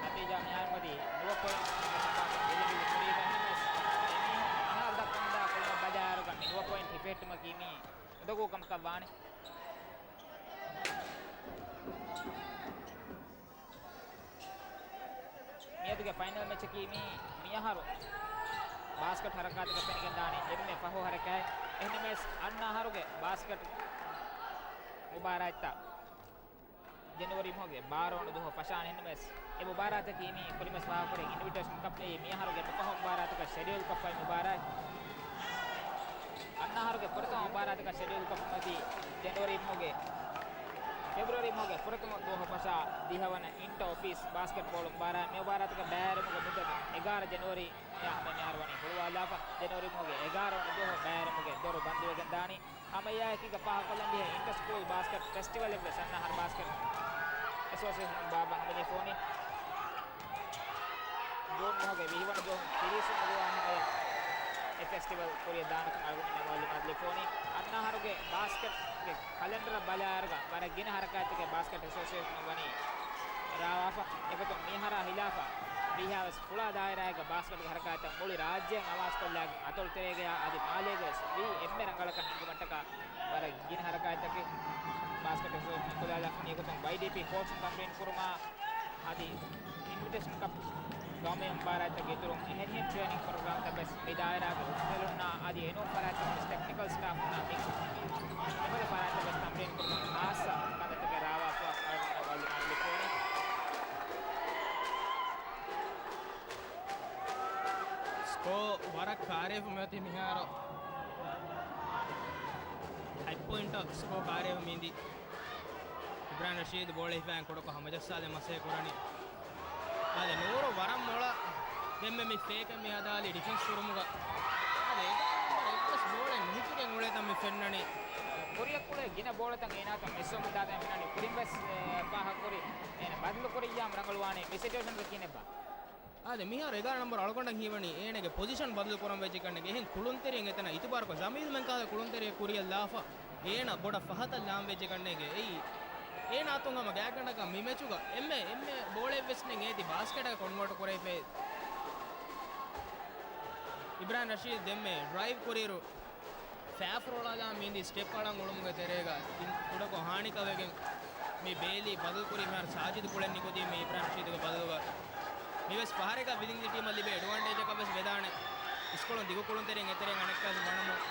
ނަތީޖާ މިހާރު މަތީ ނުވަ ޕޮއިންޓް ވިލިނގިލި ކުރީގަ އެހެންވެސް އެމީހުން މިހާރު ދައްކަމުންދާ ކުޅުމަށް ބަލާއިރުގަ މި ނުވަ ޕޮއިންޓް ހިފެހެއްޓުމަކީ މީ އުނދަގޫ ކަމަކަށް ވާނެ. މިއަދުގެ ފައިނަލް މެޗަކީ މީ މިއަހަރު ބާސްކެޓް ހަރަކާތުގަ ފެނިގެންދާނީ އެންމެ ފަހު ހަރަކާތް. އެހެންނަމަވެސް އަންނަ އަހަރުގެ ބާސްކެޓް މުބާރާތްތައް ޖެނުއަރީ މަހުގެ ބާރަ ވަނަ ދުވަހު ފަށާނެ. އެހެންނަމަވެސް އެ މުބާރާތަކީ މީ ކުރިންވެސް ފާހަގަކުރި އިންވިޓޭޝަން ކަޕް އެއީ މިއަހަރުގެ އެންމެ ފަހު މުބާރާތަކަށް ޝެޑިއުލްކޮށްފައި މުބާރާތް. އަންނަ އަހަރުގެ ފުރަތަމަ މުބާރާތަކަށް ޝެޑިއުލްކޮށްފައި ޖެނުއަރީ މަހުގެ، ފެބްރުއަރީ މަހުގެ ފުރަތަމަ ދުވަހު ފަށާ ދިހަވަނަ އިންޓަ އޮފީސް ބާސްކެޓްބޯޅަ މުބާރާތް. މި މުބާރާތަކަށް ބައިވެރިވުމުގެ މުއްދަތު އެގާރަ ޖެނުއަރީ މިހާރު ވަނީ ހުޅުވާލާފަ. ޖެނުއަރީ މަހުގެ އެގާރަ ވަނަ ދުވަހު ބައިވެރިވުމުގެ ދޮރު ބަންދުވެގެން ދާނީ. ހަމައެއާއެކީގަ ފާހަގަކޮށްލަންޖެހޭ އިންޓަ ސްކޫލް ބާސްކެޓް ފެސްޓިވަލެއްވެސް އަންނަ އަހަރު ބާސްކެޓް އެސޯސިއޭޝަނުން ބާއްވަން ހަމަޖެހިފަ ވަނީ. ޖޫން މަހުގެ ވިހި ވަނަ ދުވަހު ތިރީސް ވަނަ ދުވަހު ހަމަޔަށް އެ ފެސްޓިވަލް ކުރިއަށް ދާނެކަން އަޅުގަނޑުމެންނަށް މައުލޫމާތު ލިބިފަ ވަނީ. އަންނަ އަހަރުގެ ބާސްކެޓްގެ ކަލެންޑަރަށް ބަލާއިރުގަ ވަރަށް ގިނަ ހަރަކާތްތަކެއް ބާސްކެޓް އެސޯސިއޭޝަނުން ވަނީ ރާވާފަ. އެގޮތުން މިއަހަރާ ހިލާފަށް ވީހާވެސް ފުޅާ ދާއިރާއެއްގަ ބާސްކެޓްގެ ހަރަކާތްތައް މުޅި ރާއްޖެއަށް އަވާސްކޮށްލާގެން އަތޮޅު ތެރޭގަޔާ އަދި މާލޭގަވެސް ވީ އެންމެ ރަނގަޅަކަށް ހިންގުމަށްޓަކާ ވަރަށް ގިނަ ހަރަކާތްތަކެއް ބާސްކެޓް އެސޯސިއޭޝަން ކުރިއަށް ލާފަނީ. އެގޮތުން ވައިޑީޕީ ކޯޗުން ތަމްރީން ކުރުމާ އަދި އިންވިޓޭޝަން ކަޕް ގައުމީ މުބާރާތްތަކަށް އިތުރުން އެހެނިހެން ޓްރޭނިންގ ޕްރޮގްރާމްތައް ވެސް މި ދާއިރާގެ އުފަލުންނާ އަދި އެނޫން ފަރާތްތަކުން ޓެކްނިކަލް ސްޓާފް އަދި އެފަދަ ފަރާތްތައް ވެސް ތަމްރީން ކުރުމަށް ޚާއްޞަ ކަންތައްތަކެއް ރާވާފަ ވަނީ. ސްކޯ ވަރަށް ކާރިވެފަ މިއޮތީ މިހާރު. ހަތް ޕޮއިންޓަށް ސްކޯ ކާރިވެފަ މިއިންދީ. އިބްރާހިމް ރަޝީދު ބޯޅަ ހިފައިގެން ކުޑަކޮށް ހަމަޖައްސާލަން މަސައްކަތް ކުރަނީ. އާދެ، ނޫރު ވަރަށް މޮޅަށް ދެންމެ މި ފޭކަށް މި ހަދާލީ ޑިފެންސް ކުރުމުގަ. އާދެ، އެއްވެސް ބޯޅައެއް ނުހިފިގެން އުޅޭތަން މި ފެންނަނީ. ކުރިއަށް ކުޅޭ ގިނަ ބޯޅަތައް އޭނާތަށް މިސްވަމުން ދާތަން ފެންނަނީ. ކުރިން ވެސް، އެ، ފާހަގަކުރި. އޭނަ ބަދަލު ކުރިއްޔާމު ރަނގަޅުވާނެ. މި ސިޗުއޭޝަންގަ ކިހިނެއްބާ؟ އާދެ، މިހާރު އެގާރަ ނަންބަރު އަޅުގަނޑަށް ހީވަނީ އޭނަގެ ޕޮޒިޝަން ބަދަލު ކުރަން ވެއްޖެ ކަންނޭނގެ. އެހެން ކުޅުންތެރިން އެތަނަށް އިތުބާރުކޮށް، ޒަމީލް މެންކާލަ ކުޅުންތެރިއެއް ކުރިއަށް ލާފަ، އޭނަ ބޮޑަށް ފަހަތަށް ލާން ވެއްޖެ ކަންނޭނގެ. އެއީ، އޭނާ އަތުން ހަމަ ގާތްގަނޑަކަށް މި މެޗުގަ އެންމެ، އެންމެ ބޯޅައެއްވެސް ނެތް އޭތި ބާސްކެޓަކަށް ކޮންވާޓް ކުރެވިފައި. އިބްރާހިމް ރަޝީދު ދެންމެ ޑްރައިވް ކުރިއިރު، ފައިފަރު އަޅާލާ މީނދީ ސްޓެޕް އަޅަން އުޅުމުގެ ތެރޭގަ ތިން ކުޑަކޮށް ހާނިކަވެގެން މި ބޭލީ ބަދަލުކުރީ. މިހާރު ސާޖިދު ކުޅެން ނިކުތީ މި އިބްރާހިމް ރަޝީދުގެ ބަދަލުގަ. މިވެސް ފަހަރެއްގަ ވިލިނގިލި ޓީމަށް ލިބޭ އެޑްވާންޓޭޖަކަށް ވެސް ވެދާނެ. އިސްކޮޅުން ދިގު ކުޅުންތެރިން އެތެރެއިން އަނެއްކާވެސް ވަނަމުން.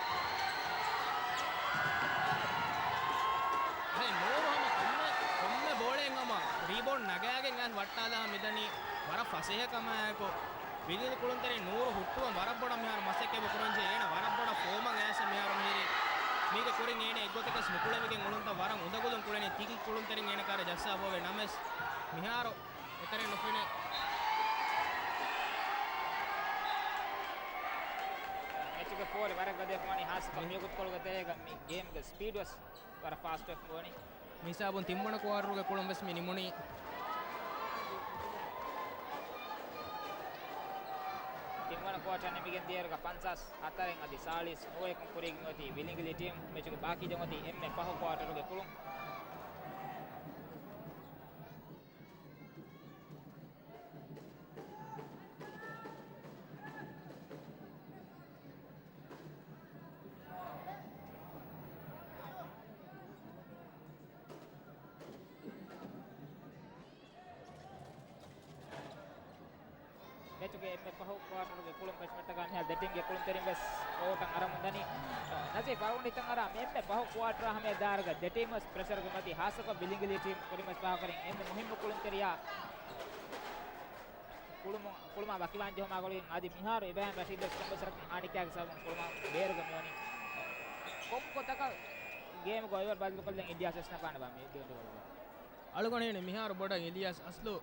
އަދި ނޫރު ހަމަ ކޮންމެ، ކޮންމެ ބޯޅައެއް ހަމަ ރީބައުންޑް ނަގާގެން އައިސް ވައްޓާލާ މިދަނީ ވަރަށް ފަސޭހަ ކަމާއެކު. ވިލިނގިލި ކުޅުންތެރިން ނޫރު ހުއްޓުވަން ވަރަށް ބޮޑަށް މިހާރު މަސައްކަތް ކުރަންޖެހޭ. އޭނަ ވަރަށް ބޮޑަށް ފޯމަށް އައިސް މިހާރު މިހިރީ. މީގެ ކުރިން އޭނަ އެއްގޮތަކަސް ނުކުޅެވިގެން އުޅުންތައް ވަރަށް އުނދަގުލުން ކުޅެނީ. ތިކި ކުޅުންތެރިން އޭނަ ކާރަށް ޖައްސާފަ އޮވޭ ނަމަވެސް މިހާރު އެތެރެއިން ނުފެނޭ. މެޗުގެ ފޯރި ވަރަށް ގަދަވެފަ ވަނީ ހާއްސަކޮށް މިވަގުތުކޮޅުގެ ތެރޭގަ މި ގޭމްގެ ސްޕީޑް ވެސް ވަރަށް ފާސްޓް ވެފަ ވަނީ. މިހިސާބުން ތިންވަނަ ކުއާޓަރުގެ ކުޅުން ވެސް މި ނިމުނީ. ތިންވަނަ ކުއާޓަރ ނިމިގެން ދިޔައިރުގަ ފަންސާސް ހަތަރެއް އަދި ސާޅީސް ނުވައެކުން ކުރީގެ މިއޮތީ ވިލިނގިލި ޓީމް. މެޗުގެ ބާކީ ދެން އޮތީ އެންމެ ފަހު ކުއާޓަރުގެ ކުޅުން. މެޗުގެ އެންމެ ފަހު ކުއާޓަރުގެ ކުޅުން ފެށުމަށްޓަކާ މިހާރު ދެ ޓީމްގެ ކުޅުންތެރިން ވެސް ކޯޓަށް އަރަމުން ދަނީ. ނަޒީފް އަޅުގަނޑު ހިތަށް އަރާ މި އެންމެ ފަހު ކުއާޓަރާ ހަމަޔަށް ދާއިރުގަ ދެ ޓީމް ވެސް ޕްރެޝަރުގަ މަތީ. ހާއްސަކޮށް ވިލިނގިލި ޓީމް ކުރިން ވެސް ފާހަގަކުރިން އެންމެ މުހިއްމު ކުޅުންތެރިޔާ ކުޅުމު-، ކުޅުމާ ވަކިވާން ޖެހުމާ ގުޅިގެން އަދި މިހާރު އިބްރާހިމް ރަޝީދު ވެސް ކޮންމެސް ވަރަކަށް ހާނިކާގެ ސަބަބުން ކުޅުމާ ބޭރުގަ މިވަނީ. ކޮން ގޮތަކަށް ގޭމުގަ އޮއިވަރު ބަދަލުކޮށްލަން އިލްޔާސް ވެސް ނަގާނެބާ މި ދެ އުނދަގުލުގަ؟ އަޅުގަނޑު ހީވަނީ މިހާރު ބޮޑަށް އިލްޔާސް އަސްލު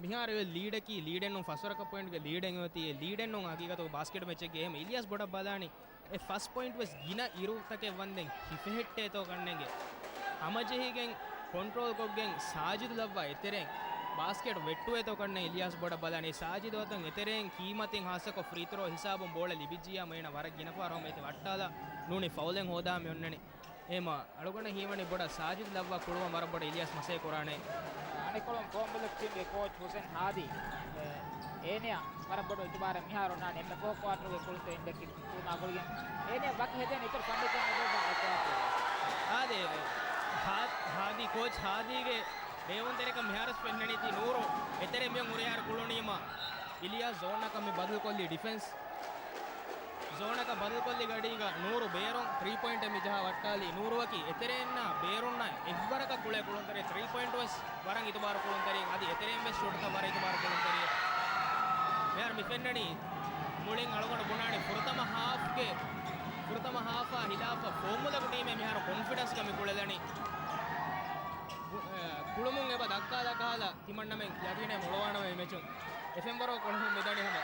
މިހާރު އެ ލީޑަކީ ލީޑެއް ނޫން، ފަސްވަރަކަށް ޕޮއިންޓްގެ ލީޑެއް އޮތީ. އެ ލީޑެއް ނޫން ހަގީގަތުގަ ބާސްކެޓް މެޗެއްގެ. އެހެން އިލްޔާސް ބޮޑަށް ބަލާނީ އެ ފަސް ޕޮއިންޓް ވެސް ގިނަ އިރުތަކެއް ވަންދެން ހިފެހެއްޓޭތޯ ކަންނޭނގެ. ހަމަޖެހިގެން ކޮންޓްރޯލް ކޮށްގެން ސާޖިދު ލައްވާ އެތެރެއިން ބާސްކެޓް ވެއްޓުވޭތޯ ކަންނޭ އިލްޔާސް ބޮޑަށް ބަލާނީ. ސާޖިދު އަތުން އެތެރެއިން ކީމަތިން ހާއްސަކޮށް ފްރީ ތްރޯ ހިސާބުން ބޯޅަ ލިބިއްޖިއްޔާ މައިނަ ވަރަށް ގިނަ ފަހަރު ހަމަ އެތި ވައްޓާލާ ނޫނީ ފައުލެއް ހޯދާ މި އޮންނަނީ. އެހެމަ އަޅުގަނޑަށް ހީވަނީ ބޮޑަށް ސާޖިދު ލައްވާ ކުޅުވަން ވަރަށް ބޮޑަށް އިލްޔާސް މަސައްކަތް ކުރާނެ. އަނެއްކޮޅުން ފޯމުލަކް ޓީމްގެ ކޯޗް ހުސެން ހާދީ، އެ، އޭނަޔަށް ވަރަށް ބޮޑު އިތުބާރެއް މިހާރު އޮންނާނެ. އެންމެ ފޯ ކުއާޓަރުގެ ކުޅުންތެރިން ދެއްކި ކުޅުމާ ގުޅިގެން އޭނަޔަށް ވަކި ހެދޭނެ އިތުރު ފަންނިތައް އެބަ އެ ކުއާޓަރުގެ. ހާދީ، ހާ-، ހާދީ ކޯޗް ހާދީގެ ބޭވުންތެރިކަން މިހާރު ފެންނަނީ ތީ ނޫރު އެތެރެ މިއޮން ހުރިހާރު ކުޅުނީމަ އިލްޔާސް ޒޯނަކަށް މި ބަދަލުކޮށްލީ ޑިފެންސް. ޒޯނަކަށް ބަދަލުކޮށްލި ގަޑީގަ ނޫރު ބޭރުން ތްރީ ޕޮއިންޓެއް މި ޖަހާ ވައްޓާލީ. ނޫރުއަކީ އެތެރެއިންނާ ބޭރުންނާ އެއްވަރަކަށް ކުޅޭ ކުޅުންތެރި، ތްރީ ޕޮއިންޓް ވެސް ވަރަށް އިތުބާރު ކުޅުންތެރި. އަދި އެތެރެއިން ވެސް ޝޫޓަކަށް ވަރަށް އިތުބާރު ކުޅުންތެރި. މިހާރު މި ފެންނަނީ މުޅިން އަޅުގަނޑު ބުނާނީ ފުރަތަމަ ހާފްގެ، ފުރަތަމަ ހާފާ ހިލާފަށް ފޯމުލަކު ޓީމެއް މިހާރު ކޮންފިޑެންސްގަ މި ކުޅެލަނީ. ކުޅުމުން އެބަ ދައްކާލާ ކަހަލަ ތިމަންނަމެން ޔަގީނެއް މޮޅުވާނަމޭ މެޗުން. އެފްއެމް ވަރޯ ކޮންހުން މިދަނީ ހަމަ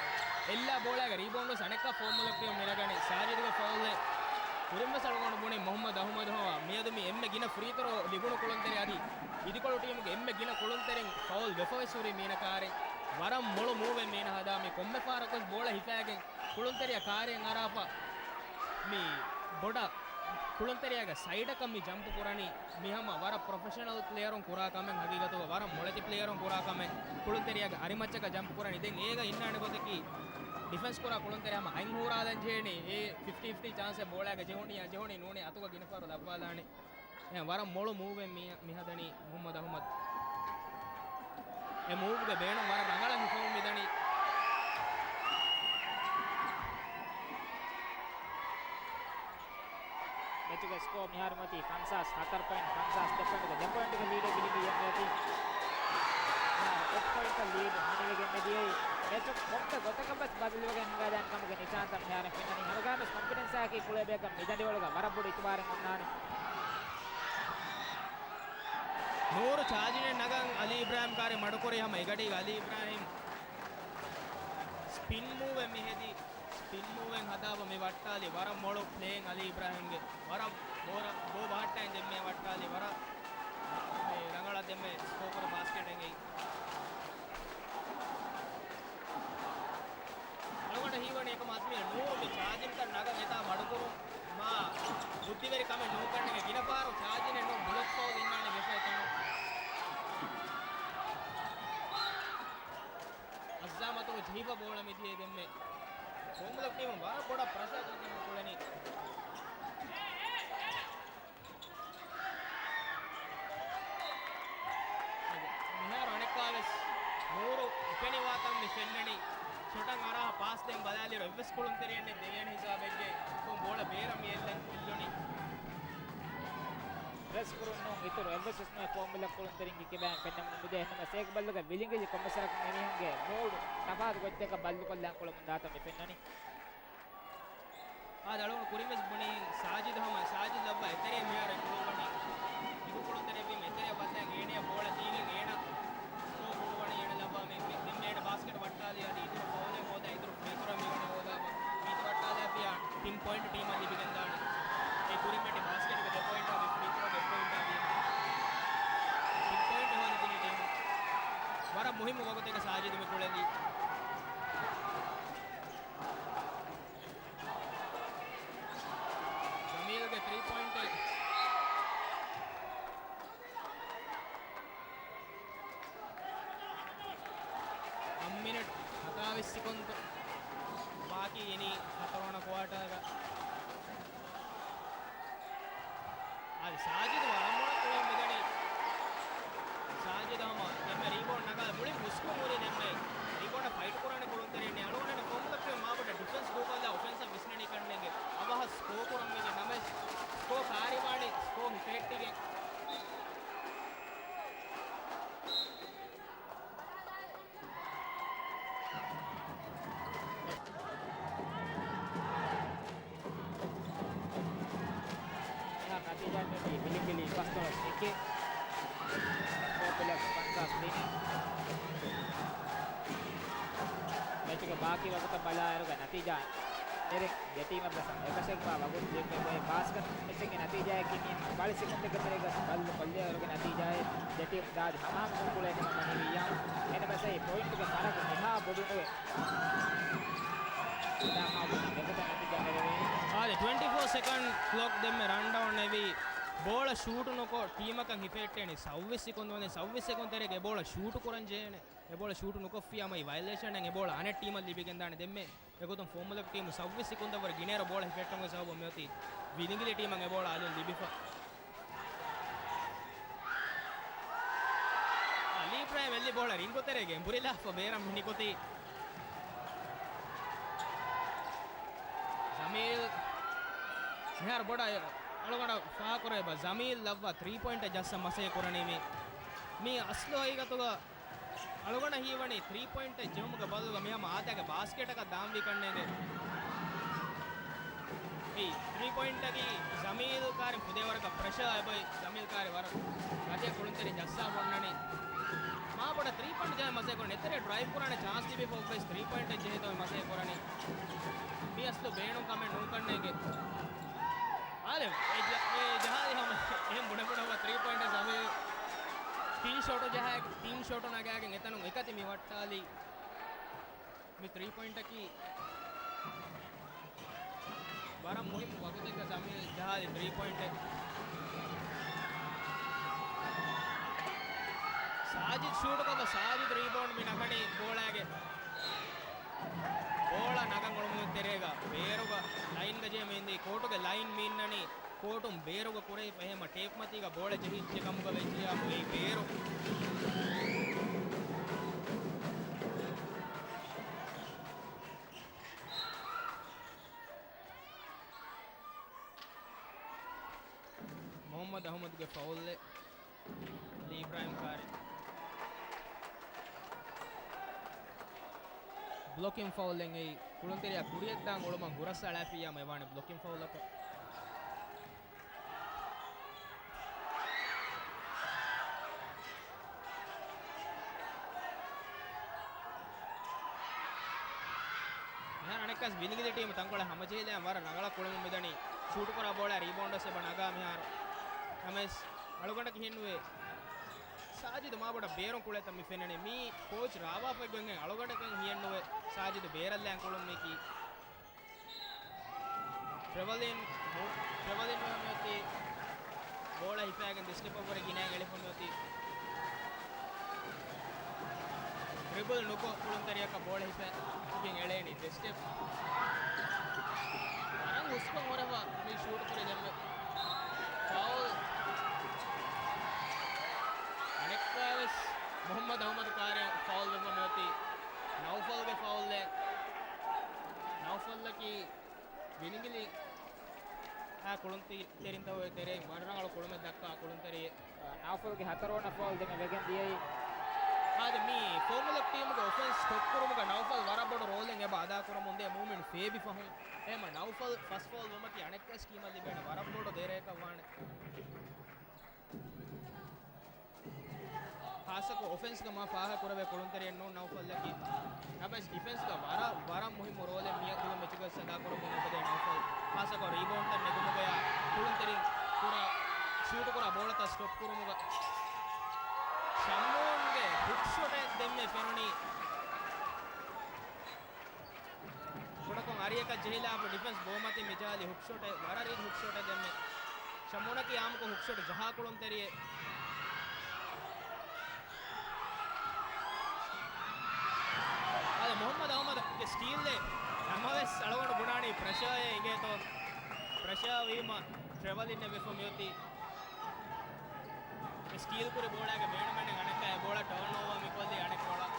އެއްލާ ބޯޅައިގަ ރީބައުންޑު ސަނެއްކާ ފޯމުލަކު މިނަގަނީ ސާޖިދުގެ ފައުލެއް. ކުރިންވެސް އަޅުގަނޑު ބުނި މުހައްމަދު އަހުމަދު ހަމަ މިއަދު މި އެންމެ ގިނަ ފްރީ ތްރޯ ލިބުނު ކުޅުންތެރި އަދި އިދިކޮޅު ޓީމުގެ އެންމެ ގިނަ ކުޅުންތެރިން ފައުލް ވެފަވެސް ހުރި މީނަ ކާރެއް. ވަރަށް މޮޅު މޫވެއް މީނަ ހަދާ މި ކޮންމެ ފަހަރަކުވެސް ބޯޅަ ހިފާގެން ކުޅުންތެރިޔާ ކާރިއަށް އަރާފަ މި ބޮޑަށް ކުޅުންތެރިޔާގެ ސައިޑަކަށް މި ޖަމްޕް ކުރަނީ. މި ހަމަ ވަރަށް ޕްރޮފެޝަނަލް ޕްލޭޔަރުން ކުރާ ކަމެއް، ހަގީގަތުގަ ވަރަށް މޮޅެތި ޕްލޭޔަރުން ކުރާ ކަމެއް. ކުޅުންތެރިޔާގެ އަރިމައްޗަކަށް ޖަމްޕް ކުރަނީ. ދެން އޭގަ އިންނާނެ ގޮތަކީ ޑިފެންސް ކުރާ ކުޅުންތެރި ހަމަ އަތް ހޫރާލަން ޖެހޭނީ. އެ ފިފްޓީ ފިފްޓީ ޗާންސެއް ބޯޅައިގަ ޖެހުނީ އަ ޖެހުނީ ނޫނީ އަތުގަ ގިނަ ފަހަރު ލައްވާލާނެ. އެ ވަރަށް މޮޅު މޫވެއް މި، މި ހަދަނީ މުހައްމަދު އަހުމަދު. އެ މޫވްގެ ބޭނުން ވަރަށް ރަނގަޅަށް ހިފަވަން މިދަނީ. މެޗުގެ ސްކޯ މިހާރު މަތީ ފަންސާސް ހަތަރު ޕޮއިންޓް، ފަންސާސް ދެ ޕޮއިންޓްގެ ދެ ޕޮއިންޓްގެ ލީޑެއް ވިލިނގި އެން އޭ ޓީމް. އެއް ޕޮއިންޓް ލީޑް ހަނިވެގެން މިދިޔައީ. މެޗު ކޮންމެ ގޮތަކަށް ވެސް ބަދަލުވެގެން ހިނގާދާނެ ކަމުގެ ނިޝާންތައް މިހާރު ފެންނަނީ. ހަމަގައިމުވެސް ކޮންފިޑެންސާއަކީ ކުޅޭ ބަޔަކަށް މިދަނޑިވަޅުގަ ވަރަށް ބޮޑު އިތުބާރެއް އޮންނާނެ. ނޫރު ޗާޖިނެއް ނަގަން އަލީ އިބްރާހިމް ކާރި މަޑުކުރި ހަމަ އެގަޑީގަ އަލީ އިބްރާހިމް ސްޕިން މޫވެއް މިހެދި. ސްޕިން މޫވެއް ހަދާފަ މި ވައްޓާލި. ވަރަށް މޮޅު ޕްލޭއިން އަލީ އިބްރާހިމްގެ. ވަރަށް ބޯ ރަ-، ބޯ ބަހައްޓައިން ދެންމެ ވައްޓާލި. ވަރަށް މި ރަނގަޅަށް ދެންމެ ސްކޯ ކުރި ބާސްކެޓެއް އެއީ. އަޅުގަނޑަށް ހީވަނީ އެކަމަށް އަޒްމީ ނޫރު މި ޗާޖިންތައް ނަގަން އެތާ މަޑުކުރުން މާ ބުއްދިވެރި ކަމެއް ނޫންކަންނޭނގެ. ގިނަ ފަހަރު ޗާޖިނެއް ނޫން ބުލޮކް ފައުލް އިންނާނެ ވެފައި ތަނު. އައްޒާމަތުގެ ޖެހިފަ ބޯޅަ މިދިޔައީ ދެންމެ ފޯމުލަކު ޓީމު ވަރަށް ބޮޑަށް ޕްރެޝަރ ކުރަން ކުޅެނީ. މިހާރު އަނެއްކާވެސް ނޫރު އުފެނިވާތަން މި ފެންނަނީ. ޝޮޓަށް އަރާ ޕާސް ދޭން ބަލާލިއިރު އެއްވެސް ކުޅުންތެރިއެއް ނެތް ދެވޭނެ ހިސާބެއްގެ ކޮން ބޯޅަ ބޭރަށް މި އެއްލެން އެއްލުނީ. ޕްރެސް ކުރުން ނޫން އިތުރު އެއްވެސް ވެސް ނުވޭ ފޯމުލަ ކުޅުންތެރިންގެ ކިބައިން ފެންނަމުން ނުދޭ. އެހެންނަމަ ސޭކް ބައްލުގެ ވިލިނގިލި ކޮންމެސް ވަރަކަށް މިމީހުންގެ މޫޑު ތަފާތު ގޮތްތަކަށް ބައްލުކޮށްލާން ކުޅަމުން ދާތަން މި ފެންނަނީ. އާދެ، އަޅުގަނޑު ކުރިން ވެސް ބުނީ ސާޖިދު ހަމަ ސާޖިދު ލައްވާ އެތެރެއަށް މިހާރު ކުޅުވަނީ. އިދިކޮޅުން ތެރެއަށް ވީމަ އެތެރެއަށް ވައްދާ އޭނަޔަށް ބޯޅަ ދީގެން އޭނަ ސްކޯ ކުޅުވަނީ އޭނަ ލައްވާ މި، މި، ދެންމެ އޭނަ ބާސްކެޓް ވައްޓާލި އަދި އިތުރު ފައުލެއް ހޯދާ އިތުރު ފްރީ ތްރޯ މިވަނީ ހޯދާ މީތި ވައްޓާލާފިޔާ ތިން ޕޮއިންޓް ޓީމަށް ލިބިގެންދާނެ. އެ ކުރިން މެޓި ބާސްކެޓްގެ ދެ ޕޮއިންޓާ މި ފްރީ ތްރޯގެ ޕޮއިންޓާ ވީމަ ތިން ޕޮއިންޓް ހޯދި ދިނީ ޓީމު. ވަރަށް މުހިއްމު ވަގުތެއްގަ ސާޖިދު މި ކުޅެލީ. ޖަމީލްގެ ތްރީ ޕޮއިންޓެއް. އަށް މިނެޓް ހަތާވީސް ސެކަންޑް ބާކީ އިނީ ހަތަރުވަނަ ކުއާޓާގަ. އަދި ސާޖިދު ވަރަށް މޮޅަށް ކުޅެން މިދަނީ. ސާޖިދު ހަމަ ދެންމެ ރީބައުންޑް ނަގާ މުޅިން ހުސްކޮށް ހުރި ދެންމެ ރީބައުންޑަށް ފައިޓް ކުރާނެ ކުޅުންތެރިން އަޅުގަނޑަށް ފޯމުލަކު މާބޮޑަށް ޑިފެންސް ދޫކޮށްލާ އޮފެންސަށް ވިސްނަނީ ކަންނޭނގެ. އަވަހަށް ސްކޯ ކުރަން ވެގެން ނަމަވެސް ސްކޯ ކާރިވާނީ ސްކޯ ހިފެހެއްޓިގެން. މިހާރު ނަތީޖާއަށް މިދީ ވިލިނގިލީ އިކަސްދޮޅަސް އެކެއް، ސްކޯ ޕްލަސް ފަންސާސް ތިނެއް. މެޗުގެ ބާކީ ވަގުތަށް ބަލާއިރުގަ ނަތީޖާ އެރެ ދެ ޓީމަށް ވެސް އެކަށެއްވާ ވަގުތު ލިބޭ ބޭސްކަން މެޗެއްގެ ނަތީޖާއަކީ މި ބަލި ސިކުންތެއްގެ ތެރޭގަ ބަލި ކޮށްލޭވަރުގެ ނަތީޖާއެއް ދެ ޓީމް ޒާދި ހަމަހަމަކޮށް ކުޅޭ ތިމަން ވަނީ ވިއްޔާމް. އެން އެމް އެސް އައި ޕޮއިންޓުގެ ފަރަގު މިހާ ބޮޑުނުވެ. އާދެ، ޓްވެންޓީ ފޯ ސެކަންޑް ކްލޮކް ދެންމެ ރަންޑައުން އެވީ. ބޯޅަ ޝޫޓު ނުކޮށް ޓީމަކަށް ހިފެހެއްޓޭނެ ސައުވީސް ސިކުންދު ވަނީ. ސައުވީސް ސިކުން ތެރޭގަ އެ ބޯޅަ ޝޫޓު ކުރަން ޖެހޭނެ. އެ ބޯޅަ ޝޫޓު ނުކޮށްފިއްޔާމަ އެ ވަޔަލޭޝަން އެ ބޯޅަ އަނެއް ޓީމަށް ލިބިގެންދާނެ ދެންމެ. އެގޮތުން ފޯމުލަކު ޓީމު ސައުވީސް ސިކުންތައް ވަރަށް ގިނައިރު ބޯޅަ ހިފެހެއްޓުމުގެ ސަބަބުން މިއޮތީ ވިލިނގިލި ޓީމަށް އެ ބޯޅަ އަލުން ލިބިފަ. އަލީ އިބްރާހިމް އެއްލި ބޯޅަ ރިނގު ތެރޭގަ އެނބުރިލާފަ ބޭރަށް މި ނިކުތީ. ޒަމީލް މިހާރު ބޮޑަށް އަޅުގަނޑަށް ފާހަގަކުރެވޭ ބަ، ޒަމީލް ލައްވާ ތްރީ ޕޮއިންޓަށް ޖައްސަން މަސައްކަތް ކުރަނީ މީ. މީ އަސްލު ހަގީގަތުގަ އަޅުގަނޑަށް ހީވަނީ ތްރީ ޕޮއިންޓެއް ޖެހުމުގެ ބަދަލުގަ މިހާ އާދައިގެ ބާސްކެޓަކަށް ދާންވީ ކަންނޭނގެ. އެއީ ތްރީ ޕޮއިންޓަކީ ޒަމީލް ކާރިން ފުދޭ ވަރަކަށް ޕްރެޝަރ އެބައި ޒަމީލް ކާރި ވަރަށް ގަދަ ކުޅުންތެރި ޖައްސާ ބޮންނަނީ. މާ ބޮޑަށް ތްރީ ޕޮއިންޓް ޖެހޭ މަސައްކަތް ކުރަނީ. އެތެރޭ ޑްރައިވް ކުރާނެ ޗާންސް ލިބިފަ އޮތް ވެސް ތްރީ ޕޮއިންޓެއް ޖެހޭތޯ މަސައްކަތް ކުރަނީ. މީ އަސްލު ބޭނުން ކަމެއް ނޫން ކަންނޭނގެ. އާދެ، އެ ޖަ-، އެ ޖަހާލި ހަމަ އެހެން ބުނެ ބުނެ ތްރީ ޕޮއިންޓެއް ޒަމީލް ތިން ޝޮޓު ޖަހާ، ތިން ޝޮޓު ނަގާގެން އެތަނުން އެކަތި މި ވައްޓާލީ. މި ތްރީ ޕޮއިންޓަކީ ވަރަށް މުހިއްމު ވަގުތެއްގަ ޒަމީލް ޖަހާލި ތްރީ ޕޮއިންޓެއް. ސާޖިދް ޝޫޓުކޮށްފަ ސާޖިދް ރީބައުންޑް މި ނަގަނީ ބޯޅައިގެ. ބޯޅަ ނަގަން އުޅުމުގެ ތެރޭގަ ބޭރުގަ ލައިންގަ ޖެހެމު އިންދީ ކޯޓުގެ ލައިން މި އިންނަނީ. ކޯޓުން ބޭރުގަ ކުރެވިފަ އެހެމަ ޓޭޕްމަތީގަ ބޯޅަ ޖެހިއްޖެ ކަމުގަ ވެއްޖިޔާ އެއީ ބޭރު. މުހައްމަދު އަހުމަދުގެ ފައުލެއް. އަލީ އިބްރާހިމް ކާރި. ބްލޮކިން ފައުލެއް އެއީ ކުޅުންތެރިޔާ ކުރިއަށްދާން އުޅުމަށް ހުރަސް އަޅާފިއްޔާމަ އެވާނެ ބްލޮކިން ފައުލަކަށް. މިހާރު އަނެއްކާސް ވިލިގިލި ޓީމު ތަންކޮޅެއް ހަމަޖެހިލައި ވަރަށް ރަނގަޅަށް ކުޅެމުން މިދަނީ. ޝޫޓު ކުރާ ބޯޅަ ރީބައުންޑް ވެސް އެބަ ނަގާ މިހާރު. ނަމަވެސް އަޅުގަނޑަކަށް ހިންނުވޭ. ސާޖިދު މާބޮޑަށް ބޭރުން ކުޅޭތަން މި ފެންނަނީ. މީ ކޯޗް ރާވާފައި ގޮތްގެން އަޅުގަނޑަކަށް ހިޔެއްނުވޭ ސާޖިދު ބޭރަށްލާން ކުޅުން މީކީ. ޓްރެވަލިން، ޓްރެވަލިން ވެ މިއޮތީ ބޯޅަ ހިފާގެން ދެ ސްޓެޕަށް ވުރެ ގިނައިން އެޅިފަ މިއޮތީ. ޑްރިބަލް ނުކޮށް ކުޅުންތެރިޔަކަށް ބޯޅަ ހިފެގެން އެޅޭނީ ދެ ސްޓެޕް. ވަރަށް ހުސްކޮށް ހުރެފަ މި ޝޫޓް ކުރި ދެންމެ. ފައުލް. އަނެއްކާވެސް މުހައްމަދު އަހުމަދު ކާރި ފައުލް ވެފަ މިއޮތީ. ނައުފަލްގެ ފައުލްއެއް. ނައުފަލްއަކީ ވިނިގިލި އާ ކުޅުންތެރިންތައް ތެރެއިން ވަރަށް ރަނގަޅު ކުޅުމެއް ދައްކާ ކުޅުންތެރިއެއް. ނައުފަލްގެ ހަތަރުވަނަ ފައުލް ދެމެ ވެގެން ދިޔައީ. އާދެ، މީ ފޯމުލަކް ޓީމުގެ އޮފެންސް ސްޓޮޕް ކުރުމުގަ ނައުފަލް ވަރަށް ބޮޑު ރޯލެއް އެބަ އަދާ ކުރަމުން ދޭ މޫމެންޓް ފޭބި ފަހުން. އެހެމަ ނައުފަލް ފަސް ފައުލް ވުމަކީ އަނެއްކާސް ޓީމަށް ލިބޭނެ ވަރަށް ބޮޑު ދެރައެއް ކަން ވާނެ. ޚާއްޞަކޮށް އޮފެންސްގަ މާ ފާހަގަ ކުރެވޭ ކުޅުންތެރިއެއް ނޫން ނައުފަލްއަކީ. ނަމަވެސް ޑިފެންސްގަ ވަރަށް، ވަރަށް މުހިއްމު ރޯލެއް މިއަދުގެ މެޗުގަ އަދާ ކުރަމުން އުފެދޭ ނައުފަލް. ޚާއްޞަކޮށް ރީބައުންޑްތައް ނެގުމުގަޔާ ކުޅުންތެރިން ކުރާ، ޝޫޓު ކުރާ ބޯޅަތައް ސްޓޮޕް ކުރުމުގަ. ޝަމޫންގެ ހުކް ޝޮޓެއް ދެންމެ ފެނުނީ. ކުޑަކޮށް އަރިއަކަށް ޖެހިލާފަ ޑިފެންސް ބޯމަތިން މިޖާލި ހުކް ޝޮޓެއް، ވަރަށް ރީތި ހުކް ޝޮޓެއް ދެންމެ. ޝަމޫނަކީ އާއްމުކޮށް ހުކް ޝޮޓް ޖަހާ ކުޅުންތެރިއެއް. އާދެ، މުހައްމަދު އަހުމަދުގެ ސްޓީލްއެއް ނަމަވެސް އަޅުގަނޑު ބުނާނީ ޕްރެޝާއެއް އިނގޭތޯ. ޕްރެޝާ ވީމަ ޓްރެވަލިން ވެފަ މިއޮތީ. ސްޓީލް ކުރި ބޯޅައިގެ މޭނުމެން އަނެއްކާ އެ ބޯޅަ ޓާން އޯވާ މިކޮށްލީ އަނެއްކޮޅަށް.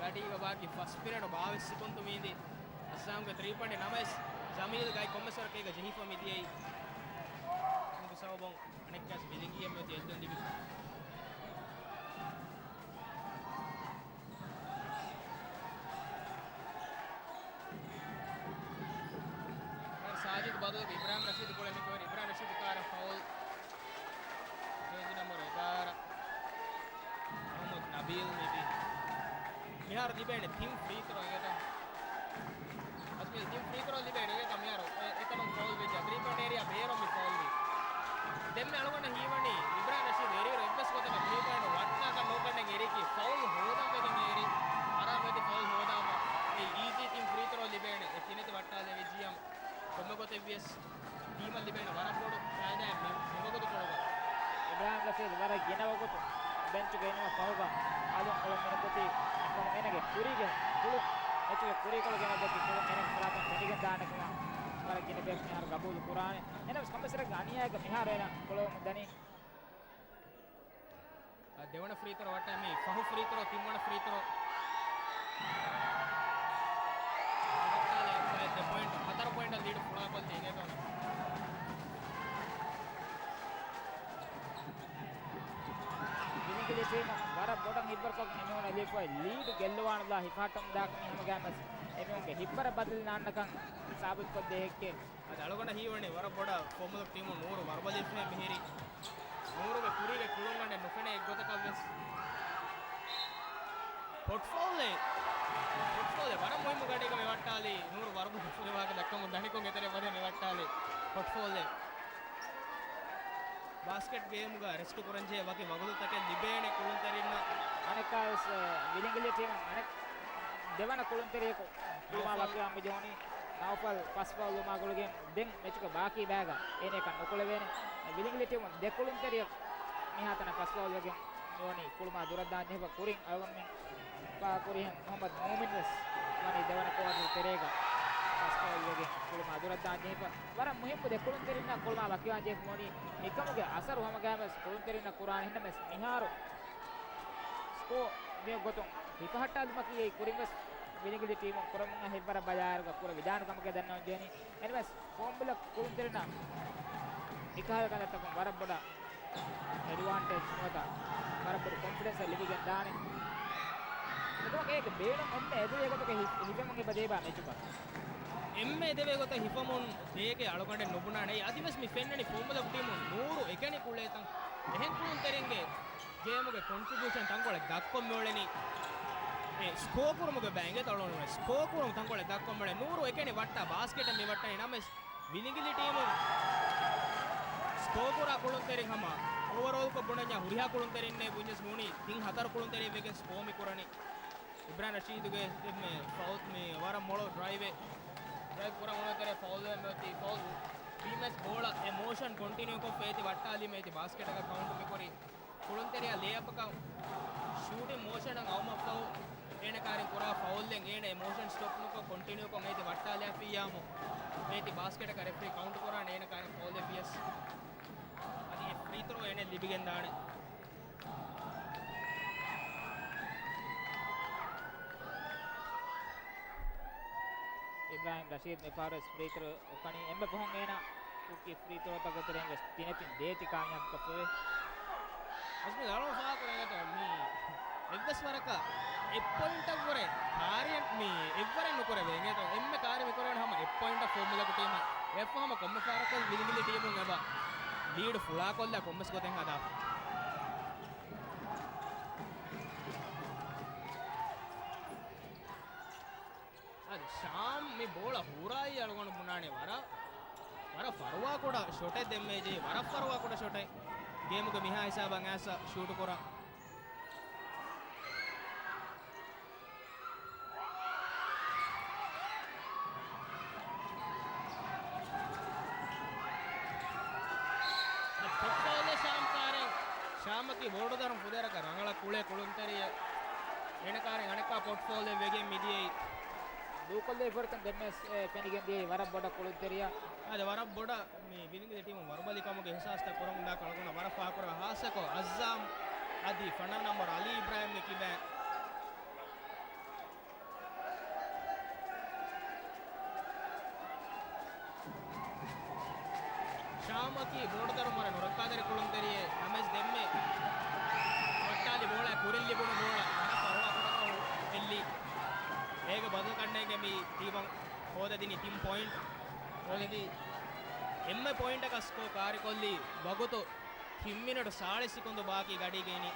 ގަޑީގަ ބާކީ ފަސް މިނެޓު ބާވީސް ސިކުންތު މީނދީ. އައްސާމްގެ ތްރީ ޕޮއިންޓް ނަމަވެސް ޖަމީލް ގައި ކޮންމެސް ވަރަކަށް ޖެހިފަ މިދިޔައީ. އެހެން ސަބަބުން އަނެއްކާސް ބިލިނގިއެއް މިއޮތީ އެއްލުން ލިބިފަ. ސާޖިދު ބަދަލު އިބްރާހިމް ރަޝީދު ކުޅެ މިކޮށް އިބްރާހިމް ރަޝީދު ކާރަ ފައުލް. ޖާޒީ ނަމްބަރު އެގާރަ މުހައްމަދު ނަބީލް މިދީ. ލިބޭނެ ތިން ފްރީ ތްރޯ އެގެތަ؟ އަސްމި ތިން ފްރީ ތްރޯ ލިބޭނެ އެގެތަ މިހާރު އެ-، އެތަނުން ފައުލް ވެއްޖެ. ތްރީ ޕޮއިންޓް އޭރިއާ ބޭރުން މި ފައުލް ވީ. ދެންމެ އަޅުގަނޑަށް ހީވަނީ އިބްރާހިމް ރަޝީދު އެރިއިރު އެއްވެސް ގޮތަކަށް ތްރީ ޕޮއިންޓް ވައްޓާކަށް ނޯކަންނެން އެރީކީ ފައުލް ހޯދަން ވެގެން އެރި. އަރާމް ވެދި ފައުލް ހޯދާފަ. އެ އީޒީ ތިން ފްރީ ތްރޯ ލިބޭނެ. އެ ތިނެތި ވައްޓާލެވިއްޖިއްޔާ ކޮންމެ ގޮތެއް ވިޔަސް ޓީމަށް ލިބޭނެ ވަރަށް ބޮޑު ފައިދާއެއް މި ހިނގަގޮތުކޮޅުގަ. އިބްރާހިމް ރަޝީދު ވަރަށް ގިނަ ވަގުތު ބެންޗުގަ އިނުމަށް ފަހުގަ އަލުން އުޅުން މިނިކުތީ އެކަމު އޭނަގެ ކުރީގެ ކުޅުން، މެޗުގެ ކުރީކޮޅު ގެނައިދެއްކި ކުޅުން އޭނަގެ ފަރާތުން ފެނިގެން ދާނެ ކަމަށް ވަރަށް ގިނަ ބޭފުޅުން މިހާރު ގަބޫލު ކުރާނެ. އެހެނަސް ކޮންމެސް ވަރަކަށް އަނިޔާއެއްގަ މިހާރު އޭނަ ކުޅަވަމުން ދަނީ. އަ، ދެވަނަ ފްރީ ތްރޯ ވައްޓަނީ ފަހު ފްރީ ތްރޯ، ތިންވަނަ ފްރީ ތްރޯ. ދެ ޕޮއިންޓް، ހަތަރު ޕޮއިންޓަށް ލީޑު ފުޅާކޮށްލީ އިނގޭތޯ. ވިލިނގިލި ޓީމު ވަރަށް ބޮޑަށް ހިތްވަރުކޮށް އެމީހުން ލީޑް ގެއްލުވާނުލާ ހިފަހައްޓަމުން ދާކަމީ ހަމަގައިމުވެސް އެމީހުންގެ ހިތްވަރަށް ބަދަލު ނާންނަކަން ސާބިތުކޮށްދޭ ހެއްކެއް. އަދި އަޅުގަނޑަށް ހީވަނީ ވަރަށް ބޮޑަށް ފުވައްމުލަކު ޓީމުން ނޫރު ވަރުބަލި އިފެ މިހިރީ. ނޫރުގެ ކުރީގެ ކުޅުންގަނޑެއް ނުފެނޭ އެއްގޮތަކަށްވެސް. ޕޮޓް ފައުލެއް. ޕޮޓް ފައުލެއް ވަރަށް މުހިއްމު ގަޑީގަ މި ވައްޓާލީ. ނޫރު ވަރުބަލި ފުރިވާކަ ދައްކަމުން ދަނިކޮށް އެތެރެ ބަދެ މި ވައްޓާލީ. ޕޮޓް ފައުލެއް. ބާސްކެޓް ގޭމުގަ ރެސްޓު ކުރަންޖެހޭ ވަކި ވަގުތުތަކެއް ލިބޭނެ ކުޅުންތެރިންނަށް. އަނެއްކާވެސް، އެ، ވިލިނގިލި ޓީމަށް އަނެއް ދެވަނަ ކުޅުންތެރިޔަކު ކުޅުމާ ނައުފަލް. ވަކިވާން މި ޖެހުނީ. ނައުފަލް ފަސް ފައުލް ވުމާ ގުޅިގެން ދެން މެޗުގެ ބާކީ ބައިގަ އޭނައަކަށް ނުކުޅެވޭނެ. ވިލިނގިލި ޓީމުން ދެ ކުޅުންތެރިޔަކު މިހާތަނަށް ފަސް ފައުލް ވެގެން މިވަނީ ކުޅުމާ ދުރަށްދާން ޖެހިފަ. ކުރިން އަޅުގަނޑުމެން ފާހަގަކުރިހެން މުހައްމަދު މޫމިން ވެސް ވަނީ ދެވަނަ ކޯވަރުގެ ތެރޭގަ ފަސް ފައުލް ވެގެން ކުޅުމާ ދުރަށްދާން ޖެހިފަ. ވަރަށް މުހިއްމު ދެ ކުޅުންތެރިންނާ ކުޅުމާ ވަކިވާން ޖެހިފަ މިވަނީ މިކަމުގެ އަސަރު ހަމަގައިމުވެސް ކުޅުންތެރިންނަށް ކުރާނެ. އެހެންނަމަވެސް މިހާރު ސްކޯ މި ގޮތުން ހިފަހައްޓާލުމަކީ އެއީ ކުރިންވެސް ވިލިނގިލި ޓީމުން ކުރަމުން އައި ހިތްވަރަށް ބަލާއިރުގަ ކުރެވިދާނެ ކަމުގެ ދަންނަވަން ޖެހެނީ. އެހެންވެސް ފުވައްމުލަކު ކުޅުންތެރިންނަށް މިކަހަލަ ކަންތައްތަކުން ވަރަށް ބޮޑަށް އެޑްވާންޓޭޖް ނުވަތަ ވަރަށް ބޮޑު ކޮންފިޑެންސްއެއް ލިބިގެން ދާނެ. އެކަމަކު އޭގެ ބޭނުން އެންމެ އެދެވޭ ގޮތަކަށް ހި-، ހިފެމުން އެބަ ދޭބާ މެޗުގަ. އެންމެ އެދެވޭ ގޮތަށް ހިފަމުން ދޭކަށް އަޅުގަނޑެއް ނުބުނާނެ. އަދިވެސް މި ފެންނަނީ ފުވައްމުލަކު ޓީމުން ނޫރު އެކަނި ކުޅޭތަން. އެހެން ކުޅުންތެރިންގެ ގޭމުގެ ކޮންޓްރިބިއުޝަން ތަންކޮޅެއް ދަށްކޮށް މިއުޅެނީ. އެ ސްކޯ ކުރުމުގެ ބައި އިނގޭތޯ އަޅުގަނޑު ސްކޯ ކުރުން ތަންކޮޅެއް ދަށްކޮށް މިއުޅެނީ. ނޫރު އެކަނި ވައްޓާ ބާސްކެޓެއް މި ވައްޓަނީ. ނަމަވެސް ވިލިނގިލި ޓީމުން ސްކޯ ކުރާ ކުޅުންތެރިން ހަމަ އޯވަރޯލްކޮށް ބުނަންޏާ ހުރިހާ ކުޅުންތެރިންނޭ ބުންޏަސް ނޫނީ ތިން ހަތަރު ކުޅުންތެރިން ވެގެން ސްކޯ މި ކުރަނީ. އިބްރާހިމް ރަޝީދުގެ އެންމެ ފައުލް މި ވަރަށް މޮޅު ޑްރައިވެއް. ޑްރައިވް ކުރަން އުޅުނު ތެރޭ ފައުލް ވެ މިއޮތީ ފައުލް. ޓީމްއެސް ބޯޅަ އެ މޯޝަން ކޮންޓިނިއުކޮށްފަ އޭތި ވައްޓާލީމަ އޭތި ބާސްކެޓަކަށް ކައުންޓް މިކުރީ. ކުޅުންތެރިޔާ ލޭއަޕަކަށް ޝޫޓިން މޯޝަނަށް އައުމަށްފަހު އޭނަ ކާރިން ކުރާ ފައުލްއެއް އޭނަ އެ މޯޝަން ސްޓޮޕް ނުކޮށް ކޮންޓިނިއުކޮށް އޭތި ވައްޓާލާފިއްޔާމު އޭތި ބާސްކެޓަކަށް ރެފްރީ ކައުންޓް ކުރާނެ އޭނަ ކާރިން ފައުލްއެއް ވިޔަސް. އަދި އެ ފްރީ ތްރޯ އޭނަ ލިބިގެން ދާނެ. އިބްރާހިމް ރަޝީދު މިފަހަރުވެސް ފްރީ ތްރޯ އުކަނީ. އެންމެ ފަހުން އޭނަ ކުއްކި ފްރީ ތްރޯތަކުގެ ތެރެއިން ވެސް ތިނެތިން ދޭތި ކާމިޔާބުކޮށްފަވޭ. އަސްމި ދަޅު ފާހަގަކުރޭ އިނގޭތޯ މީ އެއްވެސް ވަރަކަށް އެއް ޕޮއިންޓަށްވުރެ ކާރިއެއް މީ އެއްވަރެއް ނުކުރެވޭ އިނގޭތޯ. އެންމެ ކާރި މިކުރެވޭނެ ހަމަ އެއް ޕޮއިންޓަށް ފުވައްމުލަކު ޓީމަށް. އެއަށްފަހު ހަމަ ކޮންމެ ފަހަރަކުވެސް ވިލިނގިލި ޓީމުން އެބަ ލީޑު ފުޅާކޮށްލާ ކޮންމެސް ގޮތެއް ހަދާފަ. އަދި ޝާމް މި ބޯޅަ ހޫރާއި އަޅުގަނޑު ބުނާނެ ވަރަށް، ވަރަށް ފަރުވާކުޑަ ޝޮޓެއް ދެންމެ ޖެހި، ވަރަށް ފަރުވާކުޑަ ޝޮޓެއް. ގޭމުގެ މިހާ ހިސާބަށް އައިސް ޝޫޓު ކުރާ. ފުޓްބޯޅަ ޝާމް ކާރިން. ޝާމަކީ ބޯޑުދަރުން ފުދޭވަރަކަށް ރަނގަޅަށް ކުޅޭ ކުޅުންތެރިއެއް. އޭނަ ކާރިން އަނެއްކާ ޕޮޓް ފައުލެއް ވެގެން މިދިޔައީ. ދޫކޮށްލެވިފަ ހުރިކަން ދެންވެސް، އެ، ފެނިގެން ދިޔައީ ވަރަށް ބޮޑަށް ކުޅުންތެރިޔާ. އާދެ، ވަރަށް ބޮޑަށް މި ވިލިނގިލި ޓީމު ވަރުބަލި ކަމުގެ އިހްސާސްތައް ކުރަމުންދާ ކަޅުގަނޑަށް ވަރަށް ފާހަގަކުރެވޭ، ހާއްސަކޮށް އައްޒާމް އަދި ފަނަރަ ނަންބަރު އަލީ އިބްރާހިމްގެ ކިބައިން. ޝާމަކީ ބޯޑުދަރު މުރެ ނުރައްކާތެރި ކުޅުންތެރިއެއް. ނަމަވެސް ދެންމެ ވައްޓާލި ބޯޅަ ކުރިން ލިބުނު ބޯޅަ ފަރުވާކުޑަކަށް ހެއްލި. އޭގެ ބަދަލު ކަންނޭނގެ މި ޓީމަށް ހޯދަދިނީ ތިން ޕޮއިންޓް. ހޯދަދީ އެންމެ ޕޮއިންޓަކަށް ސްކޯ ކާރިކޮށްލީ ވަގުތު ތިން މިނެޓު ސާޅީސް ސެކަންޑު ބާކީ ގަޑީގައިނީ.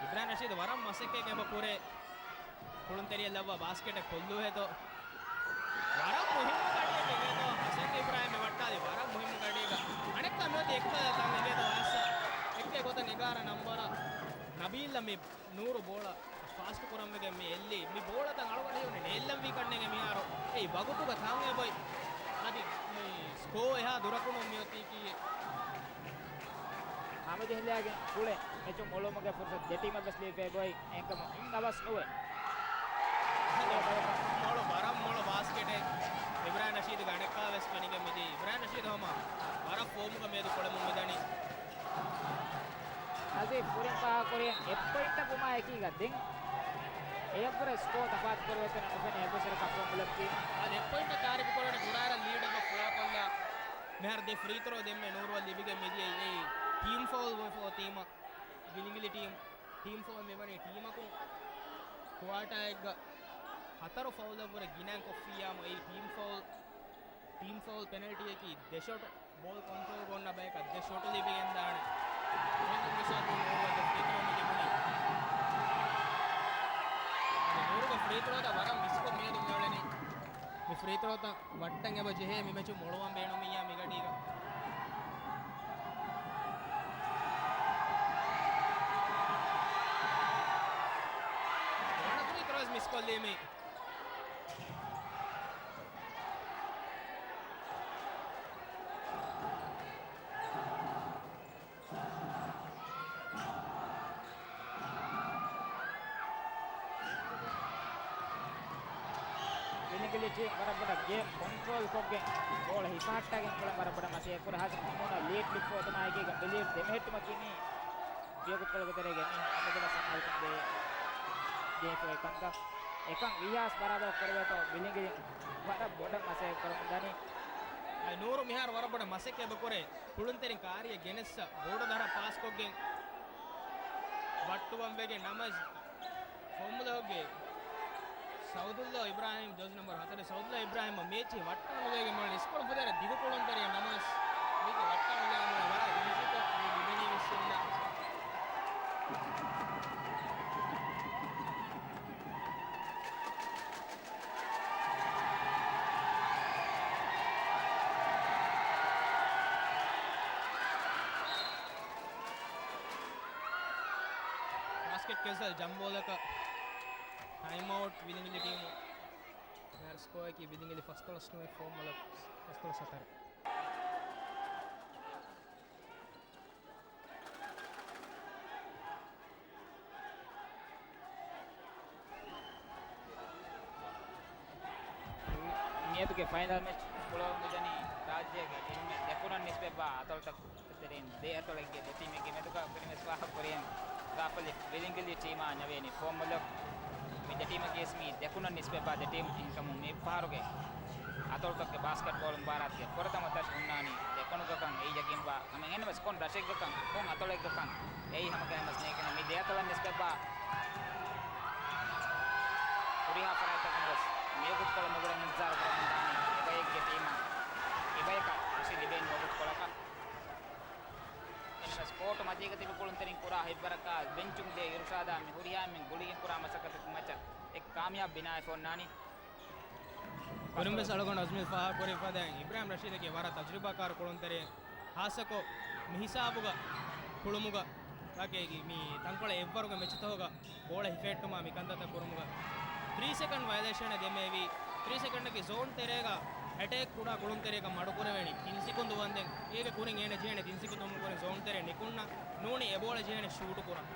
އިބްރާހިމް ރަޝީދު ވަރަށް މަސައްކަތް އެބަ ކުރޭ. ކުޅުންތެރިޔަށް ލައްވާ ބާސްކެޓެއް ކޮށްލޫ ހޭތޯ. ވަރަށް މުހިއްމު ގަޑިއެއް ގެންގެންދޯ ހަސަން އިބްރާހިމް ވައްޓާލި. ވަރަށް މުހިއްމު ގަޑީގަ. އަނެއްކާ މިއޮތީ އެއްކަލަ ތަން އެނގޭތޯ އައިސް. އެއްކޭ ގޮތަށް ނިގާރަ ނަންބަރަށް ނަބީލް މި ނޫރު ބޯޅަ ފާސްޓް ކުރަންވެގެން މި އެއްލީ. މި ބޯޅަތައް އަޅުގަނޑު ހީވަނީ ނޭއްލަންވީ ކަންނޭނގެ މިހާރު. އެއީ ވަގުތުގަ ތާނގޭ ބޮތް. އަދި މި ސްކޯ އެހާ ދުރަކުން މިއޮތީކީއެއް. ހަމަޖެހިލާގެން ކުޅެ މެޗުން އޮޅުވުމުގެ ފުރުސަތު ދެ ޓީމަށް ވެސް ލިބޭ ބޮތް އެކަމަށް އިން އަވަސް ނުވޭ. މޮޅު، ވަރަށް މޮޅު ބާސްކެޓެއް. އިބްރާހިމް ނަޝީދުގެ އަނެއްކާ ވެސް ފެނިގެން މިދީ. އިބްރާހިމް ނަޝީދު ހަމަ ވަރަށް ފޯމުގަ މިއަދު ކުޅެމުން މިދަނީ. އަޒީފް ކުރިން ފާހަގަކުރި އެއް ޕޮއިންޓަށް ވުމާ އެކީގަ ދެން އެޔަށްވުރެ ސްކޯ ތަފާތު ކުރެވޭތަން ނުފެނޭ އެއްވެސްވަރަކަށް ފޯމުލައްކީ. އަދި އެއް ޕޮއިންޓަށް ތާރިފު ކުރެވޭނެ ކުޑައިރަށް ލީޑް އެބަ ފުޅާކޮށްލާ. މިހާރު ދެ ފްރީ ތްރޯ ދެންމެ ނޫރުއަށް ލިބިގެން މިދިޔައީ. އެއީ ޓީމް ފައުލް ވެފަ ތީމަށް ވިލިނގިލި ޓީމް، ޓީމް ފައުލް މިވަނީ ޓީމަކުން ކުއާޓާއެއްގަ ހަތަރު ފައުލަށްވުރެ ގިނައިން ކޮށްފިއްޔާމު އެއީ ޓީމް ފައުލް، ޓީމް ފައުލް ޕެނަލްޓީއަކީ ދެ ޝޮޓް ބޯލް ކޮންޓްރޯލްގަ އޮންނަ ބަޔަކަށް ދެ ޝޮޓު ލިބިގެންދާނެ. އެހެން މިސާލަކަށް ނޫރުގެ ފްރީ ތްރޯ މި ލިބުނީ. އަދި ނޫރުގެ ފްރީ ތްރޯތައް ވަރަށް މިސްކޮށް މިއަދު މިއުޅެނީ. މި ފްރީ ތްރޯތައް ވައްޓަން އެބަ ޖެހޭ މި މެޗު މޮޅުވަން ބޭނުމިއްޔާ މިގަޑީގަ. ރަނަތުނި ތްރަސް މިސްކޮށްލީމީ. ވިލިނގިލި ޓީމް ވަރަށް ބޮޑަށް ގޭމް ކޮންޓްރޯލް ކޮށްގެން ބޯޅަ ހިފަހައްޓާގެން ކުޅަން ވަރަށް ބޮޑަށް މަސައްކަތް ކުރި ހާސިލް މިނޫނަށް ލީޑް ލިބިފަ އޮތުމާއެކީގަ ބިލީވް ދެމެހެއްޓުމަކީ މީ ވިޔަގުތުކޮޅުގެ ތެރޭގައި މީ ހަމަ ބޮޑަށް ސަމާލުކަން ދޭ ޖެހިފައި ކަންތައް. އެކަން ވިޔާސް ބަރާބަރަށް ކުރެވޭތޯ ވިލިނގިލި ވަރަށް ބޮޑަށް މަސައްކަތް ކުރަމުން ދަނީ. އައި ނޫރު މިހާރު ވަރަށް ބޮޑަށް މަސައްކަތް އެބަ ކުރޭ. ކުޅުންތެރިން ކާރިއަށް ގެނެއްސަ ބޯޑު ދަރަށް ޕާސްކޮށްގެން ވައްޓުވަން ވެގެން ނަމަވެސް ފޯމުލައުގެ ސައުދުއްލާ އިބްރާހިމް ޖާޒީ ނަމްބަރު ހަތަރެއް ސައުދުއްލާ އިބްރާހިމް މޭޗި ވައްޓާނުލެވިގެން މިއުޅެނީ ސްކޯރު ފުދޭ ދިގު ކުޅުންތެރިއެއް ނަމަވެސް މީގެ ވައްޓާނުލެވިގެން ވަރަށް އީޒީކޮށް ލިބެނީ ވެސް އިންނަ. ބާސްކެޓް ކެންސަލް ޖަމްބޯލަކަށް ޓައިމްއައުޓް ވިލިނގިލި ޓީމު. މިހާރު ސްކޯއަކީ ވިލިނގިލި ފަސްދޮޅަސް ނުވެ ފޯމުލަ ފަސްދޮޅަސް ހަތަރު. މިއަދުގެ ފައިނަލް މެޗް ކުޅަވަމުންދަނީ ރާއްޖޭގެ އެންމެ ދެކުނަށް ނިސްބަތްވާ އަތޮޅުތަކުގެ ތެރެއިން ދެ އަތޮޅެއްގެ ދެ ޓީމެއްގެ މެދުގަ ކުރިންވެސް ފާހަގަކުރިއެވެ. ރާފަލި ވިލިނގިލި ޓީމާ ނަވޭނީ ފޯމުލަ. މި ދެ ޓީމަކީ ވެސް މީ ދެކުނަށް ނިސްބަތްވާ ދެ ޓީމް އިންކަމުން މި ފަހަރުގެ އަތޮޅުތަކުގެ ބާސްކެޓްބޯލް މުބާރާތުގެ ފުރަތަމަ ތަށި ހުންނާނީ ދެކުނުގަކަން އެއީ ޔަގީންވާ ހަމަ އެހެންވެސް ކޮން ރަށެއްގަކަން ކޮން އަތޮޅެއްގަކަން އެއީ ހަމަގައިމުވެސް ނޭނގޭނެ. މި ދެ އަތޮޅަށް ނިސްބަތްވާ ހުރިހާ ފަރާތްތަކުން ވެސް މިވަގުތުކޮޅު މިގުޅަން އިންތިޒާރު ކުރަމުންދާނީ އެބައެއްގެ ޓީމަށް އެބަޔަކަށް ރަށެއް ލިބޭނީ ވަގުތުކޮޅަކަށް. އެންމެ ސްޕޯޓް މަތީގަ ތިބި ކުޅުންތެރިން ކުރާ ހިތްވަރަކާ ބެންޗުން ދޭ އިރުޝާދާ މި ހުރިހާ އެންމެން ގުޅިގެން ކުރާ މަސައްކަތަކުގެ މައްޗަށް އެ ކާމިޔާބު ބިނާވެފަ އޮންނާނީ. ކުރިންވެސް އަޅުގަނޑު އަޒްމީލް ފާހަގަކުރި ފަދައިން އިބްރާހިމް ރަޝީދަކީ ވަރަށް ތަޖުރިބާކާރު ކުޅުންތެރިއެއް. ހާއްސަކޮށް މި ހިސާބުގަ ކުޅުމުގަ ވަކި މި ތަންކޮޅެއް އެއްވަރުގެ މެޗުތަކުގަ ބޯޅަ ހިފެހެއްޓުމާ މި ކަންތައްތައް ކުރުމުގަ ތްރީ ސެކަންޑް ވަޔަލޭޝަނެއް ދެންމެ އެވީ. ތްރީ ސެކަންޑަކީ ޒޯން ތެރޭގަ އެޓޭކް ކުރާ ކުޅުންތެރިޔަކަށް މަޑުކުރެވޭނީ ތިން ސިކުންދު ވަންދެން. އޭގެ ކުރިން އޭނަ ޖެހޭނެ ތިން ސިކުންދު ވުމުގެ ކުރިން ޒޯން ތެރެއިން ނިކުންނަ ނޫނީ އެ ބޯޅަ ޖެހޭނެ ޝޫޓު ކުރަން.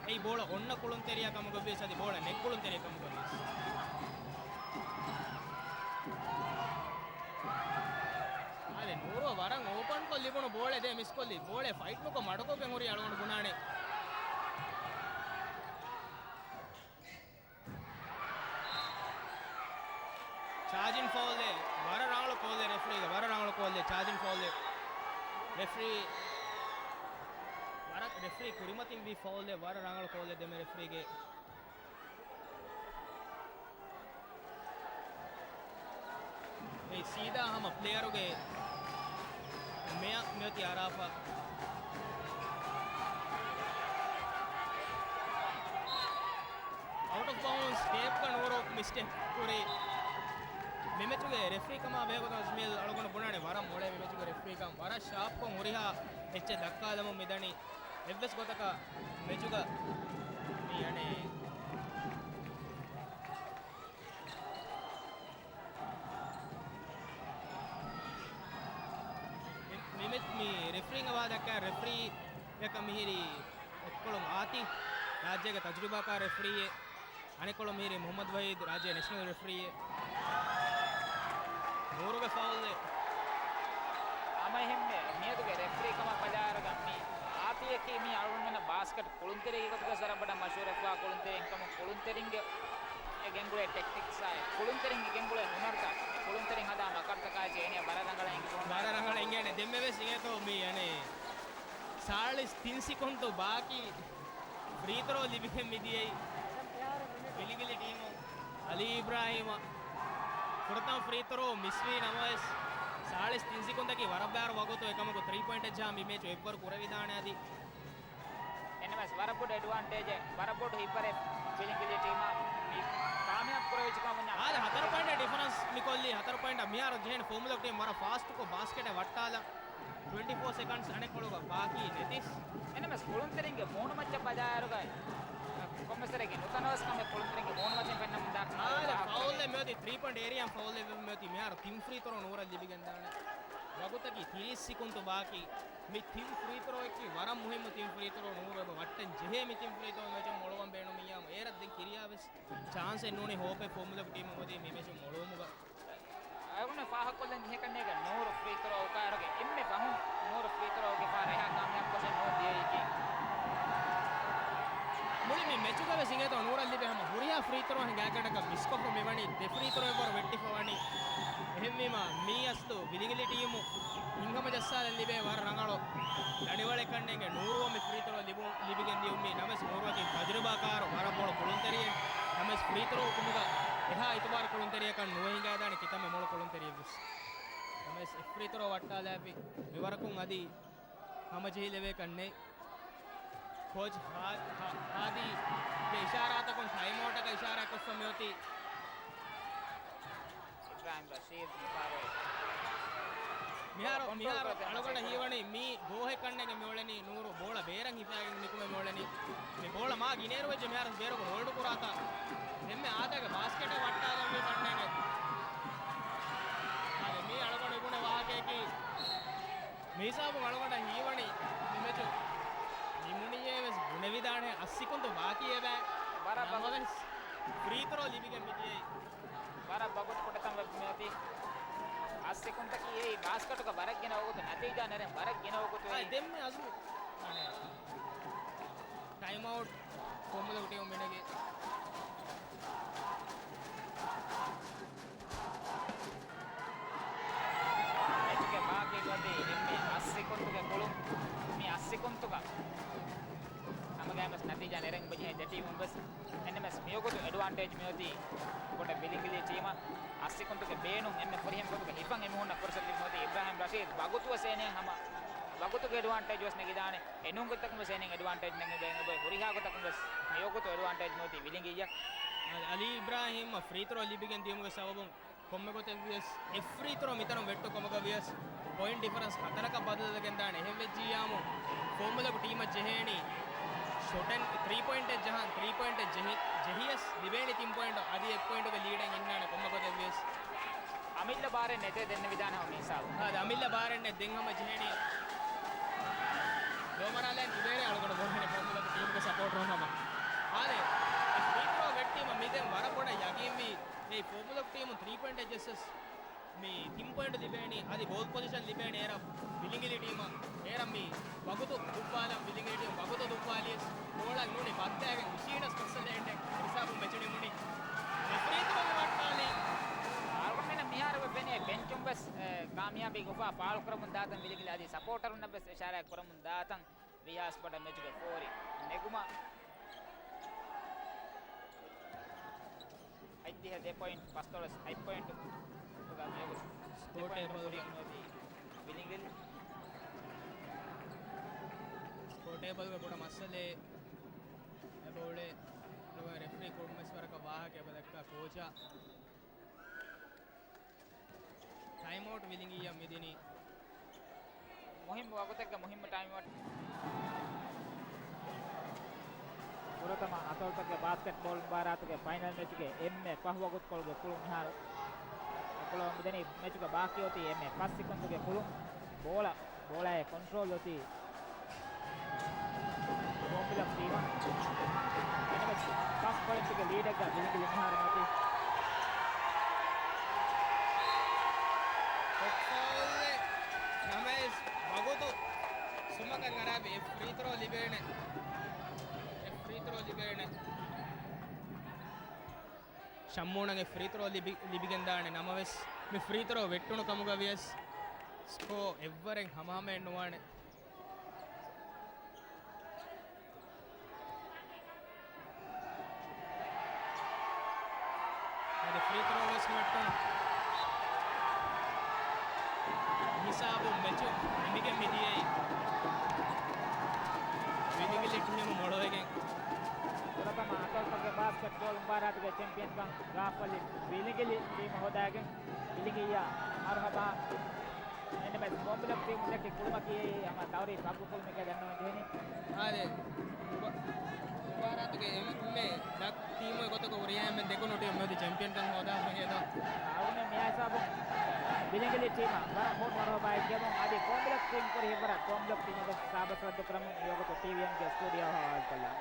އެއީ ބޯޅަ އޮންނަ ކުޅުންތެރިޔާ ކަމުގަ ވިޔަސް އަދި ބޯޅަ ނެތް ކުޅުންތެރިޔާ ކަމުގަ ވިޔަސް. އާދެ، ނޫރު ވަރަށް އޯޕަންކޮށް ލިބުނު ބޯޅަ ދޭ މިސްކޮށްލީ. ބޯޅަ ފައިޓް ނުކޮށް މަޑުކޮށްގެން ހުރީ އަޅުގަނޑު ބުނާނެ. ޗާޖިން ފައުލެއް، ވަރަށް ރަނގަޅު ކޯލެއް ރެފްރީގެ، ވަރަށް ރަނގަޅު ކޯލެއް ޗާޖިން ފައުލެއް. ރެފްރީ، ވަރަށް ރެފްރީ ކުރިމަތިން ވީ ފައުލެއް، ވަރަށް ރަނގަޅު ކޯލެއް ދެމެ ރެފްރީގެ. އެ ސީދާ ހަމަ ޕްލޭޔަރުގެ މެޔަށް މިއޮތީ އަރާފަ. ބައުންސް ޓޭޕްގަ ނޫރު މިސްޓޭކް ކުރި. މި މެޗުގެ ރެފްރީ ކަމާ ބެހޭގޮތަށް މި އަޅުގަނޑު ބުނާނެ ވަރަށް މޮޅޭ މި މެޗުގެ ރެފްރީ ކަން. ވަރަށް ޝާޕްކޮށް ހުރިހާ އެއްޗެއް ދައްކާލަމުން މިދަނީ. އެއްވެސް ގޮތަކަށް މެޗުގަ މި އަނެއް މި، މި މެޗް މި ރެފްރީންގެ ވާހަކަ ދައްކާ ރެފްރީއަކަށް މިހިރީ އޮއްކޮޅު އާތި، ރާއްޖޭގެ ތަޖުރިބާކާރު ރެފްރީއެއް. އަނެއްކޮޅު މިހިރީ މުޙައްމަދު ވަޙީދު، ރާއްޖޭ ނެޝަނަލް ރެފްރީއެއް. ނޫރުގެ ފައުލެއް. ހަމައެހެންމެ މިއަދުގެ ރެފްރީ ކަމަށް ބަލާއިރުގަ މި އާތީއަކީ މި އަޅުގަނޑުމެންނަށް ބާސްކެޓް ކުޅުންތެރިއެއްގެ ގޮތުގަ ވަރަށް ބޮޑަށް މަޝްހޫރުވެފަވާ ކުޅުންތެރިއެއް ކަމުން، ކުޅުންތެރިންގެ ގެންގުޅޭ ޓެކްޓިކްސާއި، ކުޅުންތެރިންގެ ގެންގުޅޭ ހުނަރުތައް، ކުޅުންތެރިން ހަދާ މަކަރުތަކާއި އޭނިއަށް ވަރަށް ރަނގަޅަށް އެނގިފަ ވަރަށް ރަނގަޅަށް އެނގޭނެ. ދެންމެވެސް އިނގޭތޯ މި އަނެއް ސާޅީސް ތިން ސިކުންތު ބާކީ ފްރީ ތްރޯ ލިބިގެން މިދިޔައީ. ވިލިގިލި ޓީމު އަލީ އިބްރާހީމަށް ފުރަތަމަ ފްރީ ތްރޯ މިސްވީ ނަމަވެސް، ސާޅީސް ތިން ސިކުންތަކީ ވަރަށް ބާރު ވަގުތު. އެކަމަކު ތްރީ ޕޮއިންޓެއް ޖަހާ މި މެޗު އެއްވަރު ކުރެވިދާނެ އަދި. އެންމެސް ވަރަށް ބޮޑު އެޑްވާންޓޭޖެއް، ވަރަށް ބޮޑު ހިތްވަރެއް ވިލިގިލި ޓީމަށް މި ކާމިޔާބު ކުރެވިއްޖެ ކަމަށް ވަންޏާ. އާދެ، ހަތަރު ޕޮއިންޓަށް ޑިފަރެންސް މި ކޮށްލީ. ހަތަރު ޕޮއިންޓަށް މިހާރު ޖެހޭނެ ފޯމުލަކު ޓީމް ވަރަށް ފާސްޓުކޮށް ބާސްކެޓެއް ވައްޓާލަން. ޓްވެންޓީ ފޯ ސެކަންޑްސް އަނެއްކޮޅުގަ ބާކީ ނެތިސް. އެންމެސް ކުޅުންތެރިންގެ މޫނުމައްޗަށް ބަލާއިރުގަ ކޮންމެސް ވަރެއްގެ ނުތަނަވަސްކަމެއް ކުޅުންތެރިންގެ މޫނުމައްޗަށް ފެންނަމުން ދާ. އާދެ، ފައުލެއް މިއޮތީ ތްރީ ޕޮއިންޓް އޭރިއާ ފައުލެއް މިއޮތީ. މިހާރު ތިން ފްރީ ތްރޯ ނޫރަށް ލިބިގެންދާނެ. ވަގުތަކީ ތިރީސް ސިކުންތު ބާކީ. މި ތިން ފްރީ ތްރޯއަކީ ވަރަށް މުހިއްމު ތިން ފްރީ ތްރޯ ނޫރު އެބަ ވައްޓަން ޖެހޭ. މި ތިން ފްރީ ތްރޯ މެޗުން މޮޅުވަން ބޭނުމިއްޔާމު އޭރަށް ދެން ކިރިޔާވެސް ޗާންސެއް ނޫނީ ހޯޕެއް ފޯމުލަކު ޓީމު މޮދީ މި މެޗުން މޮޅުވުމުގަ. އަޅުގަނޑު ފާހަގަކޮށްލަން ޖެހޭ ކަންނޭގެ ނޫރު ފްރީ ތްރޯ އުކާއިރުގެ އެންމެ ފަހުން ނޫރު ފްރީ ތްރޯ އުކާ ރެހާ ކާމިޔާބުކޮށެއް ނޫން ދިޔައީކީ. މުޅި މި މެޗުގަވެސް އިނގޭތޯ ނޫރަށް ލިބޭ ހަމަ ހުރިހާ ފްރީ ތްރޯ ހިނގާގަނޑަކަށް މިސްކޮށްފަ މިވަނީ ދެ ފްރީ ތްރޯ އެއްވަރު ވެއްޓިފަ ވަނީ. އެހެންވީމަ މީ އަސްލު ވިލިގިލި ޓީމު ހިނގަމަ ޖައްސާލަން ލިބޭ ވަރަށް ރަނގަޅު ދަނޑިވަޅެއް ކަންނޭނގެ ނޫރުވަން މި ފްރީ ތްރޯ ލިބު-، ލިބިގެން ދިޔުން މީ. ނަމަވެސް ނޫރުއަކީ ތަޖުރިބާކާރު ވަރަށް މޮޅު ކުޅުންތެރިއެއް. ނަމަވެސް ފްރީ ތްރޯ އުކުމުގަ އެހާ އިތުބާރު ކުޅުންތެރިއަކަށް ނުވެ ހިނގާދާނެ ކިތަންމެ މޮޅު ކުޅުންތެރިއެއްވެސް. ނަމަވެސް އެއް ފްރީ ތްރޯ ވައްޓާލާފި މިވަރަކުން އަދި ހަމަޖެހިލެވޭ ކަންނޭ. ކޯޗް ހާ-، ހާ-، ހާދީގެ އިޝާރާތަކުން ޓައިމްއައުޓަކަށް އިޝާރާތްކޮށްފަ މިއޮތީ. އިބްރާހިމް ރަޝީދު މިފަހަރު މިހާރު، ކޮންޓްރޯލް މިހާރު ކޮށް އަޅުގަނޑަށް ހީވަނީ މީ ގޯހެއް ކަންނޭނގެ މިއުޅެނީ ނޫރު ބޯޅަ ބޭރަށް ހިފާގެން ނިކުމެ މިއުޅެނީ. މި ބޯޅަ މާ ގިނޭރު ވެއްޖެ މިހާރު ބޭރަކު ހޯލްޑް ކުރާތާ. އެންމެ އާދައިގެ ބާސްކެޓަށް ވައްޓާލަންވީ ކަންނޭނގެ. އާދެ، މީ އަޅުގަނޑު ބުނެ ވާހަކަޔަކީ. މިހިސާބުން އަޅުގަނޑަށް ހީވަނީ މި މެޗު ނިމުނީއޭ ވެސް ބުނެވިދާނެ އަށް ސިކުންތު ބާކީއެވެ. ވަރަށް ބަގު-، ނަމަވެސް ފްރީ ތްރޯ ލިބިގެން މިދިޔައީ. ވަރަށް ބަގުތު ކުޑަތަން ވެ މިއޮތީ. އަށް ސިކުންތަކީ އެއީ ބާސްކަޓުގަ ވަރަށް ގިނަ ވަގުތު ނަތީޖާ ނެރެން ވަރަށް ގިނަ ވަގުތު އާ، އެއީ. ދެންމެ އަޒު. ޓައިމްއައުޓް ފޯމުލަކު ޓީމު މިނެގޭ. މެޗުގެ ބާކީ ގޮތީ އެންމެ އަށް ސިކުންތުގެ ކުޅުން. މި އަށް ސިކުންތުގަ ހަމަގައިމުވެސް ނަތީޖާ ނެރެން އުބަޖެހޭ ދެ ޓީމުން ވެސް. އެންމެސް މިވަގުތު އެޑްވާންޓޭޖް މިއޮތީ ކޮޓަ ވިލިނގިލީ ޓީމަށް. އަށް ސިކުންތުގެ ބޭނުން އެންމެ ފުރިހަމަ ގޮތުގަ ހިފަން އެމީހުންނަށް ފުރުސަތު ލިބި މިއޮތީ. އިބްރާހިމް ރަޝީދު ވަގުތުވެސް އޭނެ ހަމަ ވަގުތުގެ އެޑްވާންޓޭޖް ވެސް ނެގިދާނެ. އެނޫން ގޮތަކުން ވެސް އޭނެ އެޑްވާންޓޭޖް ނެގި ބޭނުން އެބައި ހުރިހާ ގޮތަކުން ވެސް މިވަގުތު އެޑްވާންޓޭޖް މިއޮތީ ވިލިނގިއްޔަށް. އަލީ އިބްރާހިމް ފްރީ ތްރޯ ލިބިގެން ދިޔުމުގެ ސަބަބުން ކޮންމެ ގޮތެއްވިޔަސް އެއް ފްރީ ތްރޯ މިތަނުން ވެއްޓު ކަމަކަށް ވިޔަސް ޕޮއިންޓް ޑިފަރެންސް ހަތަރަކަށް ބަދަލުވެގެން ދާނެ. އެހެން ވެއްޖިއްޔާމު ފޯމުލަކު ޓީމަށް ޖެހޭނީ ޝޮޓެއް ތްރީ ޕޮއިންޓެއް ޖަހަން. ތްރީ ޕޮއިންޓެއް ޖެހި-، ޖެހިޔަސް ލިބޭނީ ތިން ޕޮއިންޓު. އަދި އެއް ޕޮއިންޓުގެ ލީޑެއް އިންނާނެ ކޮންމެ ގޮތެއްވިޔަސް. އަމިއްލަ ބާރެއް ނެތޭ ދެންނެވިދާނެ ހަމަ މިހިސާބު. އާދެ، އަމިއްލަ ބާރެއް ނެތް. ދެން ހަމަ ޖެހޭނީ ލޯމަރާލައިން އިވޭރޭ އަޅުގަނޑު ބޯހެނެ ފޯމުލަކު ޓީމުގެ ސަޕޯޓަރުން ހަމަ. އާދެ، އެ ފްރީ ތްރޯ ވެއްޓީމަ މި ދެން ވަރަށް ބޮޑަށް ޔަގީންވީ. އެ ފޯމުލަކު ޓީމުން ތްރީ ޕޮއިންޓެއް ޖެއްސަސް މި ތިން ޕޮއިންޓް ލިބޭނީ، އަދި ބޯލް ޕޮޒިޝަން ލިބޭނީ އޭރަށް ވިލިނގިލި ޓީމަށް. އޭރަށް މި ވަގުތު ދުއްވާލަން، ވިލިނގިލި ޓީމް ވަގުތު ދުއްވާލިޔަސް ގޯޅަށް ނޫނީ ބައްދައިގެން ހުށީނަސް މައްސަލައެއް ނެތް. ހިސާބުން މެޗު ނިމުނީ. ރެފްރީ ތުރު ވިވައްޓާލީ. އަޅުގަނޑުމެންނަށް މިހާރު ވެފެނޭ ބެންޗުން ވެސް، އެ، ކާމިޔާބީ ގޮފާ ފާޅުކުރަމުން ދާތަން ވިލިނގިލި އަދި ސަޕޯޓަރުންނަށް ވެސް އިޝާރާތް ކުރަމުން ދާތަން ވިޔާސް ބޮޑަށް މެޗުގެ ފޯރި ނެގުމަށް. ހަތްދިހަ ދެ ޕޮއިންޓް، ފަސްދޮޅަސް ހަތް ޕޮއިންޓު. ސްކޯ ޓޭބަލް. ވިލިނގިލް. ސްކޯ ޓޭބަލްގެ ބޮޑަށް މައްސަލައެއް އެބައުޅޭ. ނުވަ ރެފް ކޮންމެސް ވަރަކަށް ވާހަކަ އެބަ ދައްކާ ކޯޗާ. ޓައިމްއައުޓް ވިލިނގިއްޔަށް މިދިނީ. މުހިއްމު ވަގުތެއްގަ މުހިއްމު ޓައިމްއައުޓް. ފުރަތަމަ އަތޮޅުތަކުގެ ބާސްކެޓްބޯލް މުބާރާތުގެ ފައިނަލް މެޗުގެ އެންމެ ފަހު ވަގުތުކޮޅުގެ ކުޅުން މިހާރު އެކުލަވަމުން ދެނީ. މެޗުގެ ބާކީ އޮތީ އެންމެ ފަސް ސިކުންތުގެ ކުޅުން. ބޯޅަ، ބޯޅައެއް ކޮންޓްރޯލް އޮތީ ގޯމްބިލަމް ޓީމަށް. އެންއެމްއެސް ފަސް ޕޮއިންޓުގެ ލީޑެއްގަ ވިލިނގިލި މިހާރު އޮތީ. ފޮކް ފައުލްއެއް ނަމަވެސް ވަގުތު ސުމަކަށް އަރާބި އެ ފްރީ ތްރޯ ލިބޭނެ. އެ ފްރީ ތްރޯ ލިބޭނެ. ޝައްމޫނަށް އެ ފްރީ ތްރޯ ލިބި، ލިބިގެންދާނެ ނަމަވެސް، މި ފްރީ ތްރޯ ވެއްޓުނު ކަމުގަ ވިޔަސް، ސްކޯ އެއްވަރެއް ހަމަހަމައެއް ނުވާނެ. އަދި ފްރީ ތްރޯ ވެސް ނުވެއްޓުނު. ހިސާބު މެޗު ނިމިގެން މިދިޔައީ. ވިލިނގިލި ޓީމު މޮޅުވެގެން. ފުރަތަމަ އަތޮޅުތަކުގެ ބާސްކެޓްބޯލް މުބާރާތުގެ ޗެމްޕިއަންކަން ގާފަލި ވިލިނގިލި ޓީމު ހޯދާގެން ވިލިނގިއްޔާ މަރުހަބާ. އެންއެމްއެސް ގޯމްބިލަމް ޓީމު ދެއްކި ކުޅުމަކީ ހަމަ ތައުރީފް ހައްގު ކުޅުމެކޭ ދަންނަވަން ޖެހެނީ. އާދެ، މުބާ-، މުބާރާތުގެ އެންމެ ދަށް ޓީމުގެ ގޮތަކަށް ހުރިހާ އެންމެން ދެކުނު ޓީމު މިއޮތީ ޗެމްޕިއަންކަން ހޯދާފަ ހޭދަ. އަޅުގަނޑުމެން މިއާ ހިސާބުން ވިލިނގިލި ޓީމަށް ވަރަށް ހޫނު މަރުހަބާއެއް ކިޔަމުން އަދި ގޯމްބިލަމް ޓީމް ކުރި ހިތްވަރަށް ގޯމްބިލަމް ޓީމުގެ ސާބަސް ރައްދު ކުރަމުން މިވަގުތު ޓީވީއެމްގެ ސްޓޫޑިއޯ ހަވާލުކޮށްލަން.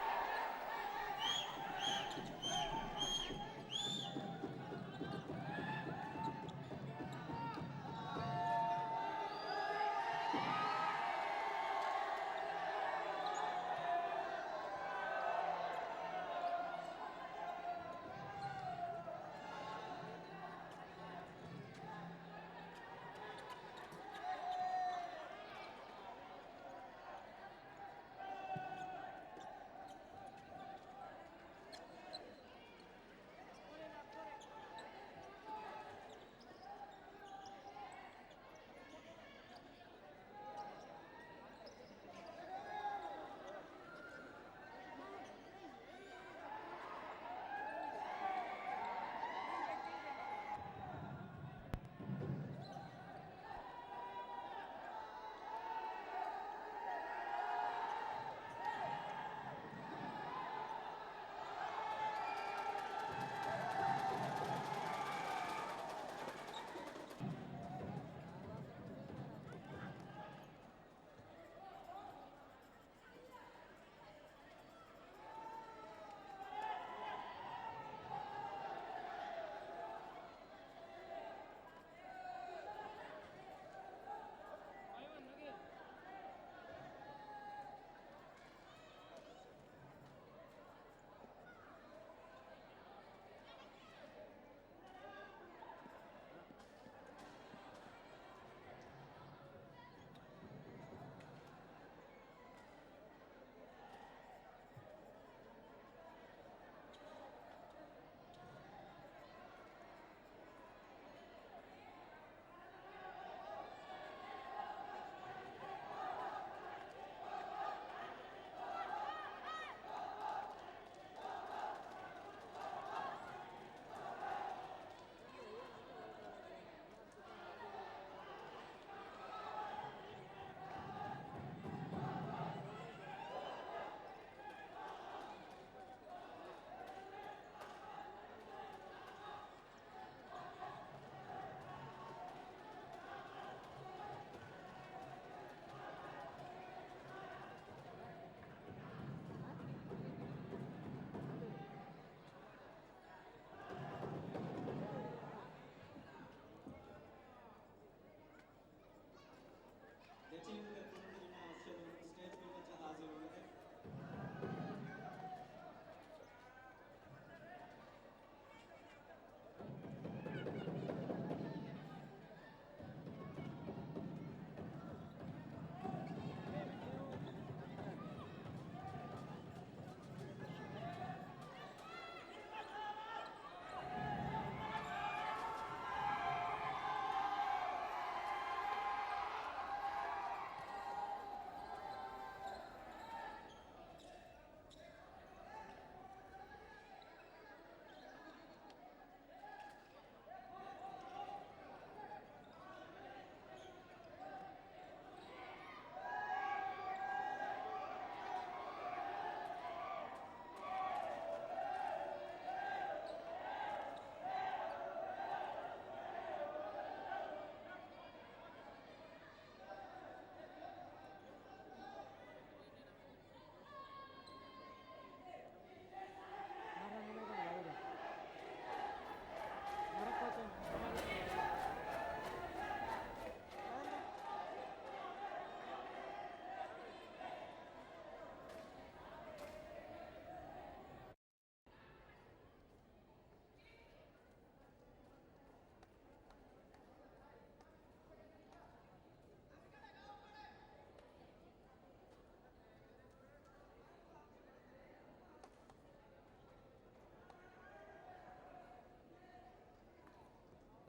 ދެ ޓީމުގެ ކުޅުން ޓީމާ އޮފިޝަލުން ސްޓޭޖް ބިމަށް ހާޒިރުވެގެން.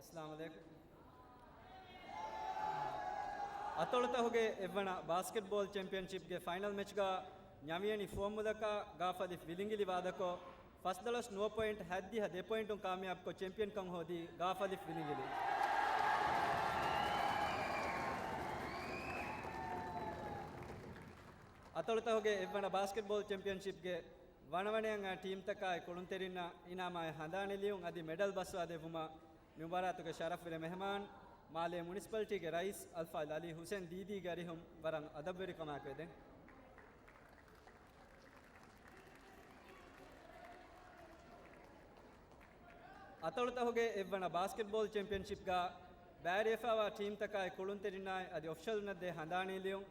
އައްސަލާމު ޢަލައިކުމް. އަތޮޅުތަކުގެ އެއްވަނަ ބާސްކެޓްބޯލް ޗެމްޕިއަންޝިޕްގެ ފައިނަލް މެޗްގަ ނިޔަވިޔަނި ފުވައްމުލަކާ ގާފަލިފް ވިލިނގިލި ވާދަކޮށް، ފަސްދޮޅަސް ނުވަ ޕޮއިންޓް ހަތްދިހަ ދެ ޕޮއިންޓުން ކާމިޔާބުކޮށް ޗެމްޕިއަންކަން ހޯދީ ގާފަލިފް ވިލިނގިލި. އަތޮޅުތަކުގެ އެއްވަނަ ބާސްކެޓްބޯލް ޗެމްޕިއަންޝިޕްގެ ވަނަވަނައަށް އައި ޓީމްތަކާއި ކުޅުންތެރިންނަށް އިނާމާއި ހަނދާނީ ލިޔުން އަދި މެޑަލް ބަސްވާ ދެއްވުމަށް މި މުބާރާތުގެ ޝަރަފްވެރި މެހެމާން، މާލޭ މުނިސިޕަލްޓީގެ ރައީސް އަލްފާޟިލް ޢަލީ ޙުސެން ދީދީގެ އަރިހުން ވަރަށް އަދަބުވެރިކަމާއެކު އެދެން. އަތޮޅުތަކުގެ އެއްވަނަ ބާސްކެޓްބޯލް ޗެމްޕިއަންޝިޕްގަ ބައިވެރިވެފައިވާ ޓީމްތަކާއި ކުޅުންތެރިންނާއި އަދި އޮފިޝަލުންނަށް ދޭ ހަނދާނީ ލިޔުން.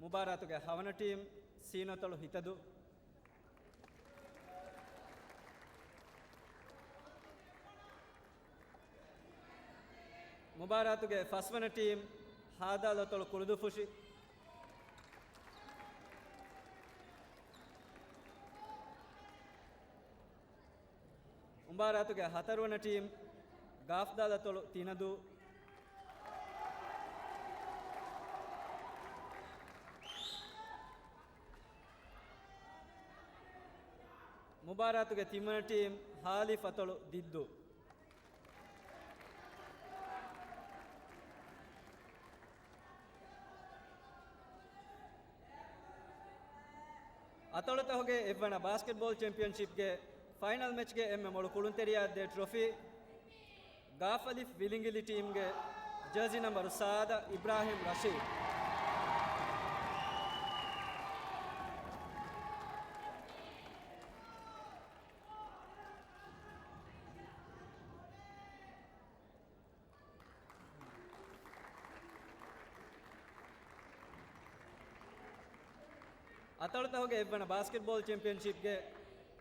މުބާރާތުގެ ހަވަނަ ޓީމް، ސީނު އަތޮޅު ހިތަދޫ. މުބާރާތުގެ ފަސްވަނަ ޓީމް، ހާދާލު އަތޮޅު ކުޅުދުއްފުށި. މުބާރާތުގެ ހަތަރުވަނަ ޓީމް، ގާފްދާލު އަތޮޅު ތިނަދޫ. މުބާރާތުގެ ތިންވަނަ ޓީމް، ހާލިފް އަތޮޅު ދިއްދޫ. އަތޮޅުތަކުގެ އެއްވަނަ ބާސްކެޓްބޯލް ޗެމްޕިއަންޝިޕްގެ ފައިނަލް މެޗްގެ އެންމެ މޮޅު ކުޅުންތެރިޔާއަށް ދޭ ޓްރޮފީ، ގާފަލިފް ވިލިނގިލި ޓީމްގެ ޖާޒީ ނަމްބަރު ސާދަ އިބްރާހިމް ރަޝީދު. އަތޮޅުތަކުގެ އެއްވަނަ ބާސްކެޓްބޯލް ޗެމްޕިއަންޝިޕްގެ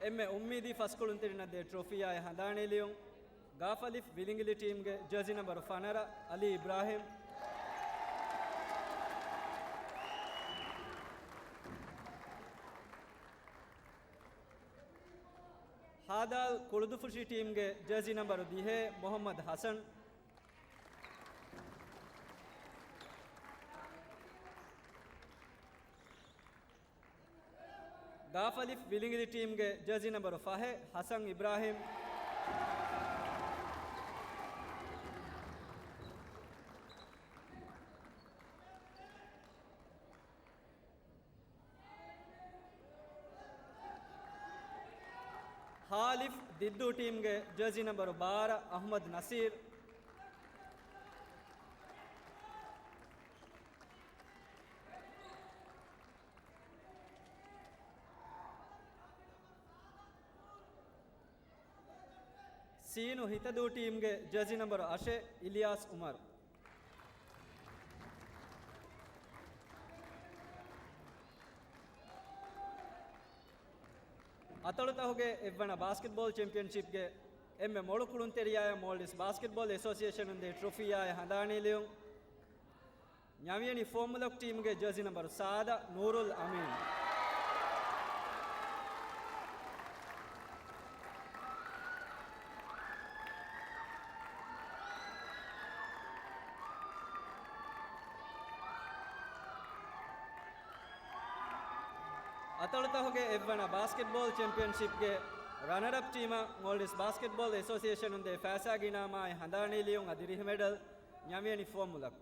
އެންމެ އުއްމީދީ ފަސް ކުޅުންތެރިނަށް ދޭ ޓްރޮފީއާއި ހަނދާނީ ލިޔުން، ގާފަލިފް ވިލިނގިލި ޓީމްގެ ޖާޒީ ނަމްބަރު ފަނަރަ، އަލީ އިބްރާހިމް. ހާދާލް ކުޅުދުއްފުށި ޓީމްގެ ޖާޒީ ނަމްބަރު ދިހަ، މުޙައްމަދު ޙަސަން. ގާފަލިފް ވިލިނގިލި ޓީމްގެ ޖާޒީ ނަމްބަރު ފަހެއް، ޙަސަން އިބްރާހިމް. ހާލިފް ދިއްދޫ ޓީމްގެ ޖާޒީ ނަމްބަރު ބާރަ، އަޙްމަދު ނަސީރު. ސީނު ހިތަދޫ ޓީމްގެ ޖާޒީ ނަމްބަރު އަށެއް، އިލްޔާސް އުމަރު. އަތޮޅުތަކުގެ އެއްވަނަ ބާސްކެޓްބޯލް ޗެމްޕިއަންޝިޕްގެ އެންމެ މޮޅު ކުޅުންތެރިޔާއަށް މޯލްޑިވްސް ބާސްކެޓްބޯލް އެސޯސިއޭޝަނުން ދޭ ޓްރޮފީއާއި ހަނދާނީ ލިޔުން. ނިޔަވިޔަނި ފުވައްމުލަކު ޓީމްގެ ޖާޒީ ނަމްބަރު ސާދަ، ނޫރުލް އަމީން. އަތޮޅުތަކުގެ އެއްވަނަ ބާސްކެޓްބޯލް ޗެމްޕިއަންޝިޕްގެ ރަނަރަޕް ޓީމަށް މޯލްޑިވްސް ބާސްކެޓްބޯލް އެސޯސިއޭޝަނުން ދޭ ފައިސާގެ އިނާމާއި ހަނދާނީ ލިޔުން އަދި ރިހި މެޑަލް ނިޔަވިޔަނި ފުވައްމުލަކު.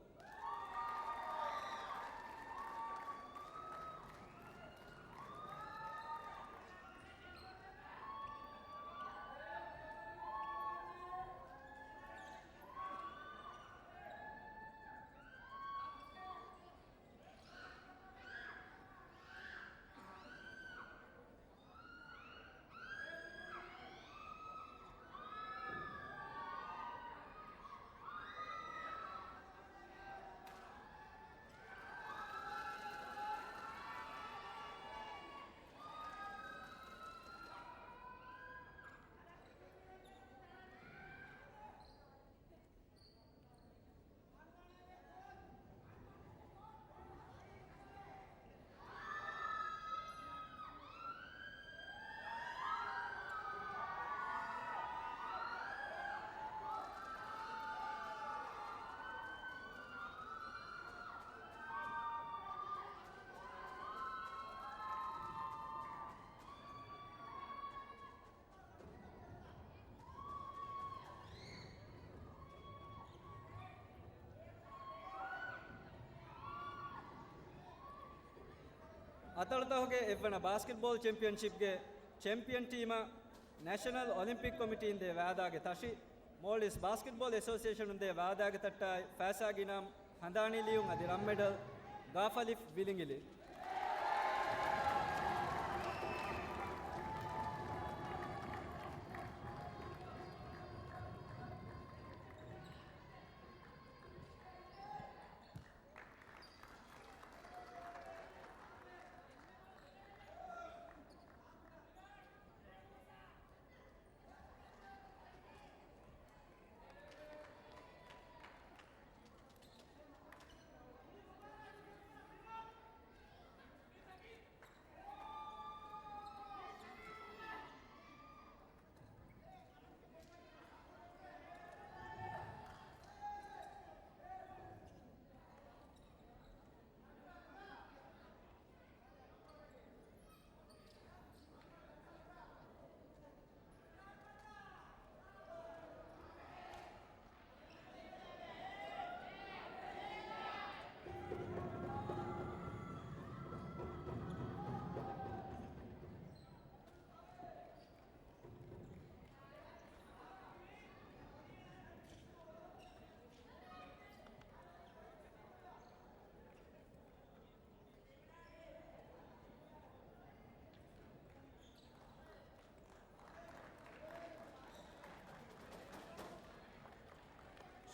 އަތޮޅުތަކުގެ އެއްވަނަ ބާސްކެޓްބޯލް ޗެމްޕިއަންޝިޕްގެ ޗެމްޕިއަން ޓީމަށް ނޭޝަނަލް އޮލިމްޕިކް ކޮމިޓީން ދޭ ވާދާގެ ތަށި، މޯލްޑިވްސް ބާސްކެޓްބޯލް އެސޯސިއޭޝަނުން ދޭ ވާދާގެ ތައްޓާއި، ފައިސާގެ އިނާމް، ހަނދާނީ ލިޔުން އަދި ރަންމެޑަލް، ގާފަލިފް ވިލިނގިލި.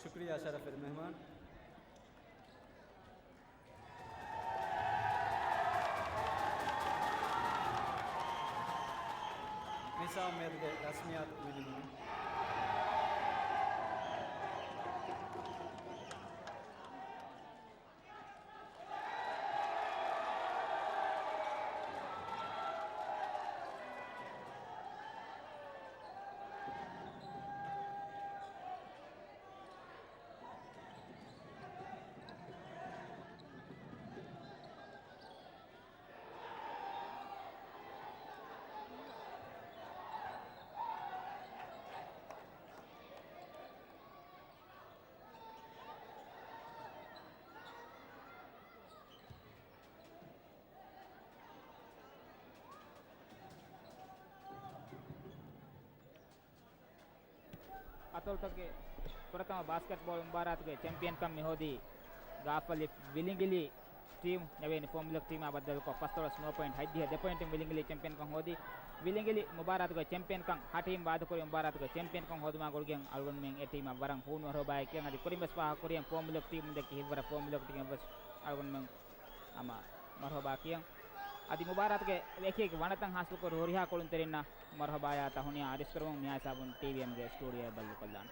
ޝުކުރިއްޔާ ޝަރަފުވެރި މެހްމާން. މިސާ މޭދުގެ ރަސްމިއްޔާތު މިނިމުން. އަތޮޅުތަކުގެ ފުރަތަމަ ބާސްކެޓްބޯލް މުބާރާތުގެ ޗެމްޕިއަންކަން މިހޯދީ ގާފަލިފް ވިލިނގިލީ ޓީމް. ނަވީން ފޯމުލަކު ޓީމާ ބައްދަލުކޮށް، ފަސްދޮޅަސް ނުވަ ޕޮއިންޓް ހަތްދިހަ ދެ ޕޮއިންޓުން ވިލިނގިލީ ޗެމްޕިއަންކަން ހޯދީ. ވިލިނގިލި މުބާރާތުގެ ޗެމްޕިއަންކަން ހަ ޓީމް ވާދަކުރި މުބާރާތުގެ ޗެމްޕިއަންކަން ހޯދުމާ ގުޅިގެން އަޅުގަނޑުމެން އެ ޓީމަށް ވަރަށް ހޫނު މަރުހަބާއެކޭ. އަދި ކުރިން ވެސް ފާހަގަކުރިޔަން ފޯމުލަކު ޓީމުން ދެއްކި ހިތްވަރަށް ފޯމުލަކު ޓީމަށް ވެސް އަޅުގަނޑުމެން ހަމަ މަރުހަބާ ކިޔަން. އަދި މުބާރާތުގެ އެކި އެކި ވަނަތައް ހާސިލުކުރި ހުރިހާ ކުޅުންތެރިންނަށް މަރުހަބާޔާ ތަހުނިޔާ އަރިސްކުރަމުން މިހާ ހިސާބުން ޓީވީއެމްގެ ސްޓޫޑިއޯއަށް ބައްލުކޮށްލާނެ.